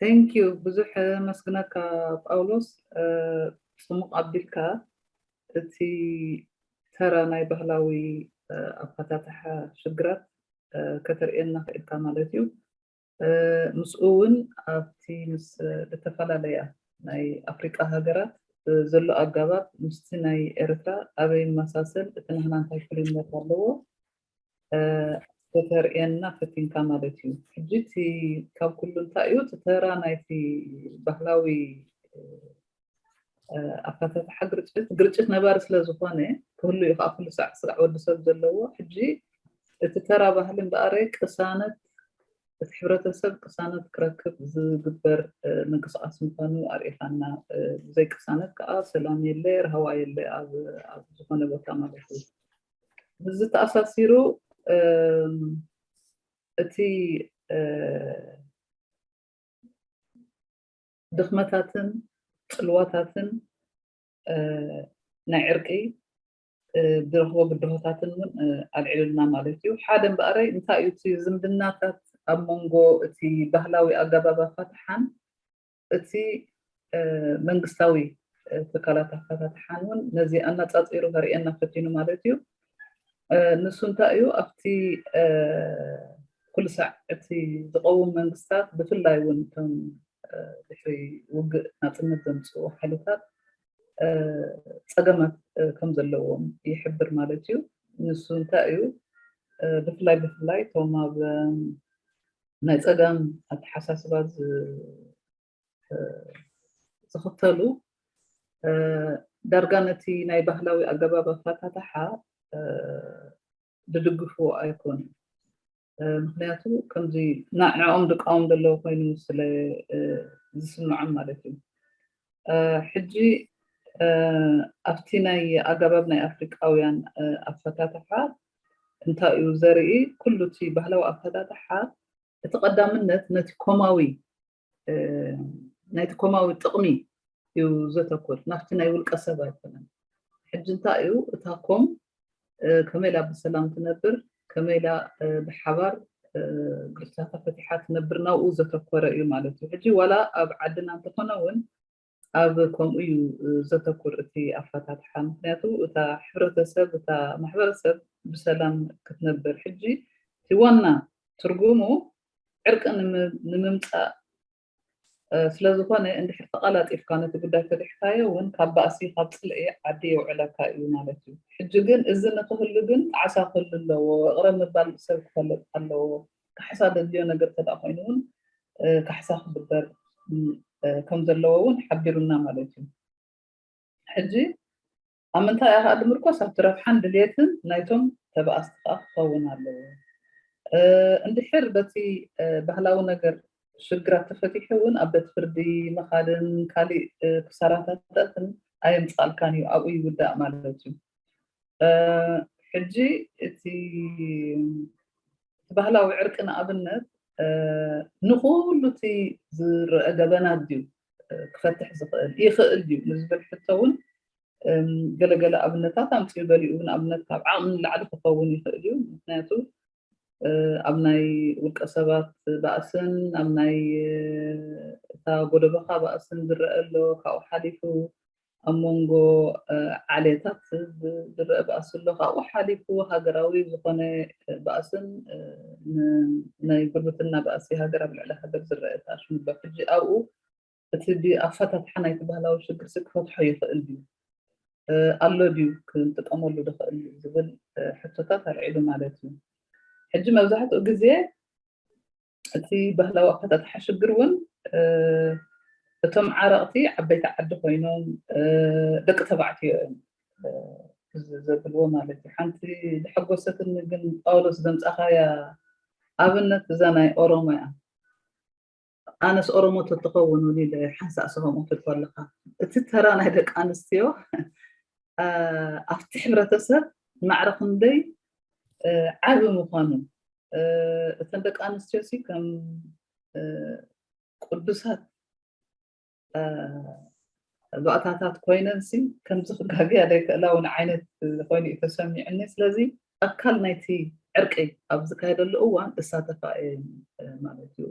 Thank you። ብዙሕ መስግነካ ጳውሎስ። ጽሙቕ ኣቢልካ እቲ ተራ ናይ ባህላዊ ኣፈታትሓ ሽግራት ከተርእየና ክእልካ ማለት እዩ። ምስኡ እውን ኣብቲ ምስ ዝተፈላለያ ናይ ኣፍሪቃ ሃገራት ዘሎ ኣጋባብ ምስቲ ናይ ኤርትራ ኣበይ ይመሳሰል፣ እቲ ናህና እንታይ ፍልይነት ኣለዎ፣ ከተርእየና ፈቲንካ ማለት እዩ። ሕጂ እቲ ካብ ኩሉ እንታይ እዩ እቲ ተራ ናይቲ ባህላዊ ኣፈታትሓ ግርጭት? ግርጭት ነባሪ ስለ ዝኾነ ክህሉ እዩ ከዓ ኩሉ ሳዕ ስራዕ ወዲ ሰብ ዘለዎ። ሕጂ እቲ ተራ ባህሊ እምበኣረ ቅሳነት፣ እቲ ሕብረተሰብ ቅሳነት ክረክብ ዝግበር ምንቅስቃስ ምዃኑ ኣርእኻና። ብዘይ ቅሳነት ከዓ ሰላም የለ፣ ርሃዋ የለ ኣብ ዝኾነ ቦታ ማለት እዩ። ምስዚ ተኣሳሲሩ እቲ ድኽመታትን ጽልዋታትን ናይ ዕርቂ ዝረኽቦ ብድሆታትን እውን ኣልዒሉልና ማለት እዩ። ሓደ እምበኣረይ እንታይ እዩ እቲ ዝምድናታት ኣብ መንጎ እቲ ባህላዊ ኣገባብ ኣፋትሓን እቲ መንግስታዊ ትካላት ኣፋታትሓን እውን ነዚ ኣነፃፂሩ ከርእየና ፈቲኑ ማለት እዩ። ንሱ እንታይ እዩ ኣብቲ ኩሉ ሳዕ እቲ ዝቐውም መንግስታት ብፍላይ እውን እቶም ድሕሪ ውግእ ናፅነት ዘምፅኡ ሓይልታት ፀገማት ከም ዘለዎም ይሕብር ማለት እዩ። ንሱ እንታይ እዩ ብፍላይ ብፍላይ እቶም ኣብ ናይ ፀገም ኣተሓሳስባ ዝኽተሉ ዳርጋ ነቲ ናይ ባህላዊ ኣገባብ ኣፈታትሓ ዝድግፉ ኣይኮኑን። ምክንያቱ ከምዚ ንዕኦም ዝቃወም ዘለዎ ኮይኑ ስለ ዝስምዖም ማለት እዩ። ሕጂ ኣብቲ ናይ ኣገባብ ናይ ኣፍሪቃውያን ኣፈታትሓ እንታይ እዩ ዘርኢ? ኩሉ እቲ ባህላዊ ኣፈታትሓ እቲ ቀዳምነት ነቲ ኮማዊ ናይቲ ኮማዊ ጥቕሚ እዩ ዘተኩር፣ ናብቲ ናይ ውልቀ ሰብ ኣይኮነን። ሕጂ እንታይ እዩ እታ ኮም ከመይ ኢላ ብሰላም ትነብር፣ ከመይ ኢላ ብሓባር ግርጭታታ ፈቲሓ ትነብር፣ ናብኡ ዘተኮረ እዩ ማለት እዩ። ሕጂ ዋላ ኣብ ዓድና እንተኾነ እውን ኣብ ከምኡ እዩ ዘተኩር እቲ ኣፈታትሓ። ምክንያቱ እታ ሕብረተሰብ፣ እታ ማሕበረሰብ ብሰላም ክትነብር። ሕጂ እቲ ዋና ትርጉሙ ዕርቂ ንምምፃእ ስለዝኾነ እንድሕር ተቐላጢፍካ ነቲ ጉዳይ ፈቲሕካዮ እውን ካብ ባእሲ ካብ ፅልኢ ዓዲ የውዕለካ እዩ ማለት እዩ። ሕጂ ግን እዚ ንክህሉ ግን ጣዕሳ ክህሉ ኣለዎ። እቕረ ምባል ሰብ ክፈልጥ ኣለዎ። ካሕሳ ዘድልዮ ነገር ተደኣ ኮይኑ እውን ካሕሳ ክግበር ከም ዘለዎ እውን ሓቢሩና ማለት እዩ። ሕጂ ኣብ ምንታይ እያ ከዓ ድምርኮስ ኣብቲ ረብሓን ድልየትን ናይቶም ተባኣስቲ ከዓ ክኸውን ኣለዎ። እንድሕር በቲ ባህላዊ ነገር ሽግራት ተፈቲሑ እውን ኣብ ቤት ፍርዲ ምኻድን ካሊእ ክሳራታትን ኣየምፃልካን እዩ፣ ኣብኡ ይውዳእ ማለት እዩ። ሕጂ እቲ ባህላዊ ዕርቂ ንኣብነት ንኩሉ እቲ ዝረአ ገበናት ድዩ ክፈትሕ ዝኽእል ይኽእል ድዩ ንዝብል ሕቶ እውን ገለገለ ኣብነታት ኣምፅኡ። ገሊኡ ንኣብነት ካብ ዓቕሚ ንላዕሊ ክኸውን ይኽእል እዩ። ምክንያቱ ኣብ ናይ ውልቀ ሰባት ባእስን ኣብ ናይ እታ ጎደቦኻ ባእስን ዝረአ ኣሎ። ካብኡ ሓሊፉ ኣብ መንጎ ዓሌታት ዝረአ ባእሲ ኣሎ። ካብኡ ሓሊፉ ሃገራዊ ዝኾነ ባእስን ናይ ጉርብትና ባእሲ ሃገር ኣብ ልዕሊ ሃገር ዝረአ ተኣሽሙ ኣሎ። ሕጂ ኣብኡ እቲ ኣፈታትሓ ናይቲ ባህላዊ ሽግር ሲ ክፈትሖ ይኽእል ድዩ ኣሎ ድዩ ክንጥቀመሉ ዝኽእል ዝብል ሕቶታት ኣልዒሉ ማለት እዩ። ሕጂ መብዛሕትኡ ግዜ እቲ ባህላዊ ኣፈታትሓ ሽግር እውን እቶም ዓረቕቲ ዓበይቲ ዓዲ ኮይኖም ደቂ ተባዕትዮ እዮም ዘብልዎ ማለት እዩ። ሓንቲ ዝሐጎሰትኒ ግን ጳውሎስ ዘምፃኻያ ኣብነት እዛ ናይ ኦሮሞ እያ። ኣነስ ኦሮሞ ተትኸውን እውን ኢለ ሓንሳእ ስኸምኡ ትብል ከለኻ እቲ ተራ ናይ ደቂ ኣንስትዮ ኣብቲ ሕብረተሰብ ማዕረ ክንደይ ዓቢ ምዃኑ እተን ደቂ ኣንስትዮ ሲ ከም ቅዱሳት ባእታታት ኮይነን ሲ ከምዚ ክጋግያ ዘይክእላ እውን ዓይነት ኮይኑ እዩ ተሰሚዑኒ። ስለዚ ኣካል ናይቲ ዕርቂ ኣብ ዝካየደሉ እዋን እሳተፋ እየን ማለት እዩ።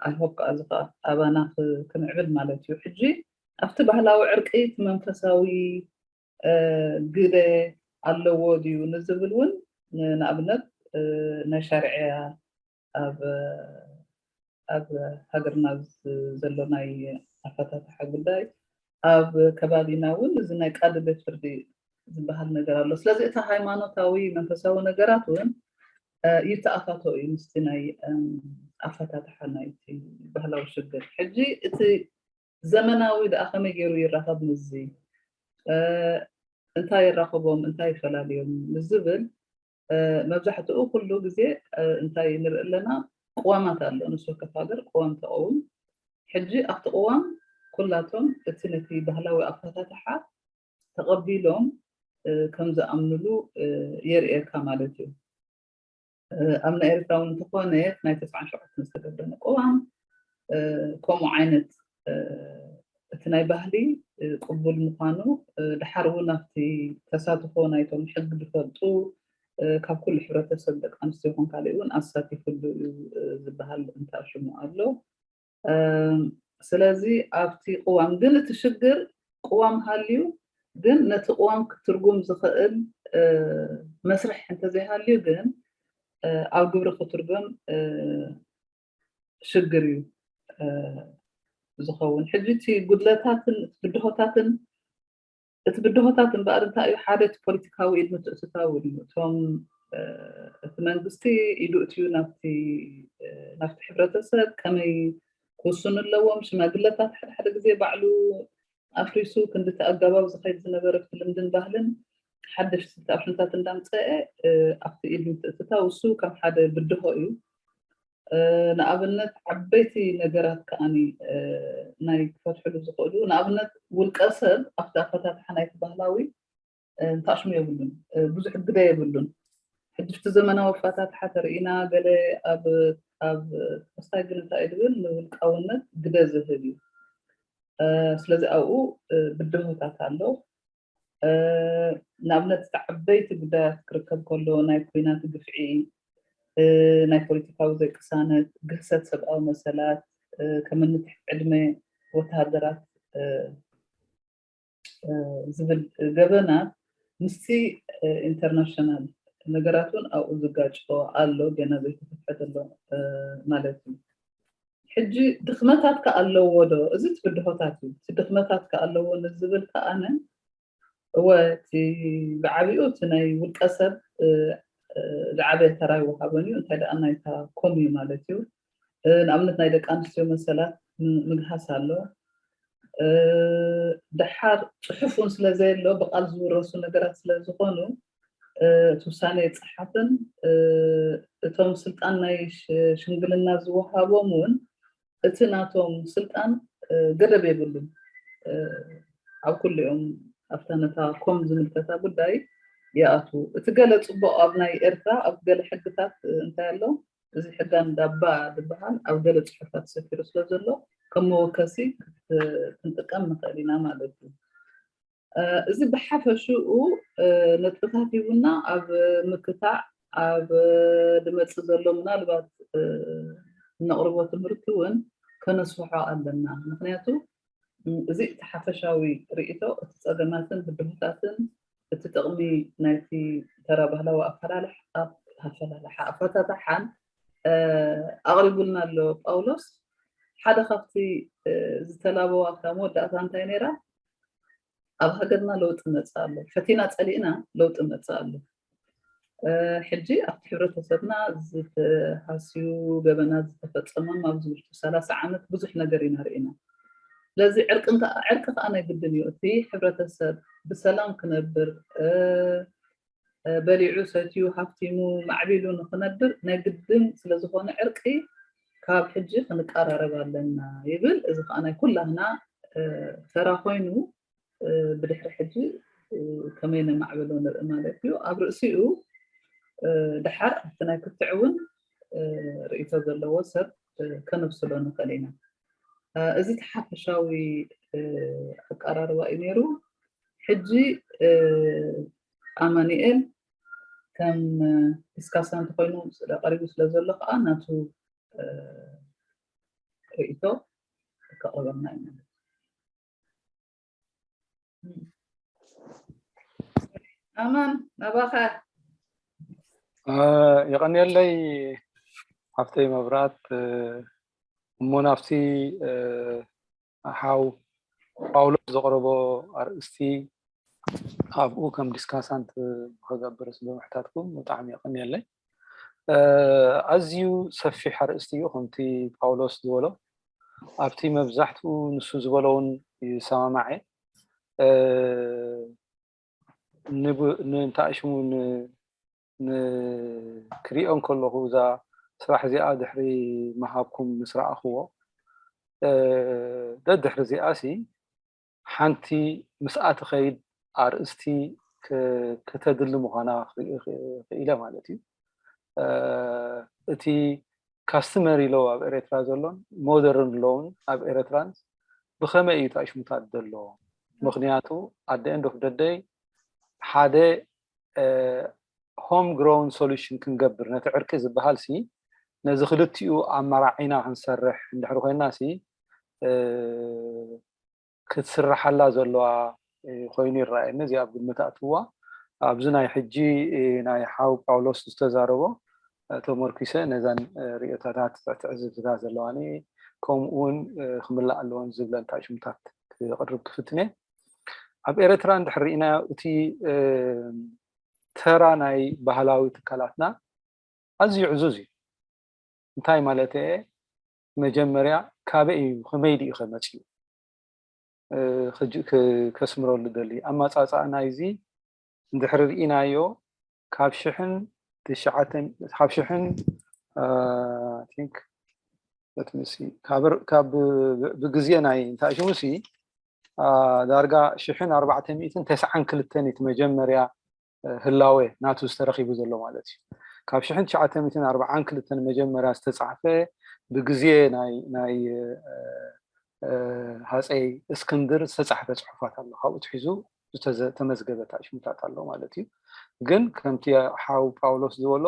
I hope ከዓ እዚ ከዓ ኣባና ክ- ክምዕብል ማለት እዩ። ሕጂ ኣብቲ ባህላዊ ዕርቂ እቲ መንፈሳዊ እ፣ ግደ ኣለዎ ድዩ ንዝብል እውን ን- ንኣብነት እ፣ ናይ ሻርዕያ ኣብ ኣብ ሃገርና ዝ- ዘሎ ናይ ኣፈታትሓ ጉዳይ ኣብ ከባቢና እውን እዚ ናይ ቃዲ ቤት ፍርዲ ዝበሃል ነገር ኣሎ። ስለዚ እቲ ሃይማኖታዊ መንፈሳዊ ነገራት እውን እ፣ ይተኣታቶ እዩ ምስቲ ናይ እም፣ ኣፈታትሓ ናይቲ ባህላዊ ሽግር። ሕጂ እቲ ዘመናዊ ደኣ ከመይ ገይሩ ይራኸብ ምስዚ እንታይ የራኽቦም እንታይ ይፈላልዮም ንዝብል መብዛሕትኡ ኩሉ ግዜ እንታይ ንርኢ ኣለና? ቅዋማት ኣሎ። ንሱ ወከፍ ሃገር ቅዋም ተቐውም። ሕጂ ኣብቲ ቅዋም ኩላቶም እቲ ነቲ ባህላዊ ኣፈታትሓ ተቐቢሎም ከም ዝኣምንሉ የርእየካ ማለት እዩ። ኣብ ናይ ኤርትራ እውን እንተኾነ ናይ ተስዓን ሸውዓተን ዝተገብረ ቅዋም ከምኡ ዓይነት እቲ ናይ ባህሊ ቅቡል ምዃኑ ድሓር እውን ኣብቲ ተሳትፎ ናይቶም ሕጊ ዝፈልጡ ካብ ኩሉ ሕብረተሰብ ደቂ ኣንስትዮ ይኹን ካሊእ እውን ኣሳቲፍሉ እዩ ዝበሃል እንታሽሙ ኣሎ። ስለዚ ኣብቲ ቅዋም ግን እቲ ሽግር ቅዋም ሃልዩ ግን ነቲ ቅዋም ክትርጉም ዝኽእል መስርሕ እንተዘይሃልዩ ግን ኣብ ግብሪ ክትርጎም ሽግር እዩ ዝኸውን። ሕጂ እቲ ጉድለታትን ብድሆታትን እቲ ብድሆታት እምበኣር እንታይ እዩ? ሓደ እቲ ፖለቲካዊ ኢድ ምትእትታው እዩ። እቶም እቲ መንግስቲ ኢዱ እትዩ ናብቲ ናብቲ ሕብረተሰብ ከመይ ክውስኑ ኣለዎም። ሽማግለታት ሓደ ሓደ ግዜ ባዕሉ ኣፍሪሱ ክንድቲ ኣገባብ ዝኸይድ ዝነበረ ብቲ ልምድን ባህልን ሓደሽቲ ተኣፍንታት እንዳምፀአ ኣብቲ ኢድ ምትእትታው እሱ ከም ሓደ ብድሆ እዩ። ንኣብነት ዓበይቲ ነገራት ከዓኒ ናይ ክፈትሕሉ ዝኽእሉ ንኣብነት ውልቀ ሰብ ኣብቲ ኣፈታትሓ ናይቲ ባህላዊ እንታሽሙ የብሉን፣ ብዙሕ ግደ የብሉን። ሕጂ እቲ ዘመናዊ ኣፈታትሓ ተርኢና ገለ ኣብ ኣብ ተስታይ ግን እንታይ ድብል ንውልቃውነት ግደ ዝህብ እዩ። ስለዚ ኣብኡ ብድሆታት ኣሎ። ንኣብነት እቲ ዓበይቲ ጉዳያት ክርከብ ከሎ ናይ ኩናት ግፍዒ፣ ናይ ፖለቲካዊ ዘይቅሳነት፣ ግህሰት ሰብኣዊ መሰላት፣ ከምኒ ትሕቲ ዕድመ ወተሃደራት ዝብል ገበናት ምስቲ ኢንተርናሽናል ነገራት እውን ኣብኡ ዝጋጭ ኣሎ፣ ገና ዘይተፈትሐ ዘሎ ማለት እዩ። ሕጂ ድኽመታት ከ ኣለዎ ዶ? እዚ እቲ ብድሆታት እዩ። እቲ ድኽመታት ከ ኣለዎ ንዝብል ከኣነ እወ እቲ ብዓቢኡ እቲ ናይ ውልቀ ሰብ ዝዓበየ ተራ ይወሃበን እዩ። እንታይ ደኣ ናይታ ኮም እዩ ማለት እዩ። ንኣብነት ናይ ደቂ ኣንስትዮ መሰላት ምግሃስ ኣሎ። ደሓር ፅሑፍ እውን ስለ ዘየሎ ብቃል ዝውረሱ ነገራት ስለ ዝኾኑ እቲ ውሳነ ይፀሓፍን እቶም ስልጣን ናይ ሽምግልና ዝወሃቦም እውን እቲ ናቶም ስልጣን ገደብ የብሉን። ኣብ ኩሊኦም ኣብታ ነታ ኮም ዝምልከታ ጉዳይ ይኣትዉ። እቲ ገለ ፅቡቕ ኣብ ናይ ኤርትራ ኣብ ገለ ሕግታት እንታይ ኣሎ እዚ ሕጋ እንዳባ ዝበሃል ኣብ ገለ ፅሑፋት ሰፊሩ ስለ ዘሎ ከም መወከሲ ክንጥቀም ንኽእል ኢና ማለት እዩ። እዚ ብሓፈሽኡ ነጥብታት ሂቡና ኣብ ምክታዕ ኣብ ድመፅእ ዘሎ ምናልባት እነቕርቦ ትምህርቲ እውን ከነስፍሖ ኣለና። ምክንያቱ እዚ እቲ ሓፈሻዊ ርእቶ እቲ ፀገማትን ብድሆታትን እቲ ጥቕሚ ናይቲ ተራ ባህላዊ ኣፈላልሓ ኣፈላልሓ ኣፈታትሓን ኣቕሪቡልና ኣሎ ጳውሎስ። ሓደ ካብቲ ዝተላበዋ እታ መወዳእታ እንታይ ነይራ? ኣብ ሃገርና ለውጢ መፅእ ኣሎ፣ ፈቲና ፀሊእና ለውጢ መፅእ ኣሎ። ሕጂ ኣብቲ ሕብረተሰብና ዝተሃስዩ ገበናት ዝተፈፀሞም ኣብዚ ውሽጢ ሰላሳ ዓመት ብዙሕ ነገር ኢና ርኢና። ስለዚ ዕርቂ ከዓ ናይ ግድን እዩ። እቲ ሕብረተሰብ ብሰላም ክነብር በሊዑ ሰትዩ ሃፍቲሙ ማዕቢሉ ንክነብር ናይ ግድን ስለዝኾነ ዕርቂ ካብ ሕጂ ክንቀራረብ ኣለና ይብል። እዚ ከዓ ናይ ኩላህና ተራ ኮይኑ ብድሕሪ ሕጂ ከመይ ነማዕብሎ ንርኢ ማለት እዩ። ኣብ ርእሲኡ ድሓር ኣብቲ ናይ ክትዕ እውን ርእይቶ ዘለዎ ሰብ ከነብስሎ ንኽእል ኢና። እዚ እቲ ሓፈሻዊ ኣቀራርባ እዩ ነይሩ። ሕጂ ኣማኒኤል ከም ዲስካሳንት ኮይኑ ቀሪቡ ስለ ዘሎ ከዓ ናቱ ርእይቶ ከቕርበልና እዩ ማለት እዩ። ኣማን፣ ናባኻ። የቐንየለይ ሓፍተይ መብራት። እሞ ናብቲ ሓው ጳውሎስ ዘቕረቦ ኣርእስቲ ኣብኡ ከም ዲስካሳንት ክገብር ብምሕታትኩም ብጣዕሚ የቐንየለይ። ኣዝዩ ሰፊሕ ኣርእስቲ እዩ። ከምቲ ጳውሎስ ዝበሎ ኣብቲ መብዛሕትኡ ንሱ ዝበሎ እውን ይሰማማዕ እየ። ንእንታእሽሙ ንክሪኦ እንከለኹ እዛ ስራሕ እዚኣ ድሕሪ ምሃብኩም ምስ ረኣኽዎ ደድሕሪ እዚኣ ሲ ሓንቲ ምስኣ ትኸይድ ኣርእስቲ ከተድሊ ምዃና ክኢለ ማለት እዩ። እቲ ካስተመሪ ሎው ኣብ ኤረትራ ዘሎን ሞደርን ሎውን ኣብ ኤረትራን ብኸመይ እዩ ታሽሙታት ዘሎ? ምኽንያቱ ኣደ ኤንድ ኦፍ ደደይ ሓደ ሆም ግሮውን ሶሉሽን ክንገብር ነቲ ዕርቂ ዝበሃል ሲ ነዚ ክልቲኡ ኣመራዒና ክንሰርሕ እንድሕሪ ኮይና ሲ ክትስርሓላ ዘለዋ ኮይኑ ይረኣየኒ። እዚኣ ኣብ ግምት ኣትዋ ኣብዚ ናይ ሕጂ ናይ ሓው ጳውሎስ ዝተዛረቦ ተመርኪሰ ነዛን ርእዮታታት ትዕዝብትታት ዘለዋኒ ከምኡ እውን ክምላእ ኣለዎን ዝብለን ታሽሙታት ክቕርብ ክፍትነ። ኣብ ኤረትራ እንድሕር ርኢናዮ እቲ ተራ ናይ ባህላዊ ትካላትና ኣዝዩ ዕዙዝ እዩ። እንታይ ማለት እየ? መጀመርያ ካበይ እዩ ከመይ ድዩ ከመፅኡ ከስምረሉ ደሊ ኣማፃፃእ ናይዚ እንድሕሪ ርኢናዮ ካብ ሽሕን ትሽዓተን ካብ ሽሕን ቲንክ በትምሲ ካብ ብግዜ ናይ እንታይ ሽሙሲ ዳርጋ ሽሕን ኣርባዕተ ሚእትን ተስዓን ክልተን እቲ መጀመርያ ህላወ ናቱ ዝተረኺቡ ዘሎ ማለት እዩ። ካብ ሽሕን ትሽዓተ ሚእትን ኣርባዓን ክልተን መጀመርያ ዝተፃሕፈ ብግዜ ናይ ሃፀይ እስክንድር ዝተፃሕፈ ፅሑፋት ኣሎ። ካብኡ ትሒዙ ዝተመዝገበ ታሽሙታት ኣሎ ማለት እዩ። ግን ከምቲ ሓው ጳውሎስ ዝበሎ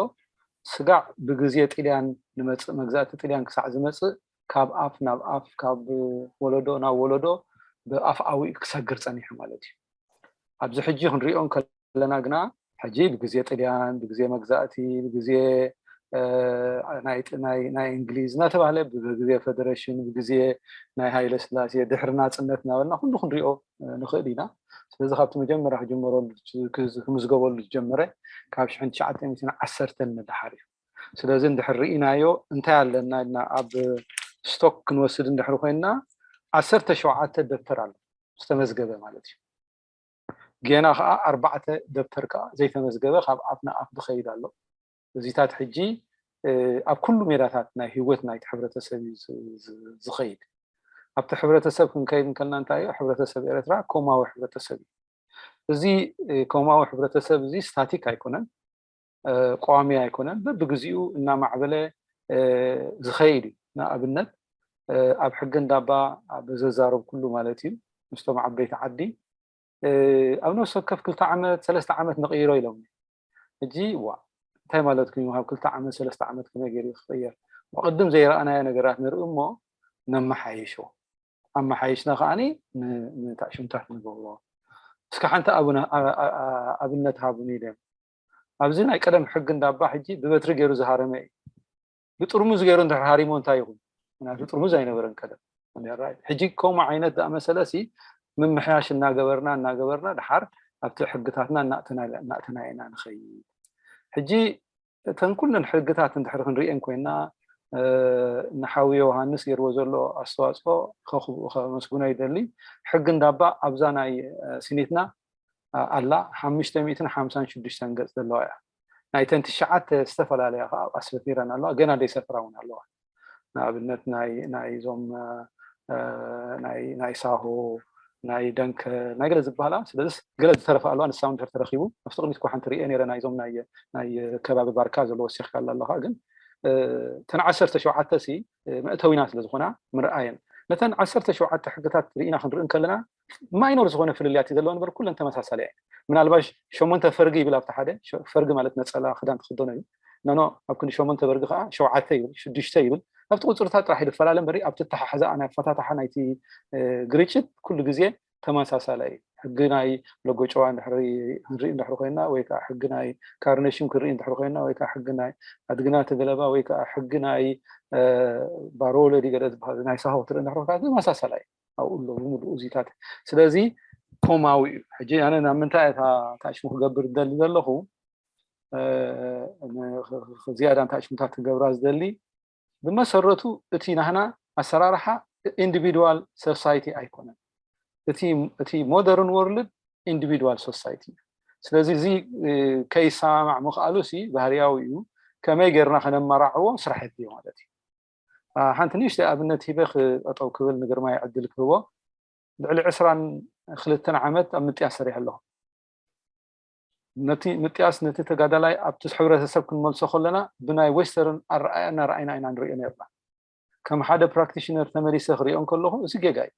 ስጋዕ ብግዜ ጥልያን ንመፅእ መግዛእቲ ጥልያን ክሳዕ ዝመፅእ ካብ ኣፍ ናብ ኣፍ ካብ ወለዶ ናብ ወለዶ ብኣፍኣዊ ክሰግር ፀኒሑ ማለት እዩ። ኣብዚ ሕጂ ክንሪኦ ከለና ግና ሕጂ ብግዜ ጥልያን ብግዜ መግዛእቲ ብግዜ ናይ እንግሊዝ እናተባህለ ብግዜ ፌደሬሽን ብግዜ ናይ ሃይለ ስላሴ ድሕሪ ናፅነት እናበልና ኩሉ ክንሪኦ ንኽእል ኢና። ስለዚ ካብቲ መጀመርያ ክጅመረሉ ክምዝገበሉ ዝጀመረ ካብ ሽሕን ትሽዓተ ሚእትን ዓሰርተን ንደሓር እዩ። ስለዚ እንድሕር ርኢናዮ እንታይ ኣለና ኢልና ኣብ ስቶክ ክንወስድ እንድሕር ኮይንና ዓሰርተ ሸውዓተ ደብተር ኣሎ ዝተመዝገበ ማለት እዩ። ጌና ከዓ ኣርባዕተ ደብተር ከዓ ዘይተመዝገበ ካብ ኣፍ ንኣፍ ዝኸይድ ኣሎ። እዚታት ሕጂ ኣብ ኩሉ ሜዳታት ናይ ህይወት ናይቲ ሕብረተሰብ እዩ ዝኸይድ። ኣብቲ ሕብረተሰብ ክንከይድ እንከልና እንታይ እዩ? ሕብረተሰብ ኤረትራ ኮማዊ ሕብረተሰብ እዩ። እዚ ኮማዊ ሕብረተሰብ እዚ ስታቲክ ኣይኮነን፣ ቋሚ ኣይኮነን፣ በብግዚኡ እናማዕበለ ዝኸይድ እዩ። ንኣብነት ኣብ ሕጊ እንዳባ ኣብ ዘዛረብ ኩሉ ማለት እዩ ምስቶም ዓበይቲ ዓዲ ኣብ ነፍሲ ወከፍ ክልተ ዓመት ሰለስተ ዓመት ንቕይሮ ኢሎም። ሕጂ ዋ እንታይ ማለት ኮይኑ ካብ ክልተ ዓመት ሰለስተ ዓመት ከመይ ገይሩ ክቕየር? ብቕድም ዘይረኣናዮ ነገራት ንርኢ እሞ ነመሓይሾ። ኣመሓይሽና ከዓኒ ንታሽሙታት ንገብሮ። እስኪ ሓንቲ ኣብነት ሃቡኒ ኢሎም። ኣብዚ ናይ ቀደም ሕጊ እንዳባ ሕጂ ብበትሪ ገይሩ ዝሃረመ እዩ። ብጥርሙዝ ገይሩ እንድሕር ሃሪሞ እንታይ ይኹን? ምክንያቱ ጥርሙዝ ኣይነበረን ቀደም። ሕጂ ከምኡ ዓይነት ዝኣመሰለ ሲ ምምሕያሽ እናገበርና እናገበርና ድሓር ኣብቲ ሕግታትና እናእተና ኢና ንኸይድ። ሕጂ እተን ኩለን ሕግታት እንድሕር ክንሪኤን ኮይና ንሓዊ ዮሃንስ ገይርዎ ዘሎ ኣስተዋፅኦ ከመስግኖ ይደሊ። ሕጊ እንዳባ ኣብዛ ናይ ሲኒትና ኣላ ሓሙሽተ ሚእትን ሓምሳን ሽዱሽተን ገፅ ዘለዋ እያ። ናይተን ትሽዓተ ዝተፈላለያ ከዓ ኣስፊረን ኣለዋ፣ ገና ዘይሰፍራ እውን ኣለዋ። ንኣብነት ናይ ናይዞም ናይ ሳሆ ናይ ደንከ ናይ ገለ ዝበሃላ ስለዚ ገለ ዝተረፈ ኣለዋ። ንሳ እውን ድሕር ተረኪቡ ኣብቲ ቅድሚት እኳ ሓንቲ ርየ ነረ ናይዞም ናይ ከባቢ ባርካ ዘሎ ወሲኽካ ኣለኻ ግን እተን ዓሰርተ ሸውዓተ ሲ መእተዊና ስለ ዝኾና ምርኣየን ነተን ዓሰርተ ሸውዓተ ሕግታት ርኢና ክንርኢ ከለና ማይኖር ዝኾነ ፍልልያት እዩ ዘለዎ ንበር ኩለን ተመሳሳሊ እየን። ምናልባሽ ሸሞንተ ፈርጊ ይብል ኣብቲ ሓደ ፈርጊ ማለት ነፀላ ክዳን ትክደኖ እዩ። ነኖ ኣብ ክንዲ ሸሞንተ በርጊ ከዓ ሸውዓተ ይብል ሽዱሽተ ይብል ኣብቲ ቁፅርታት ጥራሕ ይፈላለ እምበሪ ኣብቲ ተሓሕዛኣ ናይ ኣፈታትሓ ናይቲ ግርጭት ኩሉ ግዜ ተመሳሳላይ እዩ። ሕጊ ናይ ሎጎ ጨዋ ንርኢ እንድሕር ኮይና ወይ ከዓ ሕጊ ናይ ካርነሽም ክንርኢ እንድሕር ኮይና ወይ ከዓ ሕጊ ናይ ኣድግና ተገለባ ወይ ከዓ ሕጊ ናይ ባሮ ወለዲ ገለ ዝበሃሉ ናይ ሳሆ ክትርኢ እንድሕር ኮይና ተመሳሳላይ እዩ። ኣብኡ ኣሎ ብምሉኡ እዚታት። ስለዚ ኮማዊ እዩ። ሕጂ ኣነ ናብ ምንታይ እታ ታሽሙ ክገብር ዝደሊ ዘለኹ ዝያዳ እንታይ ሽምታት ክገብራ ዝደሊ ብመሰረቱ እቲ ናህና ኣሰራርሓ ኢንዲቪድዋል ሶሳይቲ ኣይኮነን። እቲ modern world individual society እዩ። ስለዚ እዚ ከይሰማማዕ ምኽኣሉ ሲ ባህርያዊ እዩ። ከመይ ጌርና ከነመራዕዎ ስራሕ የድልዮ ማለት እዩ። ሓንቲ ንእሽተይ ኣብነት ሂበ ክጠጠው ክብል ንግርማይ ዕድል ክህቦ። ልዕሊ ዕስራን ክልተን ዓመት ኣብ ምጥያስ ሰሪሐ ኣለኹ። ነቲ ምጥያስ ነቲ ተጋዳላይ ኣብቲ ሕብረተሰብ ክንመልሶ ከለና ብናይ ዌስተርን ኣረኣእያ እናረኣይና ኢና ንሪኦ ነርና። ከም ሓደ ፕራክቲሽነር ተመሊሰ ክሪኦ እንከለኹ እዚ ጌጋ እዩ።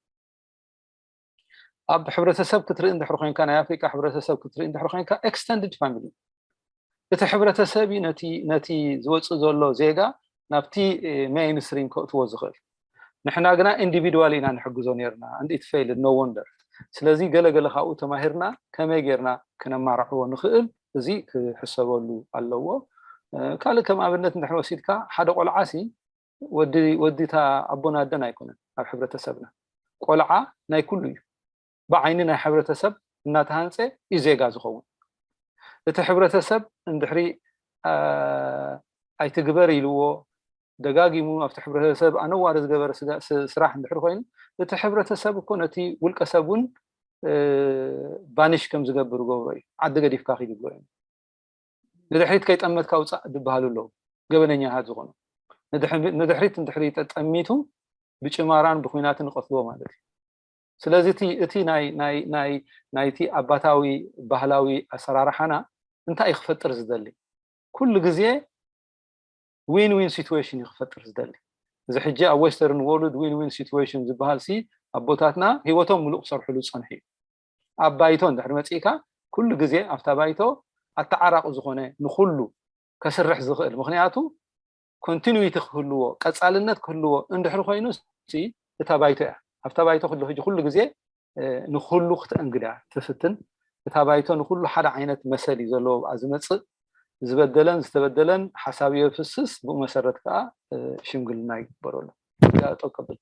ኣብ ሕብረተሰብ ክትርኢ እንድሕር ኮይንካ ናይ ኣፍሪቃ ሕብረተሰብ ክትርኢ እንድሕር ኮይንካ ኤክስተንድድ ፋሚሊ እቲ ሕብረተሰብ እዩ ነቲ ዝወፅእ ዘሎ ዜጋ ናብቲ ሜይንስትሪም ከእትዎ ዝኽእል። ንሕና ግና ኢንዲቪድዋል ኢና ንሕግዞ ነርና and it failed, no wonder። ስለዚ ገለ ገለ ካብኡ ተማሂርና ከመይ ጌርና ክነማርዕዎ ንኽእል እዚ ክሕሰበሉ ኣለዎ። ካልእ ከም ኣብነት እንድሕር ወሲድካ ሓደ ቆልዓ ሲ ወዲ ወዲታ ኣቦን ኣደን ኣይኮነን ኣብ ሕብረተሰብና። ቆልዓ ናይ ኩሉ እዩ። ብዓይኒ ናይ ሕብረተሰብ እናተሃንፀ እዩ ዜጋ ዝኸውን። እቲ ሕብረተሰብ እንድሕሪ ኣይትግበር ኢልዎ ደጋጊሙ ኣብቲ ሕብረተሰብ ኣነዋሪ ዝገበረ ስራሕ እንድሕር ኮይኑ እቲ ሕብረተሰብ እኮ ነቲ ውልቀ ሰብ እውን ባኒሽ ከም ዝገብር ገብሮ እዩ። ዓዲ ገዲፍካ ኪድ ይብሎ እዩ። ንድሕሪት ከይጠመትካ ውፃእ ዝበሃሉ ኣለዉ። ገበነኛታት ዝኾኑ ንድሕሪት እንድሕሪ ጠጠሚቱ ብጭማራን ብኩናትን ይቐትልዎ ማለት እዩ። ስለዚ እቲ ናይቲ ኣባታዊ ባህላዊ ኣሰራርሓና እንታይ እዩ ክፈጥር ዝደሊ? ኩሉ ግዜ ዊን ዊን ሲትዌሽን እዩ ክፈጥር ዝደሊ። እዚ ሕጂ ኣብ ዌስተርን ወርልድ ዊን ዊን ሲትዌሽን ዝበሃል ሲ ኣቦታትና ህይወቶም ምሉእ ክሰርሕሉ ዝፀንሑ እዩ። ኣብ ባይቶ እንድሕር መፂእካ ኩሉ ግዜ ኣብታ ባይቶ ኣተዓራቂ ዝኾነ ንኩሉ ከስርሕ ዝኽእል ምክንያቱ ኮንቲኒዊቲ ክህልዎ ቀፃልነት ክህልዎ እንድሕር ኮይኑ እታ ባይቶ እያ። ኣብታ ባይቶ ክሉ ሕጂ ኩሉ ግዜ ንኩሉ ክተእንግዳ ትፍትን። እታ ባይቶ ንኩሉ ሓደ ዓይነት መሰል እዩ ዘለዎ ብኣ ዝመፅእ ዝበደለን ዝተበደለን ሓሳብ የፍስስ ብኡ መሰረት ከዓ ሽምግልና ይግበረሉ። ጠው ከብል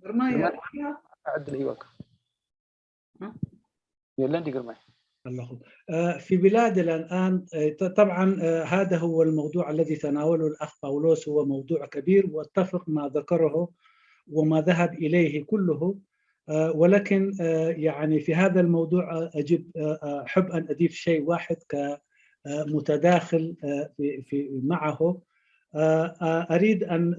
ግርማይ ዕድል ሂወካ የለን ዲ ግርማይ ኣለኹ في بلادنا الآن طبعا هذا هو الموضوع الذي تناوله الأخ باولوس هو موضوع كبير واتفق ما ذكره وما ذهب إليه كله ولكن يعني في هذا الموضوع أجب أحب أن أضيف شيء واحد كمتداخل في معه أريد أن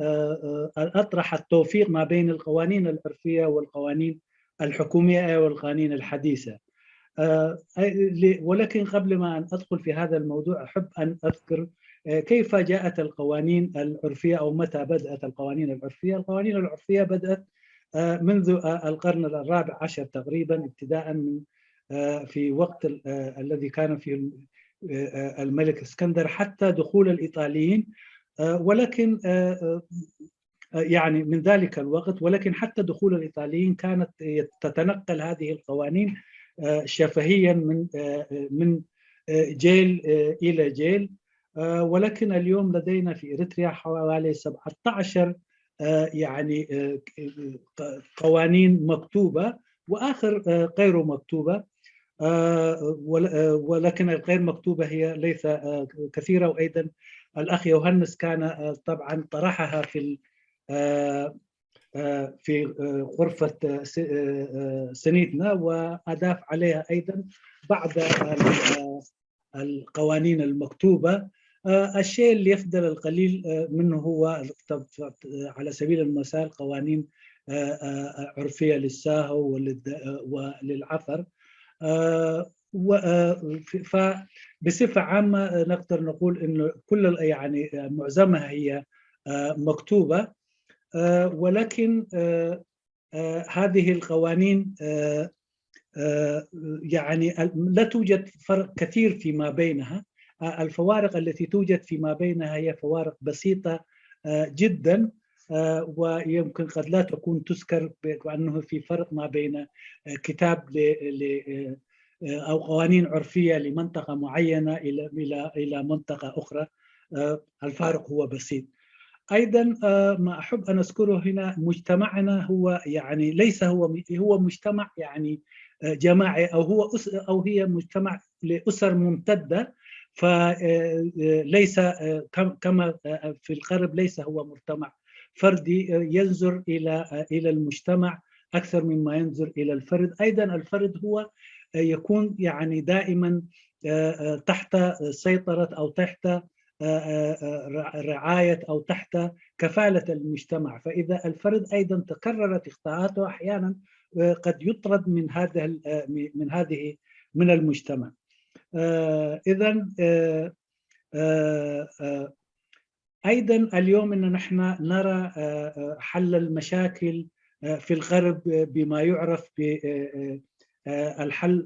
أطرح التوفيق ما بين القوانين العرفية والقوانين الحكومية والقوانين الحديثة ولكن قبل ما أن أدخل في هذا الموضوع أحب أن أذكر كيف جاءت القوانين العرفية أو متى بدأت القوانين العرفية. القوانين العرفية بدأت منذ القرن الرابع عشر تقريبا ابتداء من في وقت الذي كان فيه الملك اسكندر حتى دخول الإيطاليين ولكن يعني من ذلك الوقت ولكن حتى دخول الإيطاليين كانت تتنقل هذه القوانين شفهيا من من جيل إلى جيل ولكن اليوم لدينا في إريتريا حوالي سبعتعش يعني قوانين مكتوبة وآخر غير مكتوبة ولكن الغير مكتوبة هي ليس كثيرة وأيضا الأخ يوهنس كان طبعا طرحها في في غرفة سنيتنا وأضاف عليها أيضا بعض القوانين المكتوبة الشيء اللي يفضل القليل منه هو على سبيل المثال قوانين عرفية للساهو وللعفر فبصفة عامة نقدر نقول أنه كل يعني معظمها هي مكتوبة ولكن هذه القوانين يعني لا توجد فرق كثير فيما بينها الفوارق التي توجد فيما بينها هي فوارق بسيطة جدا، ويمكن قد لا تكون تذكر بأنه في فرق ما بين كتاب أو قوانين عرفية لمنطقة معينة إلى إلى إلى منطقة أخرى. الفارق هو بسيط. أيضا ما أحب أن أذكره هنا، مجتمعنا هو يعني ليس هو هو مجتمع يعني جماعي، أو هو أو هي مجتمع لأسر ممتدة، فليس كما في الغرب ليس هو مجتمع فردي، ينظر إلى إلى المجتمع أكثر مما ينظر إلى الفرد. أيضا الفرد هو يكون يعني دائما تحت سيطرة أو تحت رعاية أو تحت كفالة المجتمع. فإذا الفرد أيضا تكررت إخطاءاته أحيانا قد يطرد من هذا من هذه من المجتمع. إذا أيضا اليوم أن نحن نرى حل المشاكل في الغرب بما يعرف ب الحل،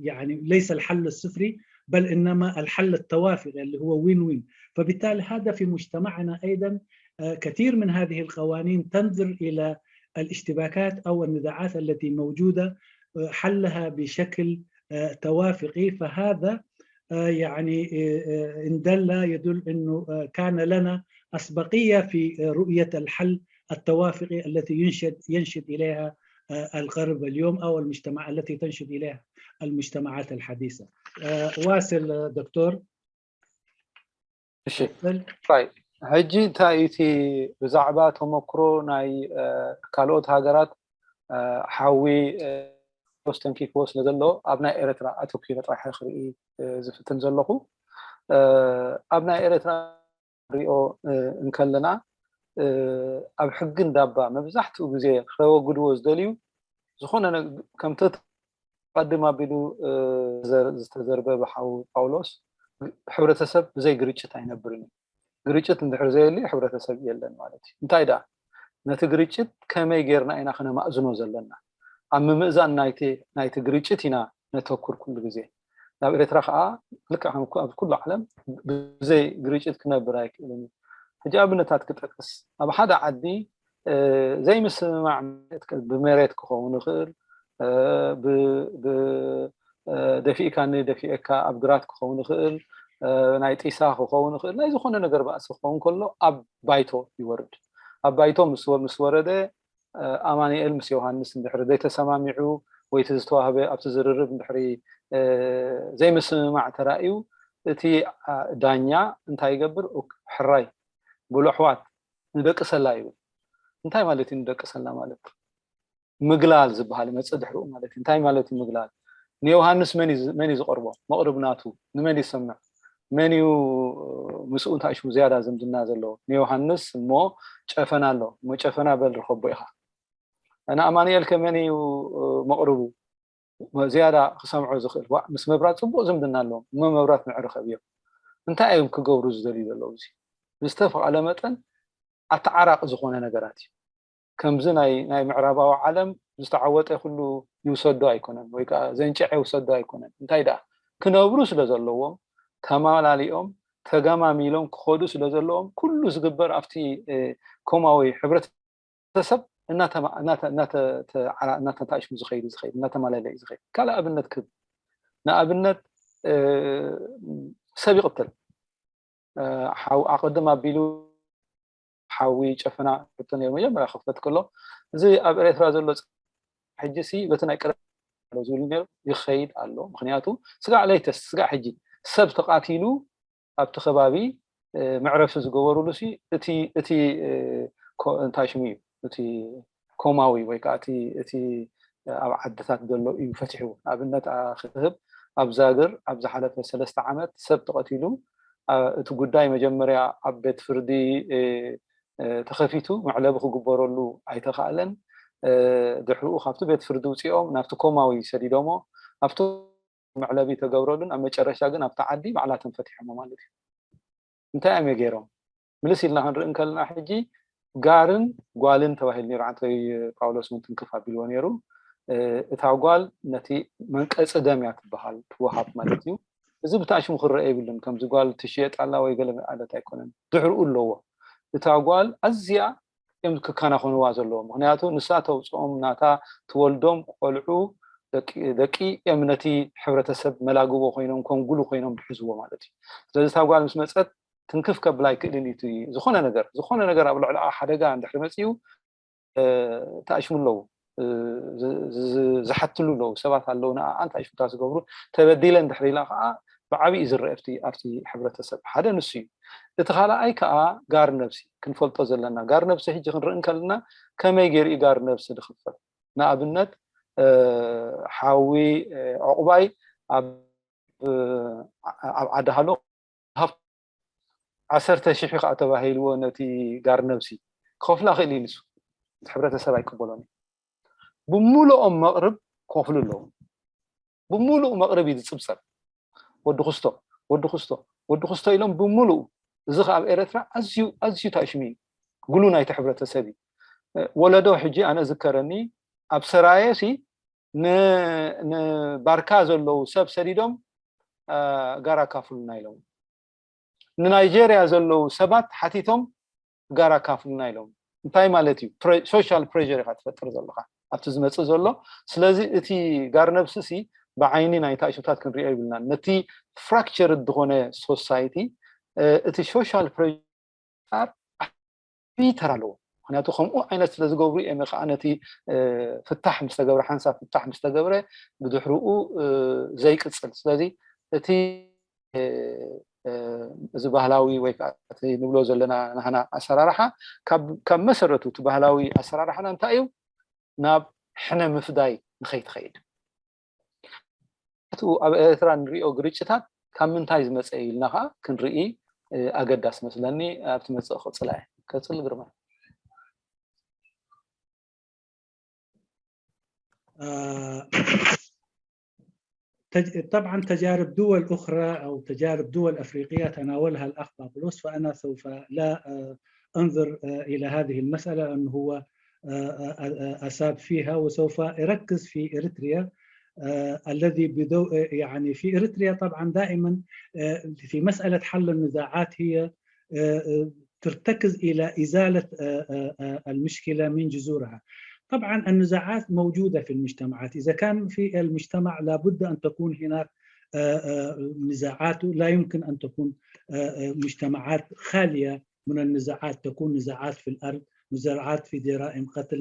يعني ليس الحل الصفري، بل إنما الحل التوافقي اللي هو وين وين. فبالتالي هذا في مجتمعنا أيضا كثير من هذه القوانين تنظر إلى الاشتباكات أو النزاعات التي موجودة حلها بشكل توافقي. فهذا يعني إن دل يدل أنه كان لنا أسبقية في رؤية الحل التوافقي التي ينشد ينشد إليها الغرب اليوم أو المجتمع التي تنشد إليها المجتمعات الحديثة. واصل دكتور. እሺ፣ طيب፣ ሕጂ እንታይ እዩ እቲ ብዛዕባ ተመክሮ ናይ ካልኦት ሃገራት ሓዊ ተንኪፍዎ ስለ ዘሎ ኣብ ናይ ኤርትራ ኣተኪረ ጥራሕ ክርኢ ዝፍትን ዘለኹ። ኣብ ናይ ኤርትራ ሪኦ እንከለና ኣብ ሕጊ እንዳባ መብዛሕትኡ ግዜ ከወግድዎ ዝደልዩ ዝኾነ ከምቲ ቀድም ኣቢሉ ዝተዘርበ ብሓው ጳውሎስ፣ ሕብረተሰብ ብዘይ ግርጭት ኣይነብርን እዩ። ግርጭት እንድሕር ዘየልዩ ሕብረተሰብ የለን ማለት እዩ። እንታይ ደኣ ነቲ ግርጭት ከመይ ጌርና ኢና ክነማእዝኖ ዘለና? ኣብ ምምእዛን ናይቲ ናይቲ ግርጭት ኢና ነተኩር ኩሉ ግዜ። ናብ ኤርትራ ከዓ ልክዕ ከም ኣብ ኩሉ ዓለም ብዘይ ግርጭት ክነብር ኣይክእልን እዩ። ሕጂ ኣብነታት ክጠቅስ፣ ኣብ ሓደ ዓዲ ዘይምስምማዕ ብመሬት ክኸውን ይኽእል፣ ደፊእካኒ ደፊኤካ ኣብ ግራት ክኸውን ይኽእል፣ ናይ ጢሳ ክኸውን ይኽእል፣ ናይ ዝኾነ ነገር ባእሲ ክኸውን ከሎ ኣብ ባይቶ ይወርድ። ኣብ ባይቶ ምስ ወረደ ኣማኒኤል ምስ ዮሃንስ እንድሕሪ ዘይተሰማሚዑ ወይ እቲ ዝተዋህበ ኣብቲ ዝርርብ እንድሕሪ ዘይምስምማዕ ተራእዩ እቲ ዳኛ እንታይ ይገብር? ሕራይ በሉ ኣሕዋት ንደቅሰላ ይብል። እንታይ ማለት እዩ ንደቅሰላ ማለት? ምግላል ዝበሃል ይመፅእ ድሕሪኡ ማለት እዩ። እንታይ ማለት እዩ ምግላል? ንዮሃንስ መን እዩ ዝቐርቦ? መቕርብ ናቱ ንመን ይሰምዕ? መን እዩ ምስኡ እንታይ ሽሙ ዝያዳ ዝምድና ዘለዎ? ንዮሃንስ እሞ ጨፈና ኣሎ እሞ ጨፈና በል ርኸቦ ኢኻ። ንኣማኑኤል ከ መን እዩ መቕርቡ? ዝያዳ ክሰምዖ ዝኽእል ዋእ ምስ መብራት ፅቡቕ ዝምድና ኣለዎም እሞ መብራት ምዕርኸብ እዮም። እንታይ እዮም ክገብሩ ዝደልዩ ዘለዉ? እዚ ብዝተፈቐለ መጠን ኣተዓራቂ ዝኾነ ነገራት እዩ። ከምዚ ናይ ናይ ምዕራባዊ ዓለም ዝተዓወጠ ኩሉ ይውሰዶ ኣይኮነን ወይ ከዓ ዘንጨዐ ይውሰዶ ኣይኮነን። እንታይ ደኣ ክነብሩ ስለ ዘለዎም ተማላሊኦም ተገማሚሎም ክኸዱ ስለ ዘለዎም ኩሉ ዝግበር ኣብቲ ኮማዊ ሕብረት ሰብ እናተታእሽሙ ዝኸይድ ዝኸይድ እናተማለለ እዩ ዝኸይድ። ካልእ ኣብነት ክብ ንኣብነት ሰብ ይቕትል። ሓው ኣቐድም ኣቢሉ ሓዊ ጨፈና ሕቶ ነይሩ መጀመርያ ክፍለጥ ከሎ እዚ ኣብ ኤርትራ ዘሎ ሕጂ ሲ በቲ ናይ ቀደም ዝብል ነይሩ ይኸይድ ኣሎ። ምክንያቱ ስጋዕ ለይተስ ስጋዕ ሕጂ ሰብ ተቃቲሉ ኣብቲ ከባቢ መዕረፊ ዝገበሩሉ ሲ እቲ እቲ እንታይ ሽሙ እዩ እቲ ኮማዊ ወይ ከዓ እቲ እቲ ኣብ ዓድታት ዘሎ እዩ ፈትሕዎ። ንኣብነት ክህብ ኣብ ዛግር ኣብ ዝሓለፈ ሰለስተ ዓመት ሰብ ተቐቲሉ እቲ ጉዳይ መጀመርያ ኣብ ቤት ፍርዲ ተኸፊቱ መዕለቢ ክግበረሉ ኣይተኻእለን። ድሕሪኡ ካብቲ ቤት ፍርዲ ውፅኦም ናብቲ ኮማዊ ሰዲዶሞ ኣብቲ መዕለቢ ተገብረሉን ኣብ መጨረሻ ግን ኣብቲ ዓዲ ባዕላቶም ፈቲሖሞ ማለት እዩ። እንታይ እዮም ገይሮም? ምልስ ኢልና ክንርኢ እንከለና ሕጂ ጋርን ጓልን ተባሂሉ ነይሩ። ዓንተይ ጳውሎስ እውን ትንክፍ ኣቢልዎ ነይሩ። እታ ጓል ነቲ መንቀፂ ደም እያ ትበሃል ትወሃብ ማለት እዩ። እዚ ብታሽሙ ክረአ የብሉን። ከምዚ ጓል ትሽየጥ ኣላ ወይ ገለ ማለት ኣይኮነን። ድሕርኡ ኣለዎ። እታ ጓል ኣዝያ እዮም ክከናኸንዋ ዘለዎ። ምክንያቱ ንሳ ተውፅኦም፣ ናታ ትወልዶም ቆልዑ ደቂ እዮም ነቲ ሕብረተሰብ መላግቦ ኮይኖም፣ ኮንጉሉ ኮይኖም ዝሕዝዎ ማለት እዩ። ስለዚ እታ ጓል ምስ መፀት ትንክፍ ከብል ኣይክእልን እዩ። ዝኾነ ነገር፣ ዝኾነ ነገር ኣብ ልዕሊ ሓደጋ እንድሕሪ መፅኡ ተኣሽሙ ኣለዉ፣ ዝሓትሉ ኣለዉ። ሰባት ኣለዉ ንኣ እንታይ ሽፍታ ዝገብሩ፣ ተበዲለ እንድሕር ኢላ ከዓ ብዓብዩ ዝረአ ኣብቲ ኣብቲ ሕብረተሰብ። ሓደ ንሱ እዩ። እቲ ካልኣይ ከዓ ጋር ነብሲ ክንፈልጦ ዘለና። ጋር ነብሲ ሕጂ ክንርኢ እንከለና ከመይ ገይሩ እዩ ጋር ነብሲ ዝኽፈል? ንኣብነት ሓዊ ዕቑባይ ኣብ ኣብ ዓዲ ሃሎ ሃብ ዓሰርተ ሽሕ ከዓ ተባሂልዎ ነቲ ጋር ነብሲ ክኸፍላ ክእል እዩ ንሱ። እቲ ሕብረተሰብ ኣይቅበሎን እዩ። ብምሉኦም መቕርብ ክኸፍሉ ኣለዎም። ብምሉኡ መቕርብ እዩ ዝፅብፀብ። ወዲ ክስቶ፣ ወዲ ክስቶ፣ ወዲ ክስቶ ኢሎም ብምሉኡ። እዚ ከዓ ኣብ ኤረትራ ኣዝዩ ኣዝዩ ታሽሚ እዩ። ጉሉ ናይቲ ሕብረተሰብ እዩ። ወለዶ ሕጂ ኣነ ዝከረኒ ኣብ ሰራየ ሲ ንባርካ ዘለዉ ሰብ ሰዲዶም ጋር ኣካፍሉና ኢሎም። ንናይጀርያ ዘለዉ ሰባት ሓቲቶም ጋር ኣካፍሉና ኢሎም። እንታይ ማለት እዩ? ሶሻል ፕሬር ኢካ ትፈጥር ዘለካ ኣብቲ ዝመፅእ ዘሎ። ስለዚ እቲ ጋር ነብሲ ሲ ብዓይኒ ናይ ታእሽታት ክንሪኦ ይብልናን። ነቲ ፍራክቸር ዝኾነ ሶሳይቲ እቲ ሶሻል ፕሬር ዓብዪ ተራ ኣለዎ። ምክንያቱ ከምኡ ዓይነት ስለ ዝገብሩ እዮም ከዓ ነቲ ፍታሕ ምስ ተገብረ፣ ሓንሳብ ፍታሕ ምስ ተገብረ ብድሕርኡ ዘይቅፅል። ስለዚ እቲ እዚ ባህላዊ ወይ ከዓ እቲ ንብሎ ዘለና ናህና ኣሰራርሓ ካብ መሰረቱ እቲ ባህላዊ ኣሰራርሓና እንታይ እዩ? ናብ ሕነ ምፍዳይ ንኸይትኸይድ። እቱ ኣብ ኤርትራ ንሪኦ ግርጭታት ካብ ምንታይ ዝመፀ ኢልና ከዓ ክንርኢ ኣገዳስ መስለኒ። ኣብቲ መፅእ ክፅላ እየ። ከፅል ግርማ። طبعا تجارب دول أخرى أو تجارب دول أفريقية تناولها الأخ بابلوس، فأنا سوف لا أنظر إلى هذه المسألة لأنه هو أساب فيها، وسوف أركز في إريتريا الذي بدو يعني في إريتريا طبعا دائما في مسألة حل النزاعات هي ترتكز إلى إزالة المشكلة من جذورها. طبعا النزاعات موجودة في المجتمعات، إذا كان في المجتمع لابد أن تكون هناك نزاعات، لا يمكن أن تكون مجتمعات خالية من النزاعات، تكون نزاعات في الأرض، نزاعات في جرائم قتل،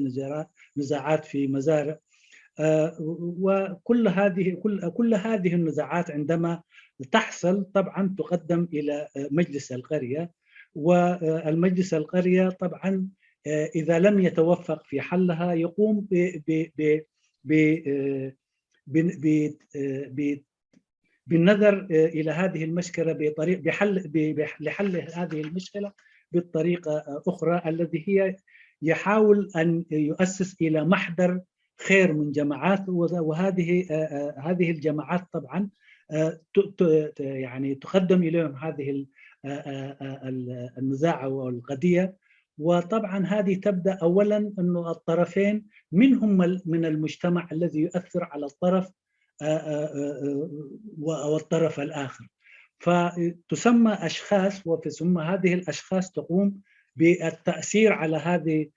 نزاعات في مزارع. وكل هذه كل كل هذه النزاعات عندما تحصل طبعا تقدم الى مجلس القريه، والمجلس القريه طبعا اذا لم يتوفق في حلها يقوم ب ب ب ب ب ب بالنظر الى هذه المشكله بطريق بحل لحل هذه المشكله بطريقه اخرى الذي هي يحاول ان يؤسس الى محضر خير من جماعات، وهذه هذه الجماعات طبعا يعني تقدم اليهم هذه النزاع والقضيه. وطبعا هذه تبدا اولا انه الطرفين، من هم من المجتمع الذي يؤثر على الطرف والطرف الاخر، فتسمى اشخاص، وثم هذه الاشخاص تقوم بالتاثير على هذه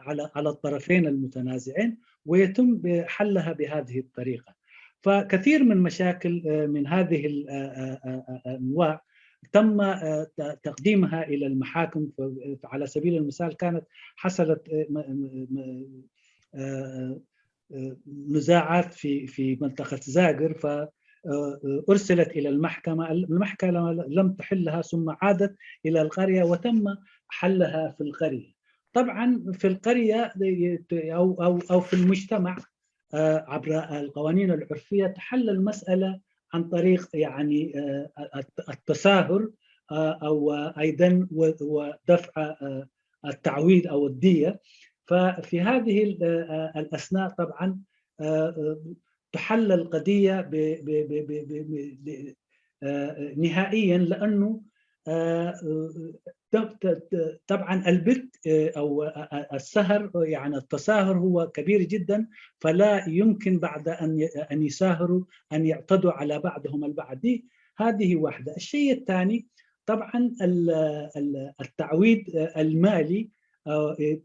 على على الطرفين المتنازعين، ويتم حلها بهذه الطريقه. فكثير من مشاكل من هذه الانواع تم تقديمها الى المحاكم. على سبيل المثال كانت حصلت نزاعات في في منطقه زاجر، فارسلت الى المحكمه، المحكمه لم تحلها، ثم عادت الى القريه وتم حلها في القريه. طبعا في القريه او او او في المجتمع عبر القوانين العرفيه تحل المساله عن طريق يعني التساهل او ايضا ودفع التعويض او الديه. ففي هذه الاثناء طبعا تحل القضيه نهائيا، لانه طبعا البت او السهر، يعني التساهر هو كبير جدا، فلا يمكن بعد ان ان يساهروا ان يعتدوا على بعضهم البعض. دي هذه واحده. الشيء الثاني طبعا التعويض المالي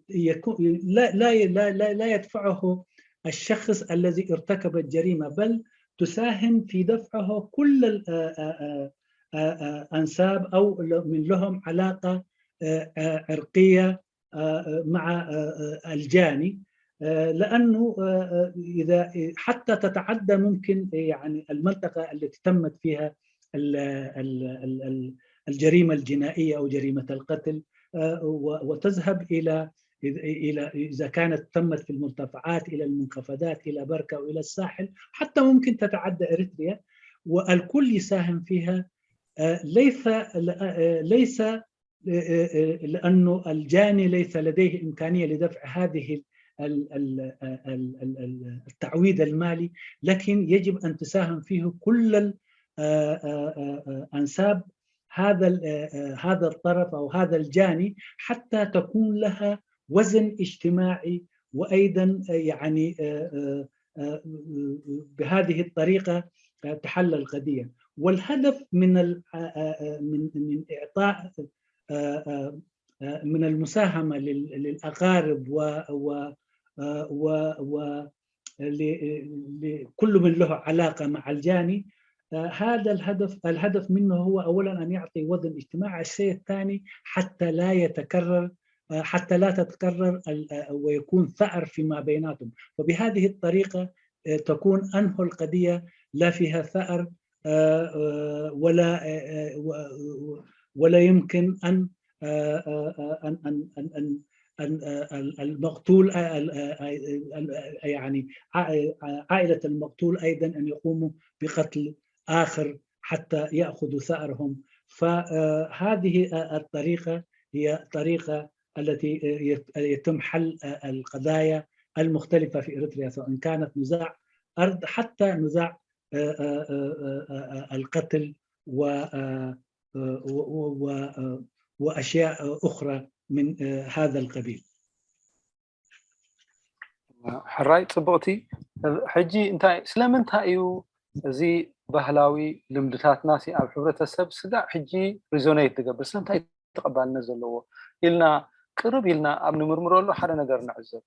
يكون لا لا لا لا, لا يدفعه الشخص الذي ارتكب الجريمه، بل تساهم في دفعه كل الانساب او من لهم علاقه عرقيه مع الجاني، لانه اذا حتى تتعدى ممكن يعني المنطقه التي تمت فيها الجريمه الجنائيه او جريمه القتل، وتذهب الى الى اذا كانت تمت في المرتفعات الى المنخفضات الى بركه والى الساحل، حتى ممكن تتعدى اريتريا، والكل يساهم فيها. ليس ليس لانه الجاني ليس لديه امكانيه لدفع هذه التعويض المالي، لكن يجب ان تساهم فيه كل انساب هذا هذا الطرف او هذا الجاني حتى تكون لها وزن اجتماعي، وايضا يعني بهذه الطريقه تحل القضيه. والهدف من من من اعطاء من المساهمه للاقارب و و و و كل من له علاقه مع الجاني، هذا الهدف الهدف منه هو اولا ان يعطي وزن اجتماعي. الشيء الثاني حتى لا يتكرر حتى لا تتكرر ويكون ثأر فيما بيناتهم. وبهذه الطريقة تكون أنه القضية لا فيها ثأر ولا ولا يمكن أن أن أن أن أن المقتول يعني عائلة المقتول أيضا أن يقوموا بقتل آخر حتى يأخذوا ثأرهم. فهذه الطريقة هي طريقة التي يتم حل القضايا المختلفة في إريتريا، سواء كانت نزاع أرض حتى نزاع القتل و وأشياء أخرى من هذا القبيل. ሕራይ ጽቡቕቲ። ሕጂ እንታይ ስለምንታይ እዩ እዚ ባህላዊ ልምድታትና ሲ ኣብ ሕብረተሰብ ስጋዕ ሕጂ ሪዞኔት ዝገብር ስለምንታይ ተቐባልነት ዘለዎ ኢልና ቅርብ ኢልና ኣብ ንምርምረሉ ሓደ ነገር ንዕዘብ።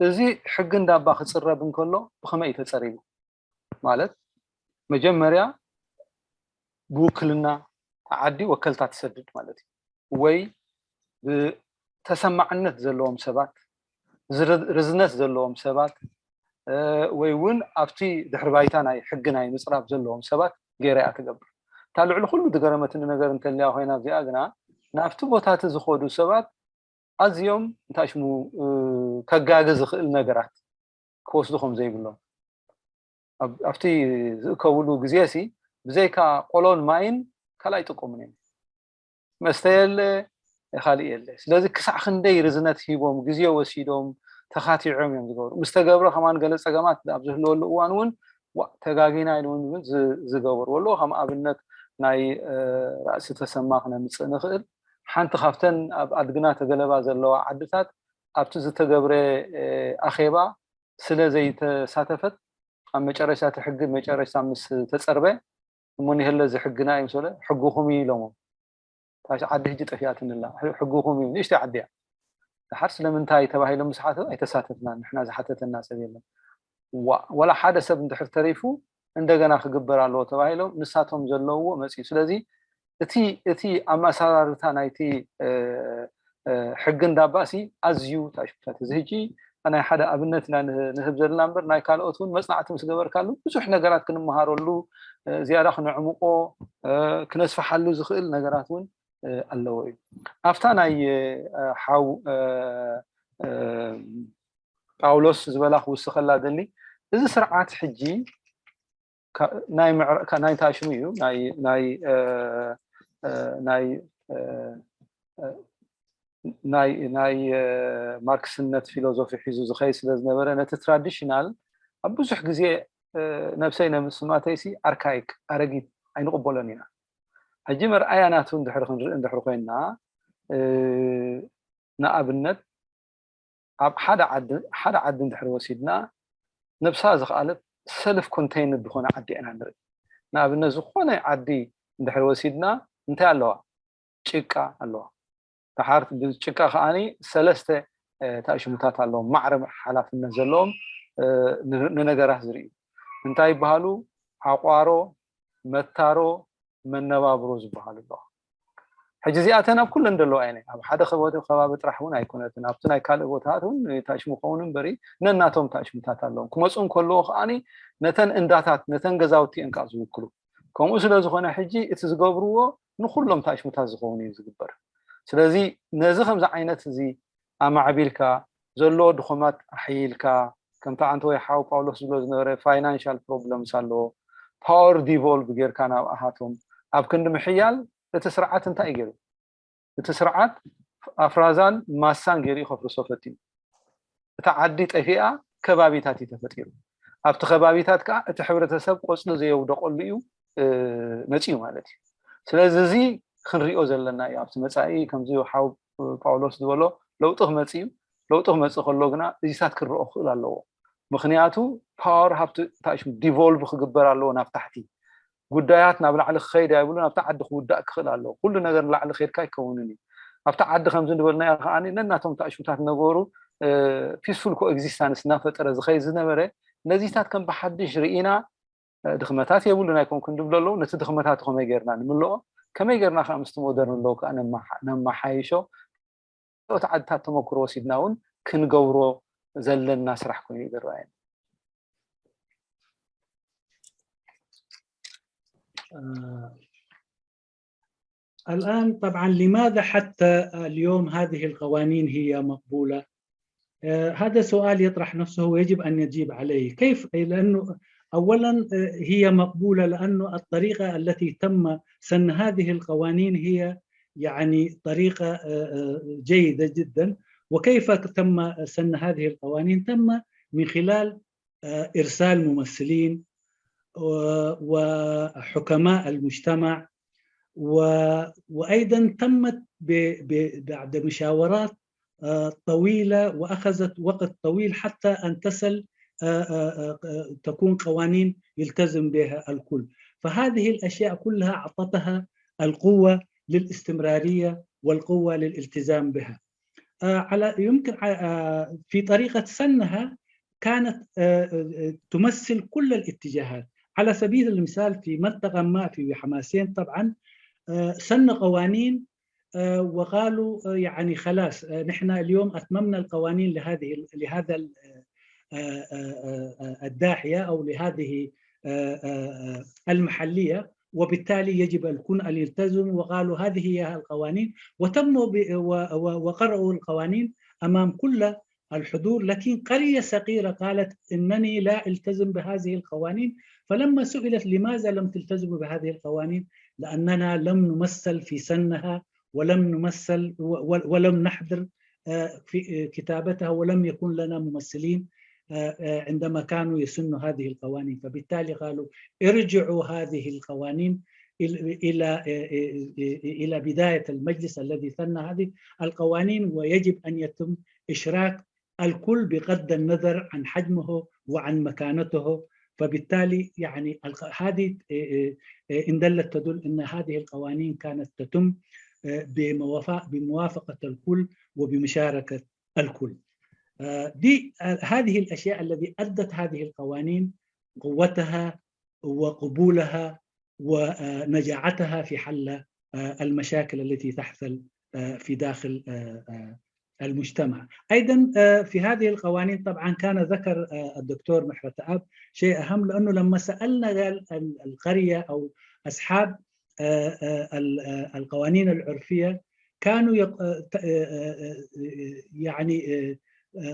እዚ ሕጊ እንዳባ ክፅረብ እንከሎ ብኸመይ እዩ ተፀሪቡ? ማለት መጀመርያ ብውክልና ዓዲ ወከልታ ትሰድድ ማለት እዩ ወይ ብተሰማዕነት ዘለዎም ሰባት ርዝነት ዘለዎም ሰባት ወይ እውን ኣብቲ ድሕሪ ባይታ ናይ ሕጊ ናይ ምፅራብ ዘለዎም ሰባት ገይራ እያ ትገብር። እታ ልዕሊ ኩሉ ዝገረመትኒ ነገር እንተልያ ኮይና እዚኣ ግና ናብቲ ቦታ እቲ ዝኸዱ ሰባት ኣዝዮም እንታይ ሽሙ ከጋጊ ዝኽእል ነገራት ክወስዱ ከም ዘይብሎም ኣብቲ ዝእከብሉ ግዜ ሲ ብዘይካ ቆሎን ማይን ካልእ ኣይጥቀሙን እዮም። መስተ የለ፣ ካልእ የለ። ስለዚ ክሳዕ ክንደይ ርዝነት ሂቦም ግዜ ወሲዶም ተኻቲዖም እዮም ዝገብሩ። ምስ ተገብረ ከማን ገለ ጸገማት ኣብ ዝህልወሉ እዋን እውን ዋእ ተጋጊና ኢሉ እውን ዝገበርዎ ኣለዉ። ከም ኣብነት ናይ ራእሲ ተሰማ ክነምጽእ ንኽእል። ሓንቲ ካብተን ኣብ ኣድግና ተገለባ ዘለዋ ዓድታት ኣብቲ ዝተገብረ ኣኼባ ስለ ዘይተሳተፈት ኣብ መጨረሽታ እቲ ሕጊ መጨረሽታ ምስ ተጸርበ እሞ ንሄለ እዚ ሕግና እዩ ምስ በለ ሕግኹም እዩ ኢሎሞ። ታሽ ዓዲ ሕጂ ጠፊኣትንላ ሕግኹም እዩ ንእሽተይ ዓዲ እያ። ድሓር ስለምንታይ ተባሂሎም ምስ ሓተቱ ኣይተሳተፍናን ንሕና ዝሓተተና ሰብ የለን። ዋእ ወላ ሓደ ሰብ እንድሕር ተሪፉ እንደገና ክግበር ኣለዎ ተባሂሎም ንሳቶም ዘለውዎ መፅዩ። ስለዚ እቲ እቲ ኣመሰራርታ ናይቲ ሕጊ እንዳባሲ ኣዝዩ ታሽኩታት እዚ ሕጂ ናይ ሓደ ኣብነት ኢና ንህብ ዘለና እምበር ናይ ካልኦት እውን መፅናዕቲ ምስ ገበርካሉ ብዙሕ ነገራት ክንመሃረሉ ዝያዳ ክነዕምቆ ክነስፍሓሉ ዝኽእል ነገራት እውን ኣለዎ እዩ። ኣብታ ናይ ሓው ጳውሎስ ዝበላ ክውስኸላ ደሊ እዚ ስርዓት ሕጂ ናይ ታሽሙ እዩ ናይ ናይ ናይ ማርክስነት ፊሎዞፊ ሒዙ ዝኸይድ ስለ ዝነበረ ነቲ ትራዲሽናል ኣብ ብዙሕ ግዜ ነብሰይ ነምስማተይሲ ኣርካይክ ኣረጊት ኣይንቕበሎን ኢና። ሕጂ መርኣያ ናቱ እንድሕር ክንርኢ እንድሕር ኮይንና ንኣብነት ኣብ ሓደ ዓዲ ሓደ ዓዲ እንድሕር ወሲድና ነብሳ ዝኸኣለት ሰልፍ ኮንቴይንድ ዝኾነ ዓዲ ኢና ንርኢ። ንኣብነት ዝኾነ ዓዲ እንድሕር ወሲድና እንታይ ኣለዋ? ጭቃ ኣለዋ። ድሓር ብጭቃ ከዓኒ ሰለስተ ታእሽሙታት ኣለዎም፣ ማዕረ ሓላፍነት ዘለዎም ንነገራት ዝርእዩ እንታይ ይበሃሉ? ዓቋሮ፣ መታሮ፣ መነባብሮ ዝበሃሉ ኣለዋ። ሕጂ እዚኣተን ኣብ ኩለን ዘለዋ እየን። ኣብ ሓደ ከባቢ ጥራሕ እውን ኣይኮነትን፣ ኣብቲ ናይ ካልእ ቦታታት እውን ታእሽሙ ከውን እምበሪ ነናቶም ታእሽሙታት ኣለዎም። ክመፁ እንከለዎ ከዓኒ ነተን እንዳታት ነተን ገዛውቲ እየን ከዓ ዝውክሉ። ከምኡ ስለ ዝኾነ ሕጂ እቲ ዝገብርዎ ንኩሎም ታእሽሙታት ዝኸውን እዩ ዝግበር። ስለዚ ነዚ ከምዚ ዓይነት እዚ ኣማዕቢልካ ዘለዎ ድኹማት ኣሕይልካ፣ ከምቲ ዓንተ ወይ ሓው ጳውሎስ ዝብሎ ዝነበረ ፋይናንሻል ፕሮብለምስ ኣለዎ። ፓወር ዲቮልቭ ጌርካ ናብ ኣሃቶም ኣብ ክንዲ ምሕያል እቲ ስርዓት እንታይ ገይሩ? እቲ ስርዓት ኣፍራዛን ማሳን ገይሩ እዩ ከፍርሶ ፈቲኑ። እታ ዓዲ ጠፊኣ ከባቢታት እዩ ተፈጢሩ። ኣብቲ ከባቢታት ከዓ እቲ ሕብረተሰብ ቆፅሊ ዘየውደቀሉ እዩ መፂኡ ማለት እዩ። ስለዚ እዚ ክንሪኦ ዘለና እዩ። ኣብቲ መፃኢ ከምዚ ሓው ጳውሎስ ዝበሎ ለውጢ ክመፅእ እዩ። ለውጢ ክመፅእ ከሎ ግና እዚታት ክረኦ ክኽእል ኣለዎ። ምክንያቱ ፓወር ሃብቲ ታሽሙ ዲቮልቭ ክግበር ኣለዎ ናብ ታሕቲ። ጉዳያት ናብ ላዕሊ ክኸይድ ኣይብሉ፣ ናብቲ ዓዲ ክውዳእ ክኽእል ኣለዎ። ኩሉ ነገር ንላዕሊ ከይድካ ኣይከውንን እዩ። ኣብቲ ዓዲ ከምዚ ንበልናዮ ከዓኒ ነናቶም ታሽሙታት ነገሩ ፒስፉል ኮኤግዚስታንስ እናፈጠረ ዝኸይድ ዝነበረ ነዚታት ከም ብሓድሽ ርኢና ድኽመታት የብሉን ኣይኮንኩን ድብሎ ኣለዉ። ነቲ ድኽመታቱ ከመይ ጌርና ንምልኦ፣ ከመይ ጌርና ከዓ ምስቲ ሞደርን ኣለዉ ከዓ ነመሓይሾ፣ ኦቲ ዓድታት ተመክሮ ወሲድና እውን ክንገብሮ ዘለና ስራሕ ኮይኑ እዩ ዝረኣየኒ። الآن طبعا لماذا حتى اليوم هذه القوانين هي مقبولة؟ هذا سؤال يطرح نفسه ويجب أن نجيب عليه. كيف؟ لأنه أولا هي مقبولة لأنه الطريقة التي تم سن هذه القوانين هي يعني طريقة جيدة جدا. وكيف تم سن هذه القوانين؟ تم من خلال إرسال ممثلين وحكماء المجتمع، وأيضا تمت بعد مشاورات طويلة وأخذت وقت طويل حتى أن تصل تكون قوانين يلتزم بها الكل. فهذه الأشياء كلها أعطتها القوة للاستمرارية والقوة للالتزام بها. على يمكن في طريقة سنها كانت تمثل كل الاتجاهات. على سبيل المثال في منطقة ما في حماسين طبعا سن قوانين وقالوا يعني خلاص نحن اليوم أتممنا القوانين لهذه لهذا الداحية أو لهذه المحلية، وبالتالي يجب الكل أن يلتزم. وقالوا هذه هي القوانين، وتموا وقرأوا القوانين أمام كل الحضور. لكن قرية صغيرة قالت إنني لا ألتزم بهذه القوانين، فلما سئلت لماذا لم تلتزموا بهذه القوانين؟ لأننا لم نمثل في سنها ولم نمثل ولم نحضر في كتابتها ولم يكن لنا ممثلين عندما كانوا يسنوا هذه القوانين. فبالتالي قالوا ارجعوا هذه القوانين إلى إلى بداية المجلس الذي سن هذه القوانين، ويجب أن يتم إشراك الكل بغض النظر عن حجمه وعن مكانته. فبالتالي يعني هذه إن دلت تدل أن هذه القوانين كانت تتم بموافقة الكل وبمشاركة الكل. دي هذه الأشياء التي أدت هذه القوانين قوتها وقبولها ونجاعتها في حل المشاكل التي تحصل في داخل المجتمع. أيضا في هذه القوانين طبعا كان ذكر الدكتور محرتاب شيء أهم، لأنه لما سألنا القرية أو أصحاب القوانين العرفية كانوا يعني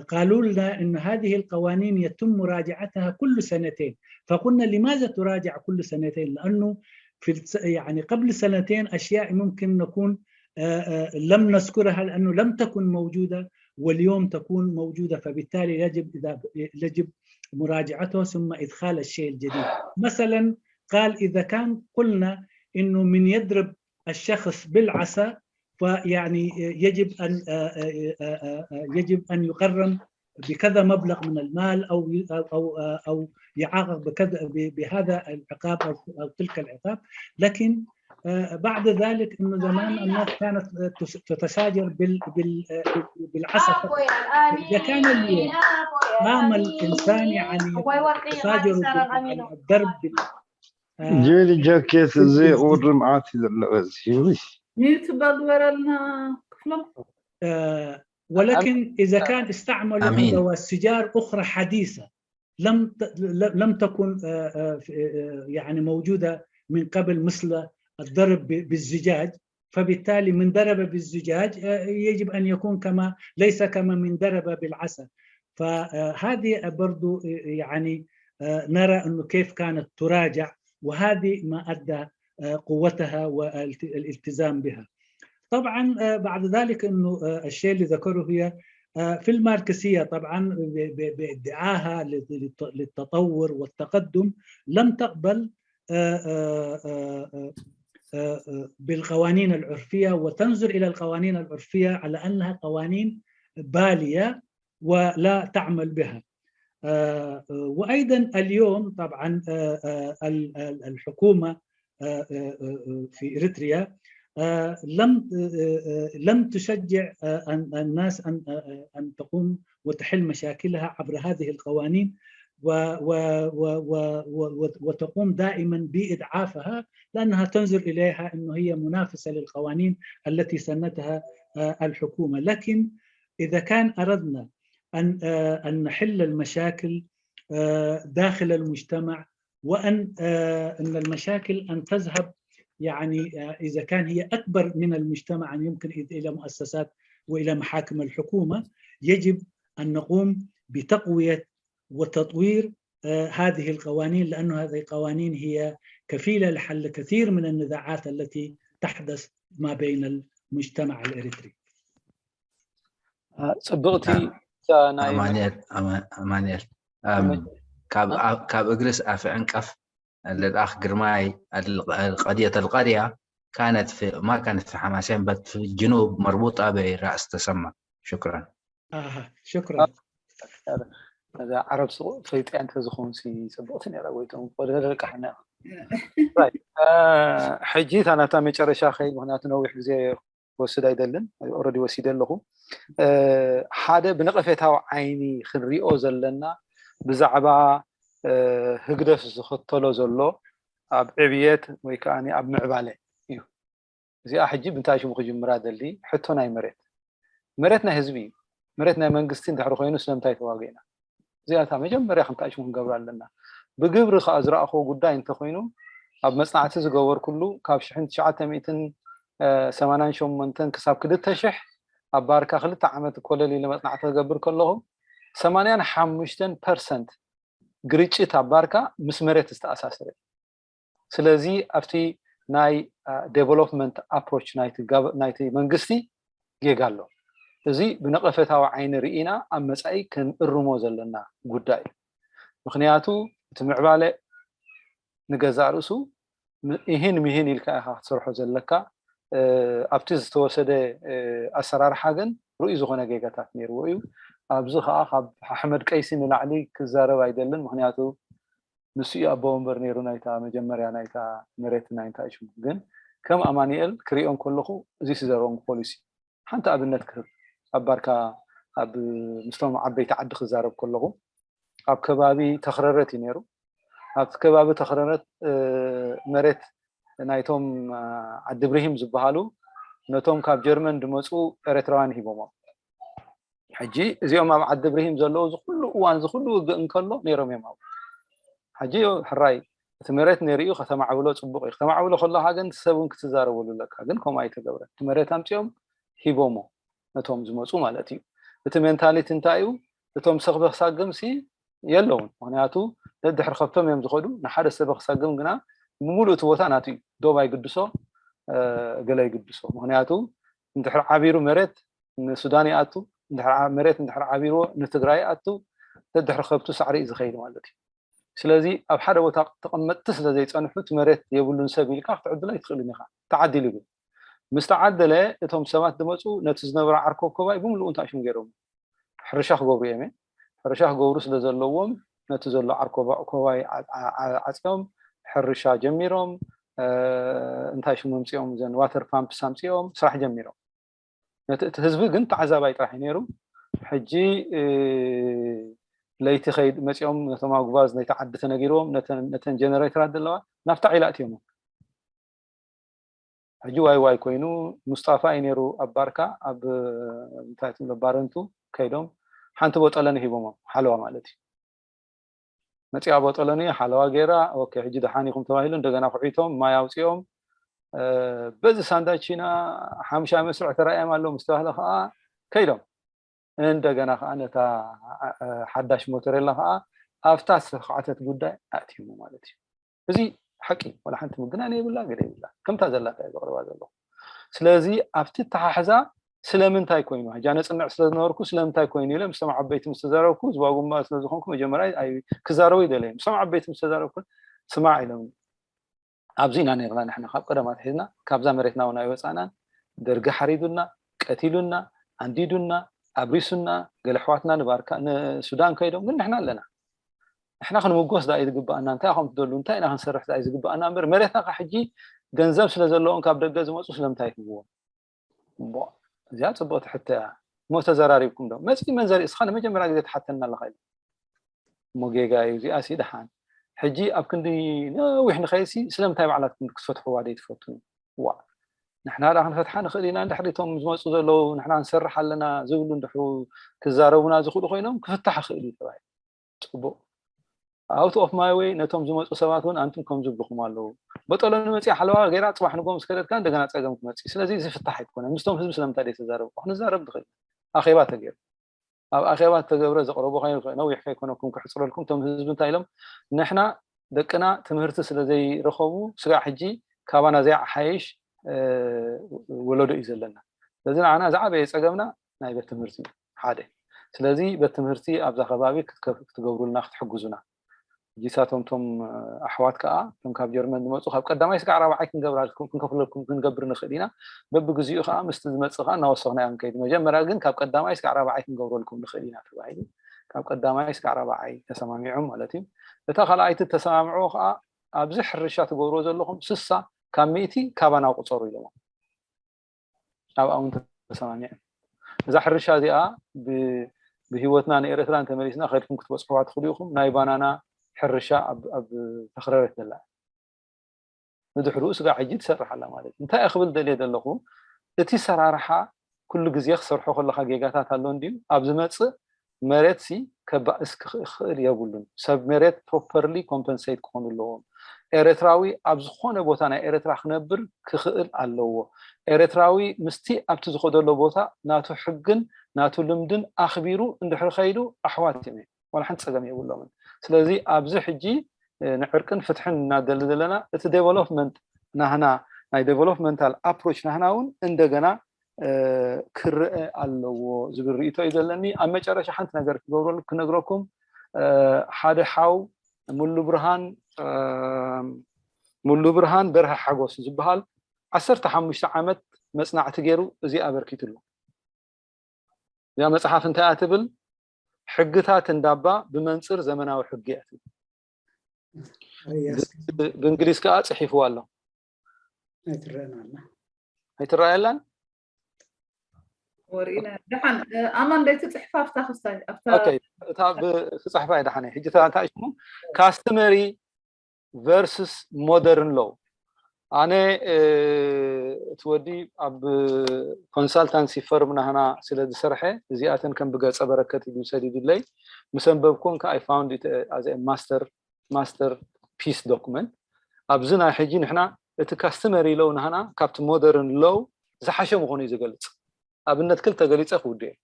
قالوا لنا أن هذه القوانين يتم مراجعتها كل سنتين. فقلنا لماذا تراجع كل سنتين؟ لأنه في يعني قبل سنتين أشياء ممكن نكون لم نذكرها لأنه لم تكن موجودة، واليوم تكون موجودة، فبالتالي يجب إذا يجب مراجعته ثم إدخال الشيء الجديد. مثلا قال إذا كان قلنا إنه من يضرب الشخص بالعصا فيعني يجب أن يجب أن يغرم بكذا مبلغ من المال أو أو أو يعاقب بكذا بهذا العقاب أو تلك العقاب. لكن بعد ذلك انه زمان الناس كانت تتشاجر بال بال بالعصا. اذا كان اليوم قام الانسان يعني يتشاجر بالضرب بال ጁሊ ጃኬት እዚ ቁሪ መዓት እዩ ዘለዎ እዚ። ሚውት በል ግበረልና ክፍሎም። ولكن اذا كان استعملوا ادوات سجار اخرى حديثه لم لم تكن يعني موجوده من قبل مثل الضرب بالزجاج، فبالتالي من ضرب بالزجاج يجب ان يكون كما ليس كما من ضرب بالعصا. فهذه برضو يعني نرى انه كيف كانت تراجع، وهذه ما ادى قوتها والالتزام بها. طبعا بعد ذلك انه الشيء اللي ذكره هي في الماركسيه طبعا بادعاها للتطور والتقدم لم تقبل بالقوانين العرفيه وتنظر الى القوانين العرفيه على انها قوانين باليه ولا تعمل بها. وايضا اليوم طبعا الحكومه في اريتريا لم لم تشجع الناس ان ان تقوم وتحل مشاكلها عبر هذه القوانين وتقوم دائما باضعافها لانها تنظر اليها انه هي منافسه للقوانين التي سنتها الحكومه. لكن اذا كان اردنا ان ان نحل المشاكل داخل المجتمع وان ان المشاكل ان تذهب يعني اذا كان هي اكبر من المجتمع ان يمكن الى مؤسسات والى محاكم الحكومه، يجب ان نقوم بتقويه وتطوير هذه القوانين لانه هذه القوانين هي كفيله لحل كثير من النزاعات التي تحدث ما بين المجتمع الاريتري. ጽብቕቲ ኣማንኤል ኣማንኤል ካብ እግርስ ኣፍ ዕንቀፍ ልልኣኽ ግርማይ ቀድየት ኣልቀርያ ካነት ፊ ማ ካነት ፊ ሓማሴን በት ፊ ጅኑብ መርቡጣ በይ ራእስ ተሰማ። ሽክራን። ሽክራን። እዛ ዓረብ ሱቕ ፈሊጠያ እንተዝኸውን ሲ ጽብቕቲ ነይራ። ጎይቶም ወደደልቃ ሓና ሕጂ እታ ናታ መጨረሻ ከይድ ምክንያቱ ነዊሕ ግዜ ክወስድ ኣይደልን። ኦረዲ ወሲደ ኣለኹ። ሓደ ብነቐፌታዊ ዓይኒ ክንሪኦ ዘለና ብዛዕባ ህግደፍ ዝኸተሎ ዘሎ ኣብ ዕብየት ወይ ከዓ ኣብ ምዕባለ እዩ። እዚኣ ሕጂ ብንታይ ሽሙ ክጅምራ ደሊ ሕቶ ናይ መሬት መሬት ናይ ህዝቢ እዩ። መሬት ናይ መንግስቲ እንድሕሪ ኮይኑ ስለምንታይ ተዋጊእና? እዚኣ እታ መጀመርያ ከምታ ሽሙ ክንገብራ ኣለና። ብግብሪ ከዓ ዝረኣኽዎ ጉዳይ እንተኮይኑ ኣብ መፅናዕቲ ዝገበርኩሉ ካብ ሽሕን ትሽዓተ ሚእትን ሰማንያን ሸሞንተን ክሳብ ክልተ ሽሕ ኣብ ባርካ ክልተ ዓመት ኮለል ኢለ መፅናዕቲ ክገብር ከለኹ ሰማንያን ሓሙሽተን ፐርሰንት ግርጭት ኣብ ባርካ ምስ መሬት ዝተኣሳሰረ እዩ። ስለዚ ኣብቲ ናይ ዴቨሎፕመንት ኣፕሮች ናይቲ መንግስቲ ጌጋ ኣሎ። እዚ ብነቐፈታዊ ዓይኒ ርኢና ኣብ መፃኢ ክንእርሞ ዘለና ጉዳይ እዩ። ምክንያቱ እቲ ምዕባለ ንገዛእ ርእሱ ኢህን ሚህን ኢልካ ኢኻ ክትሰርሖ ዘለካ። ኣብቲ ዝተወሰደ ኣሰራርሓ ግን ርኡይ ዝኾነ ጌጋታት ነይርዎ እዩ። ኣብዚ ከዓ ካብ ኣሕመድ ቀይሲ ንላዕሊ ክዛረብ ኣይደልን። ምክንያቱ ንሱ እዩ ኣቦ ወንበር ነይሩ ናይታ መጀመርያ ናይታ መሬት ናይ እንታይ ሽሙ። ግን ከም ኣማኒኤል ክሪኦ እንከለኹ እዚ ዝዘረቦም ፖሊሲ ሓንቲ ኣብነት ክህብ ኣብ ባርካ ኣብ ምስቶም ዓበይቲ ዓዲ ክዛረብ ከለኹ ኣብ ከባቢ ተኽረረት እዩ ነይሩ። ኣብቲ ከባቢ ተኽረረት መሬት ናይቶም ዓዲ ብርሂም ዝበሃሉ ነቶም ካብ ጀርመን ዝመፁ ኤረትራውያን ሂቦሞም። ሕጂ እዚኦም ኣብ ዓዲ ብርሂም ዘለዉ ዝኩሉ እዋን ዝኩሉ ውግእ እንከሎ ነይሮም እዮም ኣብኡ። ሕጂ ሕራይ እቲ መሬት ነይሩ እዩ ከተማዕብሎ ፅቡቅ እዩ። ከተማዕብሎ ከለካ ግን ሰብ እውን ክትዛረበሉ ኣለካ። ግን ከምኡ ኣይተገብረን። እቲ መሬት ኣምፂኦም ሂቦሞ ነቶም ዝመፁ ማለት እዩ። እቲ ሜንታሊቲ እንታይ እዩ? እቶም ሰክበ ክሳግም ሲ የለውን። ምክንያቱ ደድሕሪ ከብቶም እዮም ዝኸዱ። ንሓደ ሰበ ክሳግም ግና ብምሉእ እቲ ቦታ ናቱ እዩ። ዶብ ኣይግድሶ፣ ገለ ይግድሶ። ምክንያቱ እንድሕር ዓቢሩ መሬት ንሱዳን ይኣቱ፣ መሬት እንድሕር ዓቢርዎ ንትግራይ ይኣቱ፣ ደድሕሪ ከብቱ ሳዕሪ እዩ ዝኸይድ ማለት እዩ። ስለዚ ኣብ ሓደ ቦታ ተቐመጥቲ ስለ ዘይፀንሑ እቲ መሬት የብሉን ሰብ ኢልካ ክትዕድሎ ኣይትኽእልን ኢኻ። ተዓዲሉ ግን ምስ ተዓደለ እቶም ሰባት ዝመፁ ነቲ ዝነበረ ዓርኮብ ኮባይ ብምልኡ እንታይ ሽሙ ገይሮም ሕርሻ ክገብሩ እዮም። ሕርሻ ክገብሩ ስለ ዘለዎም ነቲ ዘሎ ዓርኮባ ኮባይ ዓፅዮም ሕርሻ ጀሚሮም። እንታይ ሽሙ ምፅኦም ዘን ዋተር ፓምፕስ ኣምፅኦም ስራሕ ጀሚሮም። ነቲ እቲ ህዝቢ ግን ተዓዛባይ ጥራሕ እዩ ነይሩ። ሕጂ ለይቲ ከይድ መፂኦም ነቶም ኣጉባዝ ነይቲ ዓዲ ተነጊርዎም ነተን ጀነሬተራት ዘለዋ ናብታ ዒላ እትዮም። ሕጂ ዋይ ዋይ ኮይኑ ሙስጣፋ እዩ ነይሩ ኣብ ባርካ ኣብ እንታይ ትብሎ ባረንቱ ከይዶም ሓንቲ ቦጠለኒ ሂቦሞም ሓለዋ ማለት እዩ። መፂኣ ቦጠለኒ ሓለዋ ገይራ ኦኬ ሕጂ ደሓን ኢኹም ተባሂሉ እንደገና ኩዒቶም ማይ ኣውፂኦም በዚ ሳንዳቺና ሓሙሻይ መስርዕ ተራእዮም ኣለዉ ምስ ተባህለ ከዓ ከይዶም እንደገና ከዓ ነታ ሓዳሽ ሞተሬላ ከዓ ኣብታ ዝተኳዕተት ጉዳይ ኣእትዩሞ ማለት እዩ። እዚ ሓቂ ዋላ ሓንቲ ምግናን የብላ ገለ የብላ ከምታ ዘላታ እየ ዘቕርባ ዘለኹ። ስለዚ ኣብቲ ተሓሕዛ ስለምንታይ ኮይኑ ሕጂ ኣነ ፅንዕ ስለዝነበርኩ ስለምንታይ ኮይኑ ኢለ ምስቶም ዓበይቲ ምስ ተዛረብኩ ዝዋጉማ ስለዝኾንኩ መጀመርያ ክዛረቡ ይደለየ ምስቶም ዓበይቲ ምስ ተዛረብኩ ስማዕ ኢሎም ኣብዚ ኢና ነርና ንሕና ካብ ቀደም ኣትሒዝና ካብዛ መሬትና እውን ኣይወፃእናን። ደርጊ ሓሪዱና፣ ቀቲሉና፣ ኣንዲዱና፣ ኣብሪሱና፣ ገለ ኣሕዋትና ንባርካ ንሱዳን ከይዶም ግን ንሕና ኣለና። ንሕና ክንምጎስ ዳ እዩ ዝግባኣና? እንታይ ኢኹም ትደልዩ? እንታይ ኢና ክንሰርሕ ዳ እዩ ዝግባኣና? እምበር መሬትና ካብ ሕጂ ገንዘብ ስለ ዘለዎም ካብ ደገ ዝመፁ ስለምንታይ ይህብዎም? እሞ እዚኣ ፅቡቕቲ ሕቶ እያ። እሞ ተዘራሪብኩም ዶ? መፂ መን ዘርኢ እስኻ ንመጀመርያ ግዜ ትሓተና ኣለኻ ኢሉ እሞ ጌጋ እዩ እዚኣ ሲ ደሓን ሕጂ ኣብ ክንዲ ነዊሕ ንኸይሲ ስለምንታይ ባዕላትኩም ክትፈትሕዋ ደይ ትፈትኑ? ዋ ንሕና ዳ ክንፈትሓ ንኽእል ኢና እንድሕሪ እቶም ዝመፁ ዘለዉ ንሕና ንሰርሕ ኣለና ዝብሉ እንድሕሩ ክዛረቡና ዝኽእሉ ኮይኖም ክፍታሕ ይኽእል እዩ ተባሂሉ። ፅቡቕ out of my way ነቶም ዝመፁ ሰባት እውን ኣንቱም ከም ዝብልኹም ኣለዉ። በጠሎ ንመፅእ ሓለዋ ገይራ ፅባሕ ንጎ ምስ ከደትካ እንደገና ፀገም ክመፅእ ስለዚ ዝፍታሕ ኣይኮነ ምስቶም ህዝቢ ስለምንታይ ደይ ተዛረቡ ክንዛረብ ንኽእል ኣኼባ ተገይሩ ኣብ ኣኼባ ተገብረ ዘቕረቡ ነዊሕ ከይኮነኩም ክሕፅረልኩም እቶም ህዝቢ እንታይ ኢሎም ንሕና ደቅና ትምህርቲ ስለ ዘይረኸቡ ስጋዕ ሕጂ ካባና ዘይሓይሽ ወለዶ እዩ ዘለና። ስለዚ ንዓና ዝዓበየ ፀገምና ናይ ቤት ትምህርቲ ሓደ። ስለዚ ቤት ትምህርቲ ኣብዛ ከባቢ ክትገብሩልና ክትሕግዙና ጂሳቶም ቶም ኣሕዋት ከዓ ቶም ካብ ጀርመን ዝመፁ ካብ ቀዳማይ ስጋዕ ራብዓይ ክንገብረልኩም ክንከፍለልኩም ክንገብር ንኽእል ኢና። በብግዚኡ ከዓ ምስቲ ዝመፅእ ከዓ እናወሰኽና እዮም ከይድ መጀመርያ ግን ካብ ቀዳማይ ስጋዕ ራብዓይ ክንገብረልኩም ንኽእል ኢና ተባሂሉ ካብ ቀዳማይ ስጋዕ ራብዓይ ተሰማሚዖም ማለት እዩ። እታ ካልኣይቲ ተሰማምዖ ከዓ ኣብዚ ሕርሻ ትገብርዎ ዘለኹም ስሳ ካብ ሚእቲ ካባና ቁፀሩ ኢሎም ኣብኣ እውን ተሰማሚዐ እዛ ሕርሻ እዚኣ ብህይወትና ንኤረትራ እንተመሊስና ከድኩም ክትበፅሕዋ ትኽእሉ ኢኹም ናይ ባናና ሕርሻ ኣብ ተኽረረት ዘላ ንድሕርኡ ስጋ ሕጂ ትሰርሕ ኣላ ማለት እዩ እንታይ ክብል ደልየ ዘለኹ እቲ ሰራርሓ ኩሉ ግዜ ክሰርሖ ከለካ ጌጋታት ኣሎ እንድዩ ኣብ ዝመፅእ መሬት ሲ ከባእስ ክኽእል የብሉን ሰብ መሬት properly compensate ክኾኑ ኣለዎም ኤረትራዊ ኣብ ዝኾነ ቦታ ናይ ኤረትራ ክነብር ክኽእል ኣለዎ ኤረትራዊ ምስቲ ኣብቲ ዝኸደሎ ቦታ ናቱ ሕግን ናቱ ልምድን ኣኽቢሩ እንድሕር ከይዱ ኣሕዋት እዮም ዋላ ሓንቲ ፀገም የብሎምን ስለዚ ኣብዚ ሕጂ ንዕርቅን ፍትሕን እናደሊ ዘለና እቲ development ናህና ናይ developmental approach ናህና እውን እንደገና ክረአ ኣለዎ ዝብል ርእቶ እዩ ዘለኒ ኣብ መጨረሻ ሓንቲ ነገር ክነግረኩም ሓደ ሓው ሙሉ ብርሃን ሙሉ ብርሃን በርሀ ሓጎስ ዝበሃል ዓሰርተ ሓሙሽተ ዓመት መፅናዕቲ ገይሩ እዚ ኣበርኪትሉ እዚኣ መፅሓፍ እንታይ እያ ትብል ሕግታት እንዳባ ብመንፅር ዘመናዊ ሕጊ እያ ትብል ብእንግሊዝ ከዓ ፅሒፍዋ ኣሎ ኣይትረኣየላን ወርኢና ደሓን ኣማን ደይ ትፅሕፋ ኣብታ ክስታይ ኣብታ እታ ክፅሕፋ እየ ደሓነ ሕጂ እንታይ ሽሙ customary versus modern law ኣነ እቲ ወዲ ኣብ consultancy firm ናህና ስለ ዝሰርሐ እዚኣተን ከም ብገፀ በረከት ኢሉ ሰዲዱለይ ምስ ኣንበብኩን ከ I found it as a master master piece document ኣብዚ ናይ ሕጂ ንሕና እቲ customary law ናህና ካብቲ modern law ዝሓሸ ምዃኑ እዩ ዝገልፅ ኣብነት ክልተ ገሊፀ ክውድእ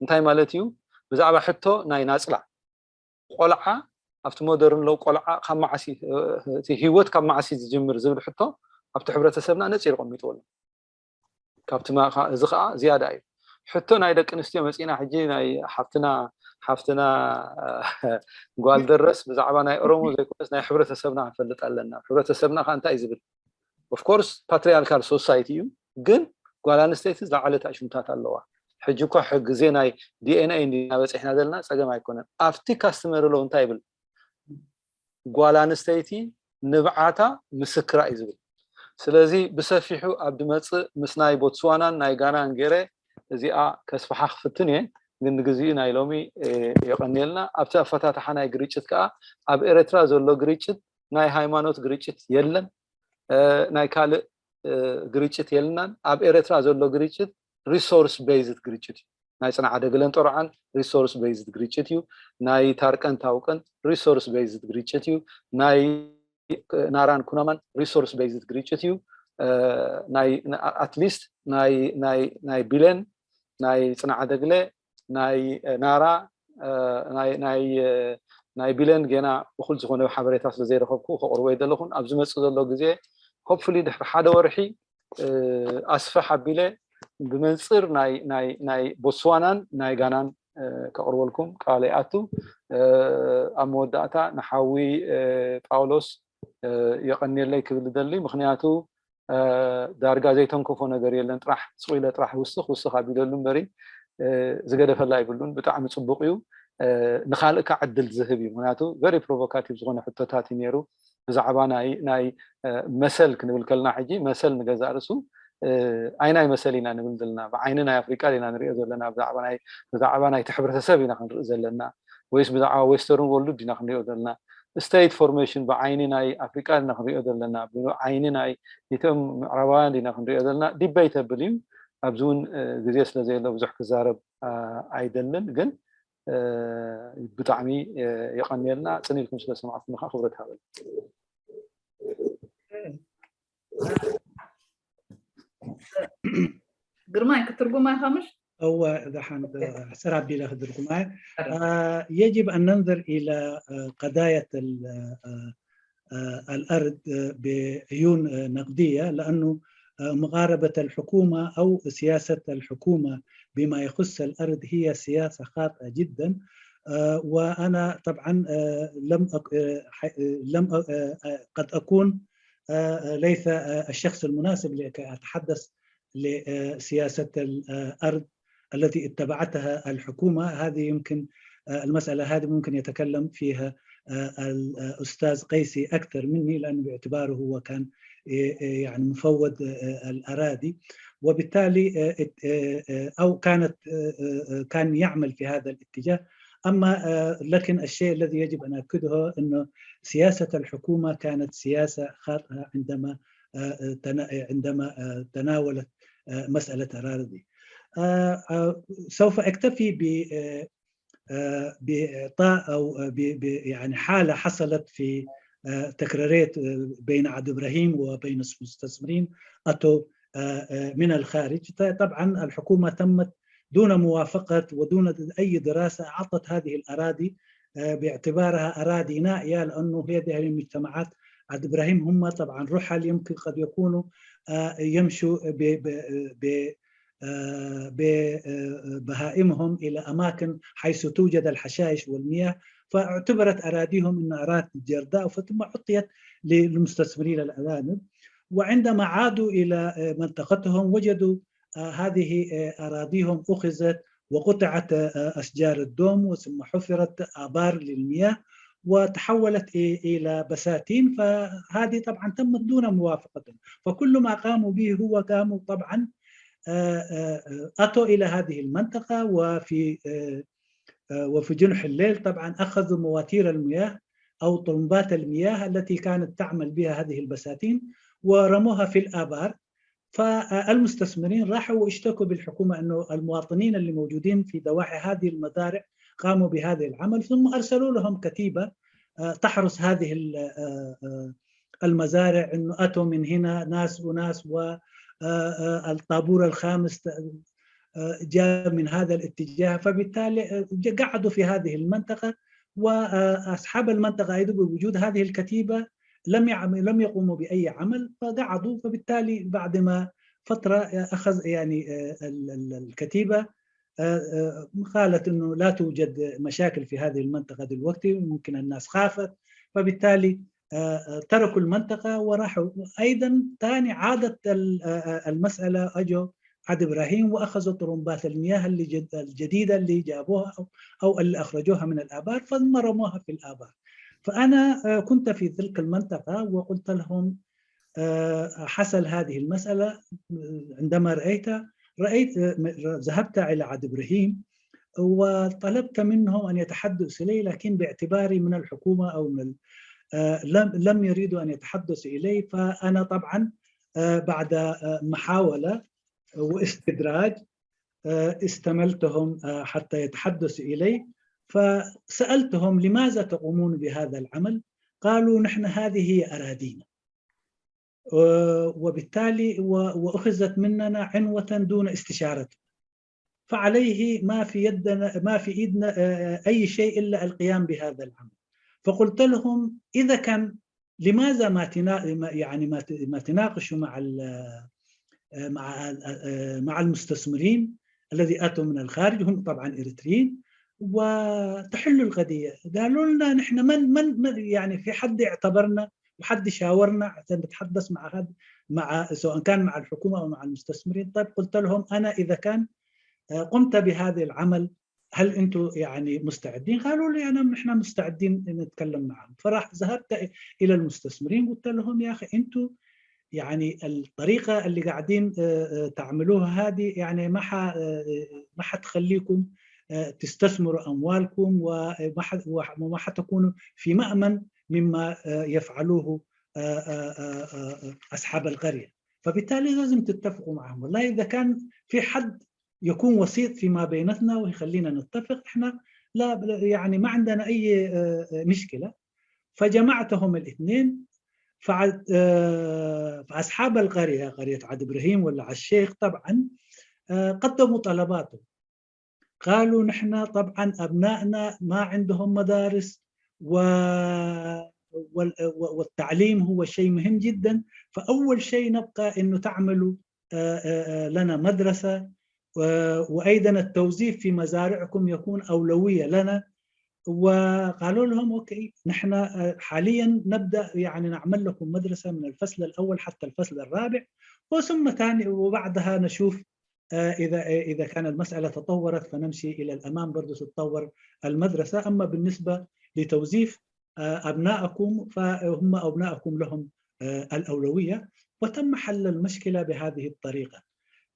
እንታይ ማለት እዩ ብዛዕባ ሕቶ ናይ ናፅላ ቆልዓ ኣብቲ modern law ቆልዓ ካብ መዓስ እቲ ህይወት ካብ መዓስ ዝጅምር ዝብል ሕቶ ኣብቲ ሕብረተሰብና ነፂሩ ቀሚጥዎ ኣሎ ካብቲ እዚ ከዓ ዝያዳ እዩ ሕቶ ናይ ደቂ ኣንስትዮ መፂና ሕጂ ናይ ሓፍትና ሓፍትና ጓል ደረስ ብዛዕባ ናይ ኦሮሞ ዘይኮነስ ናይ ሕብረተሰብና ክንፈልጥ ኣለና ሕብረተሰብና ከዓ እንታይ ዝብል of course patriarchal society እዩ ግን ጓል ኣንስተይቲ ዝለዓለት ኣሽሙታት ኣለዋ። ሕጂ እኳ ሕግዜ ናይ ዲ ኤን ኤ እንዲና በፂሕና ዘለና፣ ፀገም ኣይኮነን። ኣብቲ customary law እንታይ ይብል? ጓል ኣንስተይቲ ንብዓታ ምስክራ እዩ ዝብል። ስለዚ ብሰፊሑ ኣብ ድመፅእ ምስ ናይ ቦትስዋናን ናይ ጋናን ገይረ እዚኣ ከስፍሓ ክፍትን እየ። ግን ንግዚኡ ናይ ሎሚ የቐንየልና። ኣብቲ ኣፈታትሓ ናይ ግርጭት ከዓ ኣብ ኤርትራ ዘሎ ግርጭት ናይ ሃይማኖት ግርጭት የለን፣ ናይ ካልእ ግርጭት የልናን። ኣብ ኤርትራ ዘሎ ግርጭት resource based ግርጭት እዩ። ናይ ጽንዓ ደግለን ጠርዓን resource based ግርጭት እዩ። ናይ ታርቀን ታውቀን resource based ግርጭት እዩ። ናይ ናራን ኩናማን resource based ግርጭት እዩ። ናይ at least ናይ ናይ ናይ ቢለን ናይ ጽንዓ ደግለ ናይ ናራ ናይ ናይ ናይ ቢለን ገና እኹል ዝኾነ ሓበሬታ ስለ ዘይረኸብኩ ከቕርቦ ኣይደለኹን። ኣብ ዝመጽእ ዘሎ ግዜ hopefully ድሕሪ ሓደ ወርሒ ኣስፍሕ ኣቢለ ብመንፅር ናይ ናይ ናይ ቦትስዋናን ናይ ጋናን ከቕርበልኩም ቃል ይኣቱ። ኣብ መወዳእታ ንሓዊ ጳውሎስ የቐንየለይ ክብል ዝደሊ። ምክንያቱ ዳርጋ ዘይተንከፎ ነገር የለን። ጥራሕ ስቕ ኢለ ጥራሕ ውስኽ ውስኽ ኣቢለሉ እምበሪ ዝገደፈላ ኣይብሉን። ብጣዕሚ ጽቡቕ እዩ። ንኻልእ ከዓ ዕድል ዝህብ እዩ። ምክንያቱ very provocative ዝኾነ ሕቶታት እዩ ነይሩ። ብዛዕባ ናይ ናይ መሰል ክንብል ከለና ሕጂ መሰል ንገዛእ ርእሱ ኣይናይ መሰል ኢና ንብል ዘለና። ብዓይኒ ናይ ኣፍሪቃ ኢና ንሪኦ ዘለና። ብዛዕባ ናይ ብዛዕባ ናይቲ ሕብረተሰብ ኢና ክንርኢ ዘለና ወይስ ብዛዕባ western world ኢና ክንሪኦ ዘለና? State formation ብዓይኒ ናይ ኣፍሪቃ ኢና ክንሪኦ ዘለና፣ ብዓይኒ ናይ እቶም ምዕራባውያን ኢና ክንሪኦ ዘለና? Debatable እዩ። ኣብዚ እውን ግዜ ስለ ዘየሎ ብዙሕ ክዛረብ ኣይደልን። ግን ብጣዕሚ የቐንየልና። ጽን ኢልኩም ስለ ሰማዕኩም ከዓ ክብረት ሃበል። ግርማይ ክትርጉማ ኢኻ ምሽ? እወ፣ ደሓን ሕጽር ኣቢለ ክድርጉማ። يجب أن ننظر إلى قضايا الأرض بعيون نقدية، لأنه مقاربة الحكومة أو سياسة الحكومة بما يخص الأرض هي سياسة خاطئة جدا. وأنا طبعا لم لم قد أكون ليس الشخص المناسب لكي أتحدث لسياسة الأرض التي اتبعتها الحكومة. هذه يمكن المسألة هذه ممكن يتكلم فيها الأستاذ قيسي أكثر مني، لأنه باعتباره هو كان يعني مفوض الأراضي، وبالتالي أو كانت كان يعمل في هذا الاتجاه. أما لكن الشيء الذي يجب أن أكده أنه سياسة الحكومة كانت سياسة خاطئة عندما عندما تناولت مسألة الأراضي. سوف أكتفي ب بإعطاء أو يعني حالة حصلت في تكراريت بين عبد إبراهيم وبين المستثمرين أتو من الخارج. طبعا الحكومة تمت دون موافقة ودون أي دراسة أعطت هذه الأراضي باعتبارها أراضي نائية، لأنه هذه المجتمعات عبد إبراهيم هم طبعا رحل، يمكن قد يكونوا يمشوا ببهائمهم إلى أماكن حيث توجد الحشائش والمياه، فاعتبرت أراضيهم أن أراضي جرداء، فتم عطيت للمستثمرين الأجانب. وعندما عادوا إلى منطقتهم وجدوا هذه أراضيهم أخذت وقطعت أشجار الدوم، ثم حفرت آبار للمياه وتحولت إلى بساتين، فهذه طبعا تمت دون موافقتهم. فكل ما قاموا به هو قاموا طبعا أتوا إلى هذه المنطقة وفي وفي جنح الليل طبعا أخذوا مواتير المياه أو طلمبات المياه التي كانت تعمل بها هذه البساتين ورموها في الآبار. فالمستثمرين راحوا واشتكوا بالحكومة أنه المواطنين اللي موجودين في ضواحي هذه المزارع قاموا بهذا العمل، ثم أرسلوا لهم كتيبة تحرس هذه المزارع، أنه أتوا من هنا ناس وناس، والطابور الخامس جاء من هذا الاتجاه، فبالتالي قعدوا في هذه المنطقة. وأصحاب المنطقة أيضا بوجود هذه الكتيبة لم يعمل لم يقوموا بأي عمل، فقعدوا. فبالتالي بعد ما فترة أخذ يعني الكتيبة قالت أنه لا توجد مشاكل في هذه المنطقة دلوقتي، ممكن الناس خافت، فبالتالي تركوا المنطقة وراحوا. أيضا ثاني عادت المسألة، أجوا عاد إبراهيم وأخذوا طرمبات المياه اللي جد-، الجديدة اللي جابوها أو، أو اللي أخرجوها من الآبار، ثم رموها في الآبار. فأنا، آه، كنت في تلك المنطقة وقلت لهم، آه، حصل هذه المسألة، آه، عندما رأيت، رأيت، آه، ذهبت إلى عاد إبراهيم وطلبت منهم أن يتحدثوا إلي، لكن باعتباري من الحكومة أو من ال-، آه، لم، لم يريدوا أن يتحدثوا إلي. فأنا طبعًا، آه، بعد، آه، محاولة واستدراج، آه، استملتهم، آه، حتى يتحدثوا إلي. فسألتهم: "لماذا تقومون بهذا العمل؟" قالوا: "نحن هذه هي أراضينا." آه، وبالتالي و-، وأخذت مننا عنوة دون استشارة، فعليه ما في يدنا، ما في إيدنا، آه، أي شيء إلا القيام بهذا العمل. فقلت لهم: "إذا كان، لماذا ما تنا-، ما، يعني ما ت-، ما تناقشوا مع ال-، آه، مع ال-، آه، مع المستثمرين الذي أتوا من الخارج، هم طبعًا إريتريين، وتحلوا القضية؟" قالوا لنا: "نحن من، من، من، يعني في حد اعتبرنا وحد شاورنا عشان نتحدث مع هذا، مع، سواء كان مع الحكومة أو مع المستثمرين؟" طيب، قلت لهم: "أنا إذا كان، آه، قمت بهذا العمل، هل أنتم يعني مستعدين؟" قالوا لي: "أنا، نحن مستعدين نتكلم معهم." فراح ذهبت إلى المستثمرين، قلت لهم: "يا أخي، أنتم يعني الطريقة اللي قاعدين، آه، آه، تعملوها هذه، يعني ما ح-، آه، آه، ما حتخليكم، آه، تستثمروا أموالكم، وما ح-، وما حتكونوا في مأمن مما، آه، يفعلوه، آه، آه، آه، آه، آه، أصحاب القرية. فبالتالي لازم تتفقوا معهم. والله إذا كان في حد يكون وسيط فيما بينتنا ويخلينا نتفق، إحنا لا، يعني ما عندنا أي، آه، آه، مشكلة." فجمعتهم الاثنين، فع-، آه، فأصحاب القرية، قرية عاد إبراهيم ولا على الشيخ طبعًا، آه، قدموا طلباتهم. قالوا: "نحن طبعًا أبنائنا ما عندهم مدارس، و-، وال-، و-، والتعليم هو شيء مهم جدًا، فأول شيء نبقى إنه تعملوا، آه، آه، آه، لنا مدرسة، و-، وأيضًا التوظيف في مزارعكم يكون أولوية لنا." وقالوا لهم: "أوكي، نحن، آه، حاليًا نبدأ يعني نعمل لكم مدرسة من الفصل الأول حتى الفصل الرابع، وثم تاني وبعدها نشوف، آه، إذا، إذا كان المسألة تطورت فنمشي إلى الأمام، برضو تتطور المدرسة. أما بالنسبة لتوظيف، آه، أبنائكم فهم أبنائكم لهم، آه، الأولوية." وتم حل المشكلة بهذه الطريقة.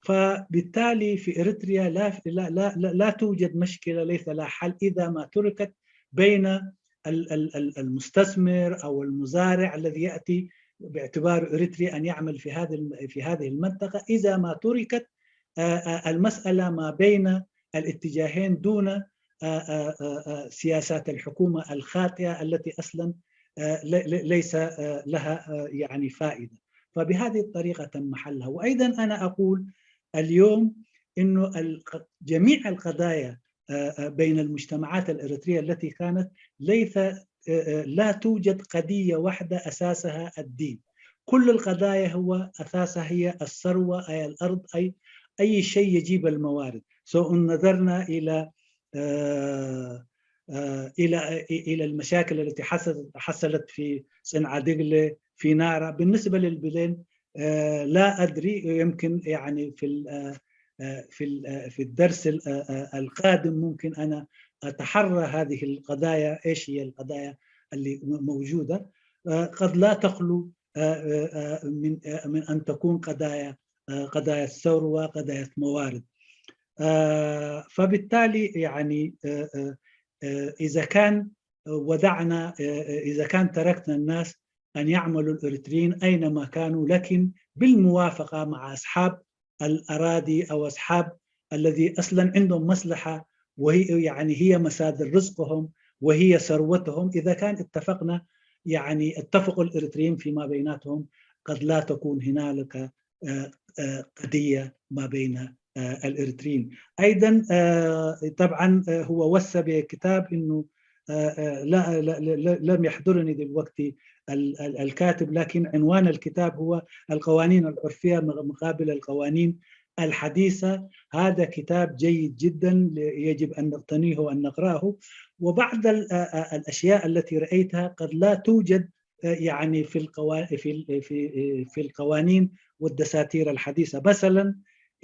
فبالتالي في إريتريا لا، لا، لا، لا، لا توجد مشكلة ليس لها حل إذا ما تركت بين ال-، ال-، ال-، المستثمر أو المزارع الذي يأتي باعتبار إريتري أن يعمل في هذه الم-، في هذه المنطقة، إذا ما تركت، آه، آه، المسألة ما بين الاتجاهين دون، آه، آه، آه، آه، سياسات الحكومة الخاطئة التي أصلًا، آه، لي-، لي-، ليس، آه، لها، آه، يعني فائدة. فبهذه الطريقة تم حلها. وأيضًا أنا أقول اليوم إنه الق-، جميع القضايا، آه، آه، بين المجتمعات الإريترية التي كانت ليس، آه، آه، لا توجد قضية واحدة أساسها الدين. كل القضايا هو أساسها هي الثروة، أي الأرض، أي أي شيء يجيب الموارد. سواء نظرنا إلى، آه، آه، إلى، إلى المشاكل التي حصلت، حصلت في صنعاء دجلة، في نارا. بالنسبة للبلين، آه، لا أدري، يمكن يعني في ال-، آه، آه، في ال-، آه، في الدرس ال-، آه، آه، القادم ممكن أنا أتحرى هذه القضايا، إيش هي القضايا اللي م-، موجودة. آه، قد لا تخلو، آه، آه، آه، من، آه، من أن تكون قضايا، آه، قضايا الثروة، قضايا موارد. آه، فبالتالي يعني، آه، آه، آه، إذا كان وضعنا، آه، آه، إذا كان تركنا الناس أن يعملوا الإريتريين أينما كانوا، لكن بالموافقة مع أصحاب الأراضي أو أصحاب الذي أصلًا عندهم مصلحة، وهي يعني هي مصادر رزقهم وهي ثروتهم. إذا كان اتفقنا، يعني اتفقوا الإريتريين فيما بيناتهم، قد لا تكون هنالك، آه، آه، قضية ما بين، آه، الإريتريين. أيضًا، آه، طبعًا، آه، هو وصى بكتاب إنه، آه، آه، لا، لا، لا، لا، لم يحضرني دلوقتي ال-، ال-، الكاتب، لكن عنوان الكتاب هو القوانين العرفية مغ-، مقابل القوانين الحديثة. هذا كتاب جيد جدًا، ل-، يجب أن نقتنيه وأن نقرأه. وبعض ال-، آه، آه، الأشياء التي رأيتها قد لا توجد، آه، يعني في القوا-، في ال-، في، آه، في القوانين والدساتير الحديثة. مثلًا،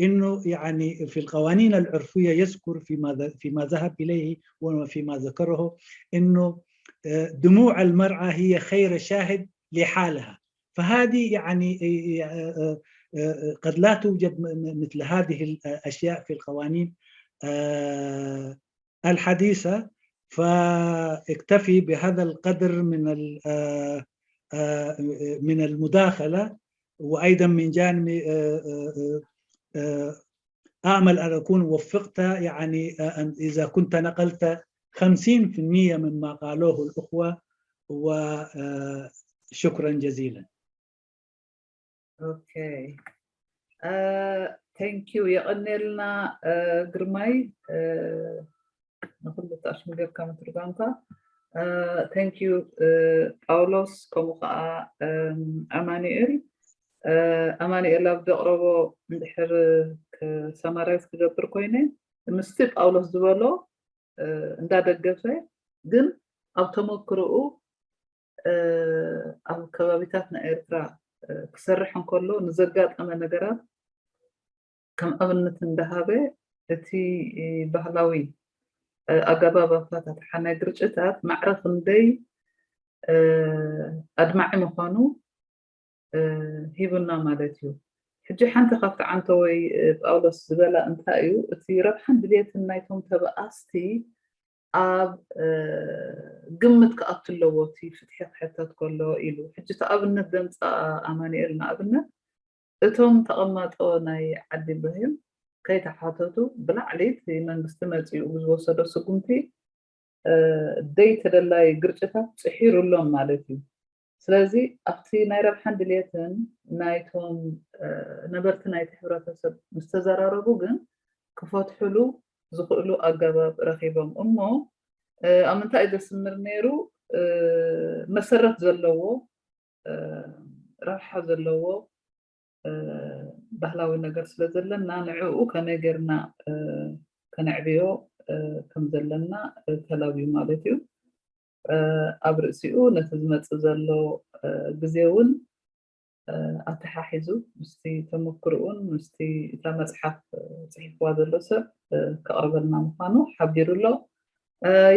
انه يعني في القوانين العرفيه يذكر فيما ذ- فيما ذهب اليه وفيما ذكره انه آه، دموع المراه هي خير شاهد لحالها. فهذه يعني آه، آه، آه، قد لا توجد م- م- مثل هذه الاشياء في القوانين آه، الحديثه. فاكتفي بهذا القدر من ال- آه، آه، من المداخله، وايضا من جانبي آه، آه، آه، آه، امل ان اكون وفقت، يعني آه، أن- اذا كنت نقلت خمسين في المية مما قالوه الاخوه. وشكرا جزيلا. Okay. Thank you. የቐኔልና ግርማይ፣ ንኩሉ ኣሽሙ ጌርካ ምትርጓምካ። Thank you ጳውሎስ፣ ከምኡ ከዓ ኣማኑኤል። ኣማኑኤል ኣብ ዘቕረቦ እንድሕር ሰማራይዝ ክገብር ኮይነ፣ ምስቲ ጳውሎስ ዝበሎ እንዳደገፈ፣ ግን ኣብ ተመክርኡ ኣብ ከባቢታት ናይ ኤርትራ ክሰርሕ እንከሎ ንዘጋጠመ ነገራት ከም ኣብነት እንዳሃበ፣ እቲ ባህላዊ ኣገባብ ኣፈታትሓ ናይ ግርጭታት ማዕረ ክንደይ ኣድማዒ ምዃኑ ሂቡና ማለት እዩ። ሕጂ ሓንቲ ካብቲ ዓንተወይ ጳውሎስ ዝበላ እንታይ እዩ፣ እቲ ረብሓን ድልየትን ናይቶም ተበኣስቲ ኣብ ግምት ክኣቱ ኣለዎ፣ እቲ ፍትሒ ክሕተት ከሎ ኢሉ። ሕጂ እቲ ኣብነት ዘምፀኣ ኣማኑኤል ንኣብነት፣ እቶም ተቐማጦ ናይ ዓዲ ብርሂም ከይተሓተቱ ብላዕሊ እቲ መንግስቲ መፂኡ ብዝወሰዶ ስጉምቲ ደይ ተደላይ ግርጭታት ፅሒሩሎም ማለት እዩ። ስለዚ ኣብቲ ናይ ረብሓን ድልየትን ናይቶም ነበርቲ ናይቲ ሕብረተሰብ ምስ ተዘራረቡ ግን ክፈትሕሉ ዝኽእሉ ኣገባብ ረኺቦም እሞ ኣብ ምንታይ እዩ ዘስምር ነይሩ? መሰረት ዘለዎ፣ ረብሓ ዘለዎ ባህላዊ ነገር ስለ ዘለና ንዕኡ ከመይ ጌርና ከነዕብዮ ከም ዘለና ተላብዩ ማለት እዩ። ኣብ ርእሲኡ ነቲ ዝመጽእ ዘሎ ግዜ እውን ኣተሓሒዙ ምስቲ ተመክርኡን ምስቲ እታ መጽሓፍ ጽሒፍዋ ዘሎ ሰብ ከቕርበልና ምዃኑ ሓቢሩ ኣሎ።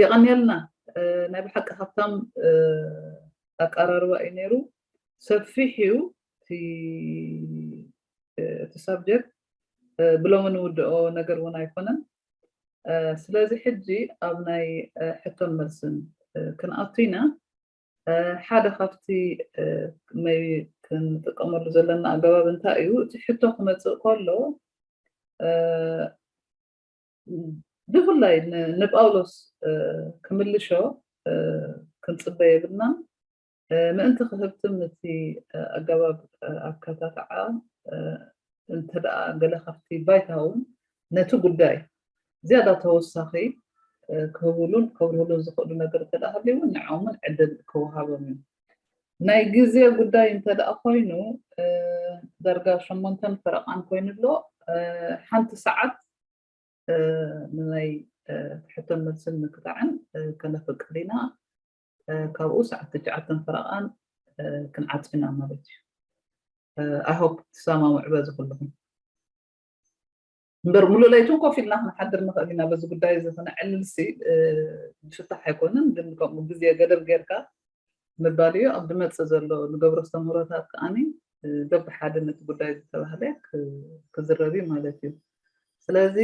የቐንየልና። ናይ ብሓቂ ሃብታም ኣቀራርባ እዩ ነይሩ። ሰፊሕ እዩ እቲ ሳብጀክት። ብሎሚ ንውድኦ ነገር እውን ኣይኮነን። ስለዚ ሕጂ ኣብ ናይ ሕቶን መልስን ክንኣቱ ኢና። ሓደ ካብቲ መይ ክንጥቀመሉ ዘለና ኣገባብ እንታይ እዩ? እቲ ሕቶ ክመፅእ ከሎ ብፍላይ ንጳውሎስ ክምልሾ ክንፅበ የብልናን። ምእንቲ ክህብትም እቲ ኣገባብ ኣከታትዓ እንተ ደኣ ገለ ካብቲ ባይታ እውን ነቲ ጉዳይ ዝያዳ ተወሳኺ ክህብሉን ከብርህሉን ዝኽእሉ ነገር እንተ ደኣ ሃልዩ እውን ንዕኦምን ዕድል ክወሃቦም እዩ። ናይ ግዜ ጉዳይ እንተ ደኣ ኮይኑ ዳርጋ ሸሞንተን ፈረቓን ኮይኑ ኣሎ። ሓንቲ ሰዓት ንናይ ሕቶን መልስን ምክታዕን ከነፍቅድ ኢና። ካብኡ ሰዓት ትሽዓተን ፈረቓን ክንዓጽ ኢና ማለት እዩ። I hope ትሰማምዑ በዚ ኩልኹም። እምበር ሙሉእ ለይቱ ኮፍ ኢልና ክንሓድር ንኽእል ኢና በዚ ጉዳይ እዚ ክነዕልልሲ ዝፍታሕ ኣይኮንን፣ ግን ከምኡ ግዜ ገደብ ጌርካ ምባል እዩ። ኣብ ዝመጽእ ዘሎ ንገብሮ ኣስተምህሮታት ከኣኒ በብሓደ ነቲ ጉዳይ ዝተባህለ ክዝረብ እዩ ማለት እዩ። ስለዚ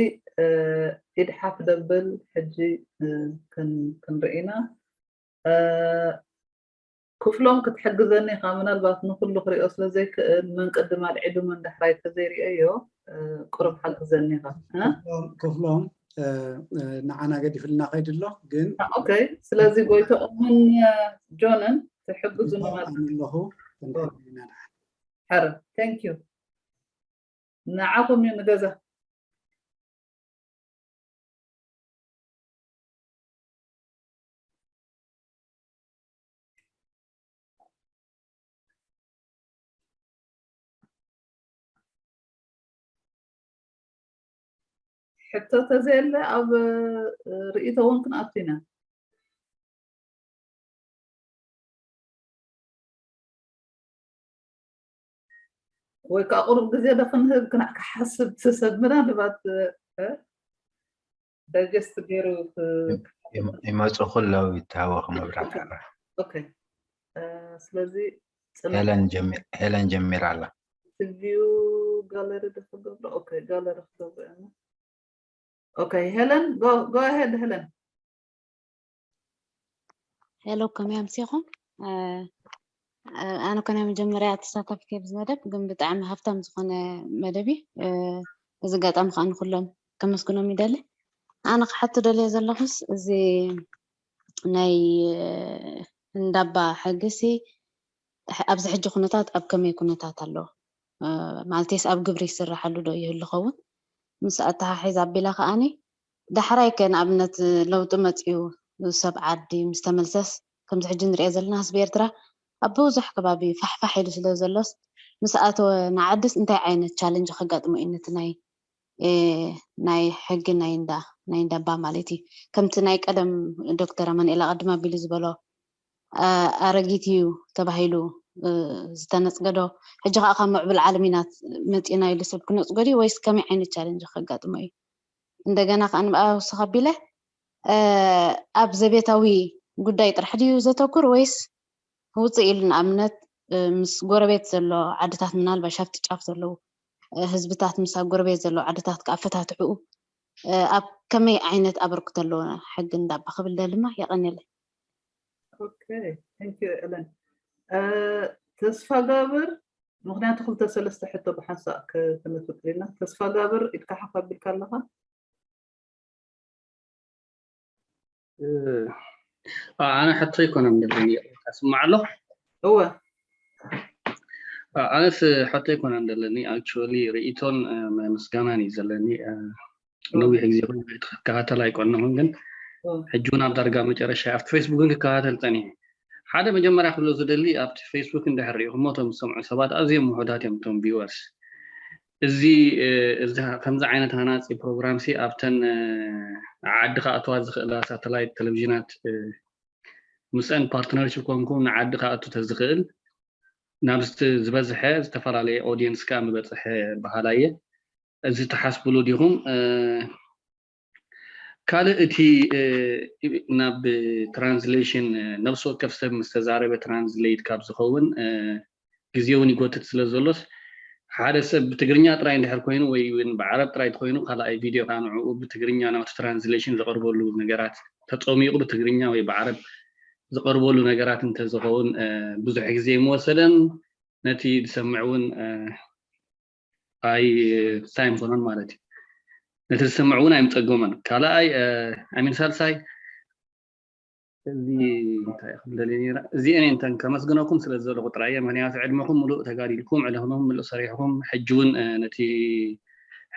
ኢድ ሓፍ ደብል ሕጂ ክንርኢ ኢና። ክፍሎም ክትሕግዘኒ ኢኻ፣ ምናልባት ንኩሉ ክሪኦ ስለ ዘይክእል መን ቅድም ኣልዒሉ መን ዳሕራይ ተዘይሪኦዮ ቁሩብ ሓግዘኒ ኢኻ። ክፍሎም ንዓና ገዲፍልና ከይዱ ኣሎ። ግን ኦኬ፣ ስለዚ ጎይቶኦምን ጆንን ትሕግዙኒ ማለት ኣለኹ። ሕር thank you። ንዓኹም እዩ ንገዛ። ሕቶ ተዘየለ ኣብ ርእይቶ እውን ክንኣቱ ኢና። ወይ ከዓ ቁሩብ ግዜ ዶ ክንህብ ክናዕ ክሓስብ ሰብ ምናልባት እ? ዳይጀስት ገይሩ ክ- ይመ- ይመፁ ኩለው ይተሃወኹ መብራት ኣራ ኦኬ እ፣ ስለዚ ፅናሕ ሄለን ጀሚ- ሄለን ጀሚራ ኣላ። ቪው ጋለሪ ዶ ክገብሮ ኦኬ ጋለሪ ክገብሮ እየ ኦኬ ሄለን go ahead ሄለን ሄሎ ከመይ ኣምሲኹም? ኣነ ኮነ መጀመርያ ተሳታፊ ኣብዚ መደብ ግን ብጣዕሚ ሃፍታም ዝኾነ መደብ እዩ። እዚ ኣጋጣሚ ከዓ ንኩሎም ከመስግኖም ይደሊ። ኣነ ክሓቶ ደልየ ዘለኹስ እዚ ናይ እንዳባ ሕግሲ ኣብዚ ሕጂ ኩነታት ኣብ ከመይ ኩነታት ኣሎ? ማለትስ ኣብ ግብሪ ይስራሓሉ ዶ ይህሉ ኸውን? ምስ ኣተሓሒዝ ኣቢላ ከዓኒ ዳሕራይ ከ ንኣብነት ለውጢ መፅዩ ሰብ ዓዲ ምስ ተመልሰስ ከምዚ ሕጂ ንሪኦ ዘለና ህዝቢ ኤርትራ ኣብ ብዙሕ ከባቢ ፋሕፋሕ ኢሉ ስለ ዘሎስ ምስ ኣተወ ንዓድስ እንታይ ዓይነት ቻለንጅ ከጋጥሞ እዩ ነቲ ናይ ናይ ሕጊ ናይ እንዳ ናይ እንዳባ ማለት እዩ ከምቲ ናይ ቀደም ዶክተር ኣማንኤል ኣቐድም ኣቢሉ ዝበሎ ኣረጊት እዩ ተባሂሉ ዝተነፅገዶ ሕጂ ከዓ ካብ ምዕብል ዓለም ኢና መፂና ኢሉ ሰብ ክነፅጎ ድዩ ወይስ ከመይ ዓይነት ቻለንጅ ከጋጥሞ እዩ እንደገና ከዓ ንብኣውስኽ ኣቢለ ኣብ ዘቤታዊ ጉዳይ ጥራሕ ድዩ ዘተኩር ወይስ ውፅእ ኢሉ ንኣብነት ምስ ጎረቤት ዘሎ ዓድታት ምናልባሽ ኣብቲ ጫፍ ዘለዉ ህዝብታት ምስ ኣብ ጎረቤት ዘለዉ ዓድታት ከዓ ፈታትሕኡ ኣብ ከመይ ዓይነት ኣበርክቶ ኣለዎ ሕጊ እንዳባ ክብል ደልማ የቐንየለይ ኦኬ thank you ኤለን ተስፋ ጋብር ምክንያቱ ክልተ ሰለስተ ሕቶ ብሓንሳእ ክነፍቅር ኢና ተስፋ ጋብር ኢድካ ሓፍ ኣቢልካ ኣለካ ኣነ ሕቶ ኣይኮነን ዘለኒ ይቅርታ ስማዕ ኣሎ እወ ኣነስ ሕቶ ኣይኮነን ዘለኒ actually ርእይቶን ምስጋናን እዩ ዘለኒ ነዊሕ ግዜ ኮይኑ ክከታተል ኣይቆነኹን ግን ሕጂ እውን ኣብ ዳርጋ መጨረሻ ኣብቲ ፌስቡክን ክከታተል ፀኒሐ ሓደ መጀመርያ ክብሎ ዝደሊ ኣብቲ ፌስቡክ እንድሕር ሪኢኹሞ እቶም ዝሰምዑ ሰባት ኣዝዮም ውሑዳት እዮም እቶም viewers እዚ ከምዚ ዓይነት ሃናፂ ፕሮግራም ሲ ኣብተን ዓዲ ክኣትዋ ዝኽእላ ሳተላይት ቴሌቪዥናት ምስአን ፓርትነርሽፕ ኮንኩም ንዓዲ ክኣቱ ተዝኽእል ናብ ዝበዝሐ ዝተፈላለየ ኦዲየንስ ከዓ ምበፅሐ በሃላ እየ እዚ ትሓስብሉ ዲኹም ካልእ እቲ ናብ ትራንስሌሽን ነብሲ ወከፍ ሰብ ምስ ተዛረበ ትራንስሌት ካብ ዝኸውን ግዜ እውን ይጎትት ስለ ዘሎስ ሓደ ሰብ ብትግርኛ ጥራይ እንድሕር ኮይኑ ወይ እውን ብዓረብ ጥራይ ተኮይኑ ካልኣይ ቪድዮ ከዓ ንዕኡ ብትግርኛ ናብቲ ትራንስሌሽን ዘቕርበሉ ነገራት ተፀሚቑ ብትግርኛ ወይ ብዓረብ ዝቐርበሉ ነገራት እንተዝኸውን ብዙሕ ግዜ ይምወሰደን ነቲ ዝሰምዕ እውን ኣይ ሳይም ኮነን ማለት እዩ ነቲ ዝሰምዕ እውን ኣይምፀገመን ካልኣይ ኣሚን ሳልሳይ እዚ እንታይ ክብለል ነራ እዚአን እንተን ከመስግነኩም ስለ ዘለኹ ጥራየ ምክንያቱ ዕድመኹም ምሉእ ተጋዲልኩም ዕለኹም ምሉእ ሰሪሕኩም ሕጂ እውን ነቲ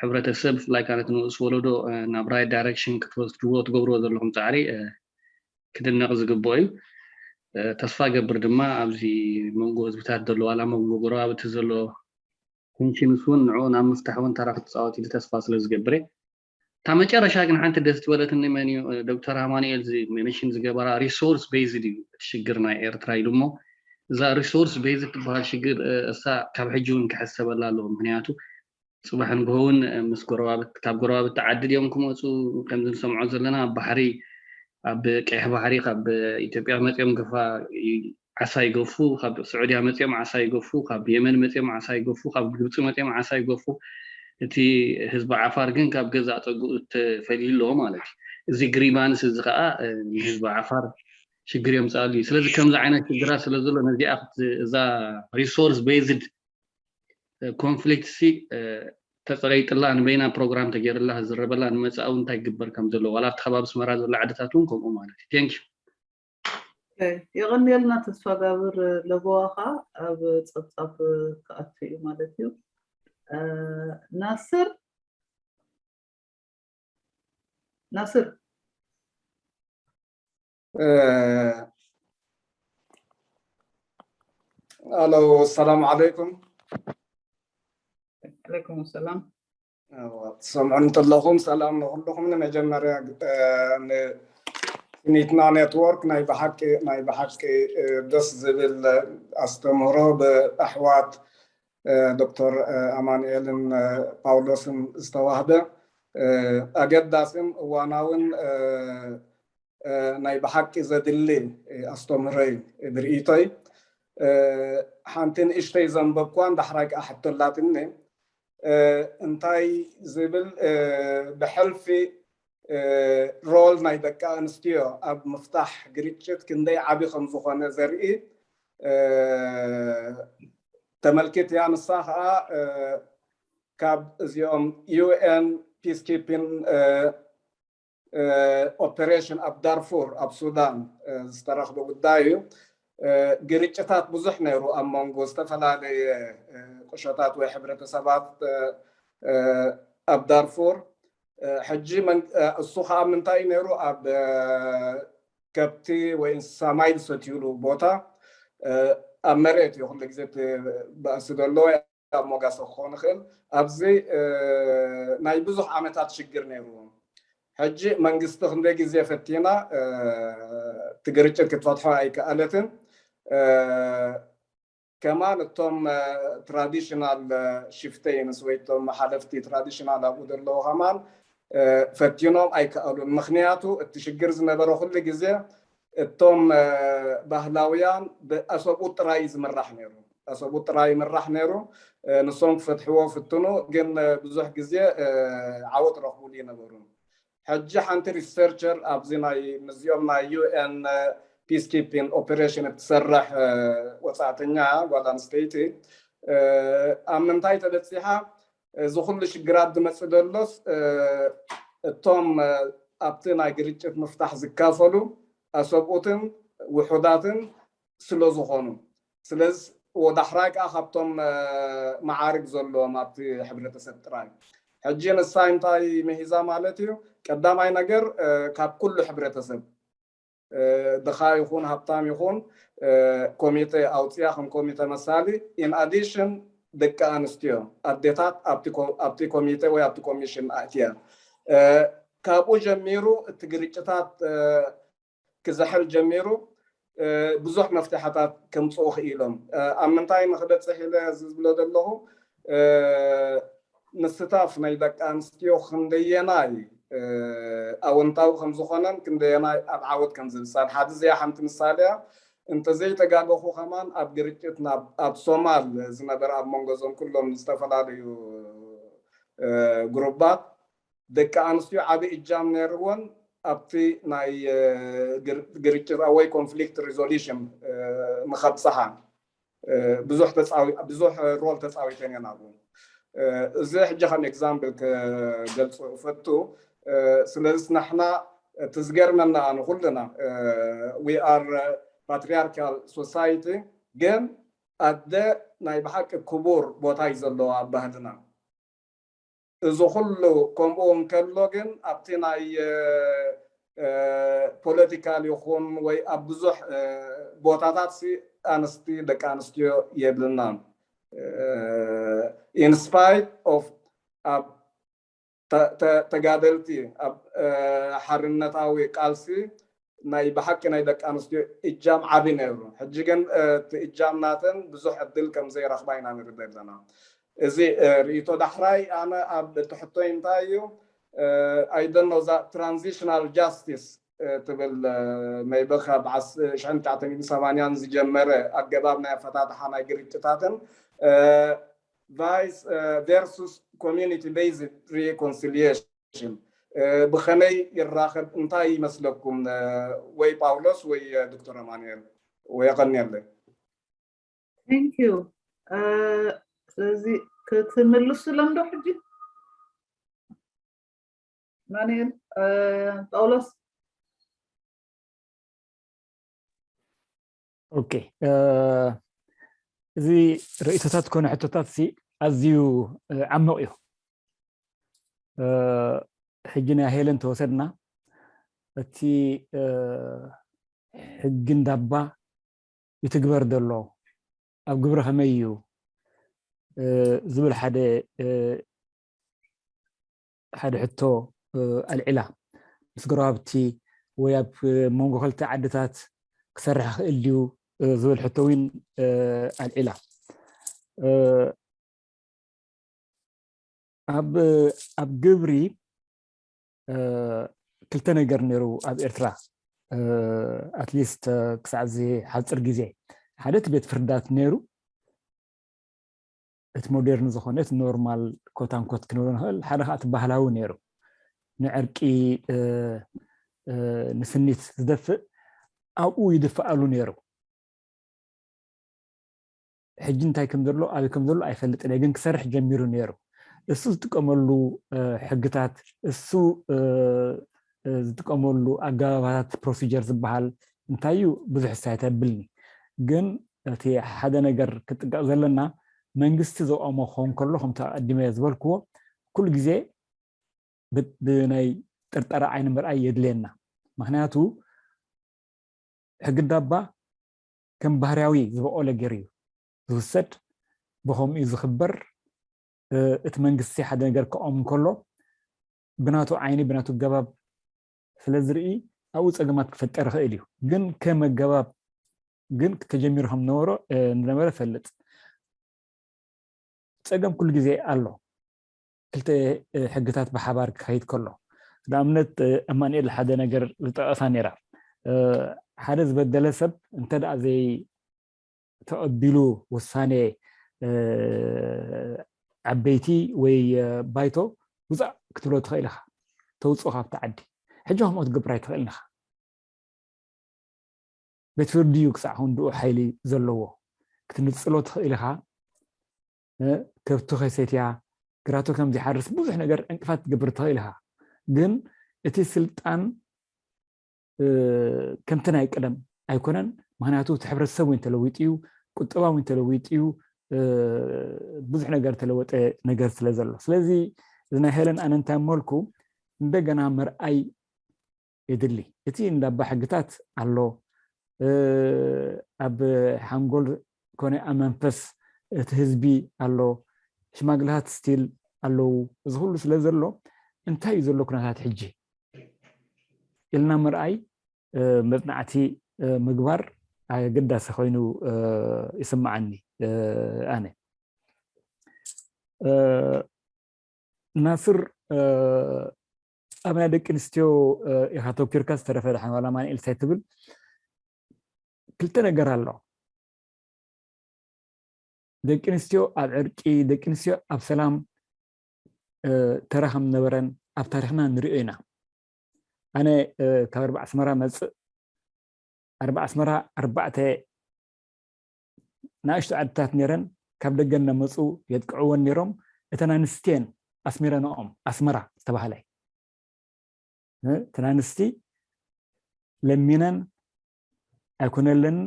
ሕብረተሰብ ብፍላይ ከዓ ነቲ ንኡስ ወለዶ ናብ ራይት ዳይሬክሽን ክትወስድዎ ትገብርዎ ዘለኹም ፃዕሪ ክድነቕ ዝግብኦ እዩ ተስፋ ገብር ድማ ኣብዚ መንጎ ህዝብታት ዘሎ ዋላ መንጎ ጎረባብቲ ዘሎ ቴንሽንስ እውን ንዕኡ ናብ ምፍታሕ እውን ተራ ክትፃወት ኢሉ ተስፋ ስለ ዝገብር እየ እታ መጨረሻ ግን ሓንቲ ደስ ዝበለትኒ መን እዩ ዶክተር ኣማኑኤል ሜንሽን ዝገበራ resource based እዩ እቲ ሽግር ናይ ኤርትራ ኢሉ እሞ እዛ resource based ትበሃል ሽግር እሳ ካብ ሕጂ እውን ክሕሰበላ ኣለዎ ምክንያቱ ፅባሕ ንግሆ እውን ምስ ጎረባብት ካብ ጎረባብቲ ዓዲ ድዮም ክመፁ ከምዚ ንሰምዖ ዘለና ኣብ ባሕሪ ኣብ ቀይሕ ባሕሪ ካብ ኢትዮጵያ መፅኦም ግፋ ዓሳ ይገፉ ካብ ስዑድያ መፅኦም ዓሳ ይገፉ ካብ የመን መፅኦም ዓሳ ይገፉ ካብ ግብፂ መፅኦም ዓሳ ይገፉ እቲ ህዝቢ ዓፋር ግን ካብ ገዛእ ፀግኡ ተፈልዩ ኣለዎ ማለት እዩ እዚ ግሪቫንስ እዚ ከዓ ንህዝቢ ዓፋር ሽግር የምፅኣሉ እዩ ስለዚ ከምዚ ዓይነት ሽግራት ስለ ዘሎ ነዚኣ እዛ resource based conflict ሲ ተፀቀይጥላ ንበይና ፕሮግራም ተገይርላ ዝረበላ ንመፃኢ እንታይ ግበር ከም ዘለዎ ዋላ ኣብቲ ከባቢ ኣስመራ ዘሎ ዓድታት እውን ከምኡ ማለት እዩ thank you የቐንየልና ተስፋ ጋብር ለበዋ ከዓ ኣብ ፀብፃብ ክኣቱ እዩ ማለት እዩ ናስር ናስር ኣሎ ሰላም ዓለይኩም ዓለይኩም ሰላም ትሰምዑን እንተለኹም ሰላም ንኩልኹም ንመጀመርያ ንስኒትና ኔትወርክ ናይ ብሓቂ ናይ ብሓቂ ደስ ዝብል ኣስተምህሮ ብኣሕዋት ዶክተር ኣማኑኤልን ፓውሎስን ዝተዋህበ ኣገዳስን እዋናውን ናይ ብሓቂ ዘድሊ ኣስተምህሮይ ብርእይቶይ። ሓንቲ ንእሽተይ ዘንበብኳን ዳሕራይ ከዓ ሕቶ ኣላትኒ። እንታይ ዝብል ብሕልፊ ሮል ናይ ደቂ ኣንስትዮ ኣብ ምፍታሕ ግርጭት ክንደይ ዓቢ ከም ዝኾነ ዘርኢ ተመልኪት እያ። ንሳ ከዓ ካብ እዚኦም ዩኤን ፒስኪፒን ኦፐሬሽን ኣብ ዳርፉር ኣብ ሱዳን ዝተረኽበ ጉዳይ እዩ። ግርጭታት ብዙሕ ነይሩ ኣብ መንጎ ዝተፈላለየ ቁሸታት ወይ ሕብረተሰባት ኣብ ዳርፉር። ሕጂ እሱ ከዓ ምንታይ ነይሩ ኣብ ከብቲ ወይ እንስሳ ማይ ዝሰትዩሉ ቦታ ኣብ መሬት እዩ ኩሉ ግዜ ባእሲ ዘሎ ኣብ ሞጋሰ ክኾን ይኽእል። ኣብዚ ናይ ብዙሕ ዓመታት ሽግር ነይሩ። ሕጂ መንግስቲ ክንደይ ግዜ ፈቲና ትግርጭት ክትፈትሖ ኣይከኣለትን። ከማን እቶም ትራዲሽናል ሽፍተይንስ ወይ እቶም ሓለፍቲ ትራዲሽናል ኣብኡ ዘለዉ ከማን ፈቲኖም ኣይከኣሉን። ምክንያቱ እቲ ሽግር ዝነበረ ኩሉ ግዜ እቶም ባህላውያን ብኣሰብኡት ጥራይ ዝምራሕ ነይሩ። ኣሰብኡት ጥራይ ይምራሕ ነይሩ። ንሶም ክፈትሕዎ ፍትኑ፣ ግን ብዙሕ ግዜ ዓወት ረኽቡሉ ይነበሩ። ሕጂ ሓንቲ ሪሰርቸር ኣብዚ ናይ ምስዚኦም ናይ ዩኤን ፒስኪፒን ኦፐሬሽን እትሰርሕ ወፃእተኛ ጓል ኣንስተይቲ ኣብ ምንታይ ተበፂሓ? እዚ ኩሉ ሽግራት ዝመፅእ ዘሎስ እቶም ኣብቲ ናይ ግርጭት ምፍታሕ ዝካፈሉ ኣሰብኡትን ውሑዳትን ስለ ዝኾኑ፣ ስለዚ ወዳሕራይ ከዓ ካብቶም መዓርግ ዘለዎም ኣብቲ ሕብረተሰብ ጥራይ። ሕጂ ንሳ እንታይ ምሂዛ ማለት እዩ? ቀዳማይ ነገር ካብ ኩሉ ሕብረተሰብ ድኻ ይኹን ሃብታም ይኹን ኮሚቴ ኣውፅያ ከም ኮሚቴ መሳሊ። ኢን ኣዲሽን ደቂ ኣንስትዮ ኣዴታት ኣብቲ ኮሚቴ ወይ ኣብቲ ኮሚሽን ኣእትያ። ካብኡ ጀሚሩ እቲ ግርጭታት ክዝሕል ጀሚሩ ብዙሕ መፍትሐታት ከምፅኡ ክኢሎም። ኣብ ምንታይ ንክበፅሕ ኢለ ዝብሎ ዘለኹ ምስታፍ ናይ ደቂ ኣንስትዮ ክንደየናይ ኣወንታዊ ከምዝኾነን ክንደየናይ ኣብ ዓወት ከምዝብፃል ሓደ እዚኣ ሓንቲ ምሳሌያ። እንተዘይተጋገኹ ከማን ኣብ ግርጭት ኣብ ሶማል ዝነበረ ኣብ መንጎ ዞም ኩሎም ዝተፈላለዩ ግሩባት ደቂ ኣንስትዮ ዓቢ እጃም ነይርወን ኣብቲ ናይ ግርጭት ወይ ኮንፍሊክት ሪዞሉሽን ንኸብፅሓ ብዙሕ ሮል ተፃዊተን እየን ኣብኡ። እዚ ሕጂ ከም ኤግዛምፕል ክገልፁ እፈቱ። ስለዚ ንሕና እቲ ዝገርመና ንኩልና we are patriarchal society፣ ግን ኣደ ናይ ብሓቂ ክቡር ቦታ እዩ ዘለዎ ኣብ ባህልና። እዚ ኩሉ ከምኡ እንከሎ ግን ኣብቲ ናይ ፖለቲካል ይኹን ወይ ኣብ ብዙሕ ቦታታት ኣንስቲ ደቂ ኣንስትዮ የብልናን። ኢንስፓይት ኦፍ ኣብ ተጋደልቲ ኣብ ሓርነታዊ ቃልሲ ናይ ብሓቂ ናይ ደቂ ኣንስትዮ እጃም ዓቢ ነይሩ። ሕጂ ግን እቲ እጃም ናተን ብዙሕ ዕድል ከም ዘይረኽባ ኢና ንርደ ኣለና። እዚ ርእይቶ ዳሕራይ ኣነ ኣብ ትሕቶይ እንታይ እዩ ኣይደኖ እዛ ትራንዚሽናል ጃስቲስ ትብል maybe ካብ ሽሕን ትሽዓተ ሚእትን ሰማንያን ዝጀመረ ኣገባብ ናይ ኣፈታትሓ ናይ ግርጭታትን vice versus community based reconciliation ብኸመይ ይራኸብ? እንታይ ይመስለኩም? ወይ ፓውሎስ ወይ ዶክተር ኣማኑኤል ወይ የቐንየለይ። Thank you። ስለዚ ክትምልሱሎም ዶ ሕጂ ማኑኤል ጳውሎስ? ኦኬ፣ እዚ ርእይቶታት ኮነ ሕቶታት ሲ ኣዝዩ ዓሚቕ እዩ። ሕጂ ናይ ሄለን ተወሰድና፣ እቲ ሕጊ እንዳባ ይትግበር ዘሎ ኣብ ግብሪ ከመይ እዩ ዝብል ሓደ ሓደ ሕቶ ኣልዒላ። ምስ ጎረባብቲ ወይ ኣብ መንጎ ክልተ ዓድታት ክሰርሕ ክእል ድዩ ዝብል ሕቶ እውን ኣልዒላ። ኣብ ኣብ ግብሪ ክልተ ነገር ነይሩ ኣብ ኤርትራ፣ ኣትሊስት ክሳዕ እዚ ሓፂር ግዜ። ሓደ እቲ ቤት ፍርዳት ነይሩ፣ እቲ ሞደርን ዝኾነ እቲ ኖርማል ኮታንኮት ክንብሎ ንኽእል። ሓደ ከዓ እቲ ባህላዊ ነይሩ፣ ንዕርቂ ንስኒት ዝደፍእ ኣብኡ ይድፍኣሉ ነይሩ። ሕጂ እንታይ ከም ዘሎ ኣበይ ከም ዘሎ ኣይፈልጥን እየ፣ ግን ክሰርሕ ጀሚሩ ነይሩ። እሱ ዝጥቀመሉ ሕግታት፣ እሱ ዝጥቀመሉ ኣገባባታት፣ ፕሮሲጀር ዝበሃል እንታይ እዩ ብዙሕ ሳይት ኣይብልኒ። ግን እቲ ሓደ ነገር ክጥንቀቕ ዘለና፣ መንግስቲ ዘቆሞ ክኸውን ከሎ ከምቲ ኣቐዲመ ዝበልክዎ ኩሉ ግዜ ብናይ ጥርጠራ ዓይኒ ምርኣይ የድልየና። ምክንያቱ ሕጊ ዳባ ከም ባህርያዊ ዝበቆለ ገይሩ እዩ ዝውሰድ፣ ብኸምኡ እዩ ዝኽበር። እቲ መንግስቲ ሓደ ነገር ክኦም እንከሎ ብናቱ ዓይኒ ብናቱ ገባብ ስለ ዝርኢ ኣብኡ ፀገማት ክፈጠር ይኽእል እዩ። ግን ከም ኣገባብ ግን ተጀሚሩ ከም ነበረ ዝነበረ ፈልጥ። ፀገም ኩሉ ግዜ ኣሎ። ክልተ ሕግታት ብሓባር ክኸይድ ከሎ፣ ንኣብነት ኣማንኤል ሓደ ነገር ዝጠቐሳ ነይራ። ሓደ ዝበደለ ሰብ እንተ ደኣ ዘይተቐቢሉ ውሳኔ ዓበይቲ ወይ ባይቶ ውፃእ ክትብሎ ትኽእል ኢኻ፣ ተውፅኦ ካብቲ ዓዲ። ሕጂ ከምኡ ክትገብር ኣይትኽእልን ኢኻ። ቤት ፍርዲ እዩ ክሳዕ ክንድኡ ሓይሊ ዘለዎ። ክትንፅሎ ትኽእል ኢኻ፣ ከብቱ ከይሰትያ፣ ግራቱ ከም ዘይሓርስ ብዙሕ ነገር ዕንቅፋት ክትገብር ትኽእል ኢኻ። ግን እቲ ስልጣን ከምቲ ናይ ቀደም ኣይኮነን። ምክንያቱ እቲ ሕብረተሰብ እውን ተለዊጡ እዩ፣ ቁጠባ እውን ተለዊጡ እዩ፣ ብዙሕ ነገር ተለወጠ ነገር ስለ ዘሎ። ስለዚ እዚ ናይ ሄለን ኣነ እንታይ መልኩ እንደገና ምርኣይ የድሊ። እቲ እንዳባ ሕግታት ኣሎ፣ ኣብ ሓንጎል ኮነ ኣብ መንፈስ እቲ ህዝቢ ኣሎ፣ ሽማግለታት ስቲል ኣለዉ። እዚ ኩሉ ስለ ዘሎ እንታይ እዩ ዘሎ ኩነታት ሕጂ ኢልና ምርኣይ፣ መፅናዕቲ ምግባር ኣገዳሲ ኮይኑ ይስምዓኒ። ኣነ ናስር ኣብ ናይ ደቂ ኣንስትዮ ኢኻ ተኪርካ ዝተረፈ ደሓን ዋላ ማንኤል እንታይ ትብል? ክልተ ነገር ኣሎ። ደቂ ኣንስትዮ ኣብ ዕርቂ፣ ደቂ ኣንስትዮ ኣብ ሰላም ተራ ከም ነበረን ኣብ ታሪኽና ንሪኦ ኢና። ኣነ ካብ ኣርባ ኣስመራ መፅእ፣ ኣርባ ኣስመራ ኣርባዕተ ንኣሽቱ ዓድታት ነይረን፣ ካብ ደገ እናመፁ የጥቅዕወን ነይሮም። እተን ኣንስቲየን ኣስሚረንኦም፣ ኣስመራ ዝተባህለ እተን ኣንስቲ ለሚነን ኣይኮነለንን፣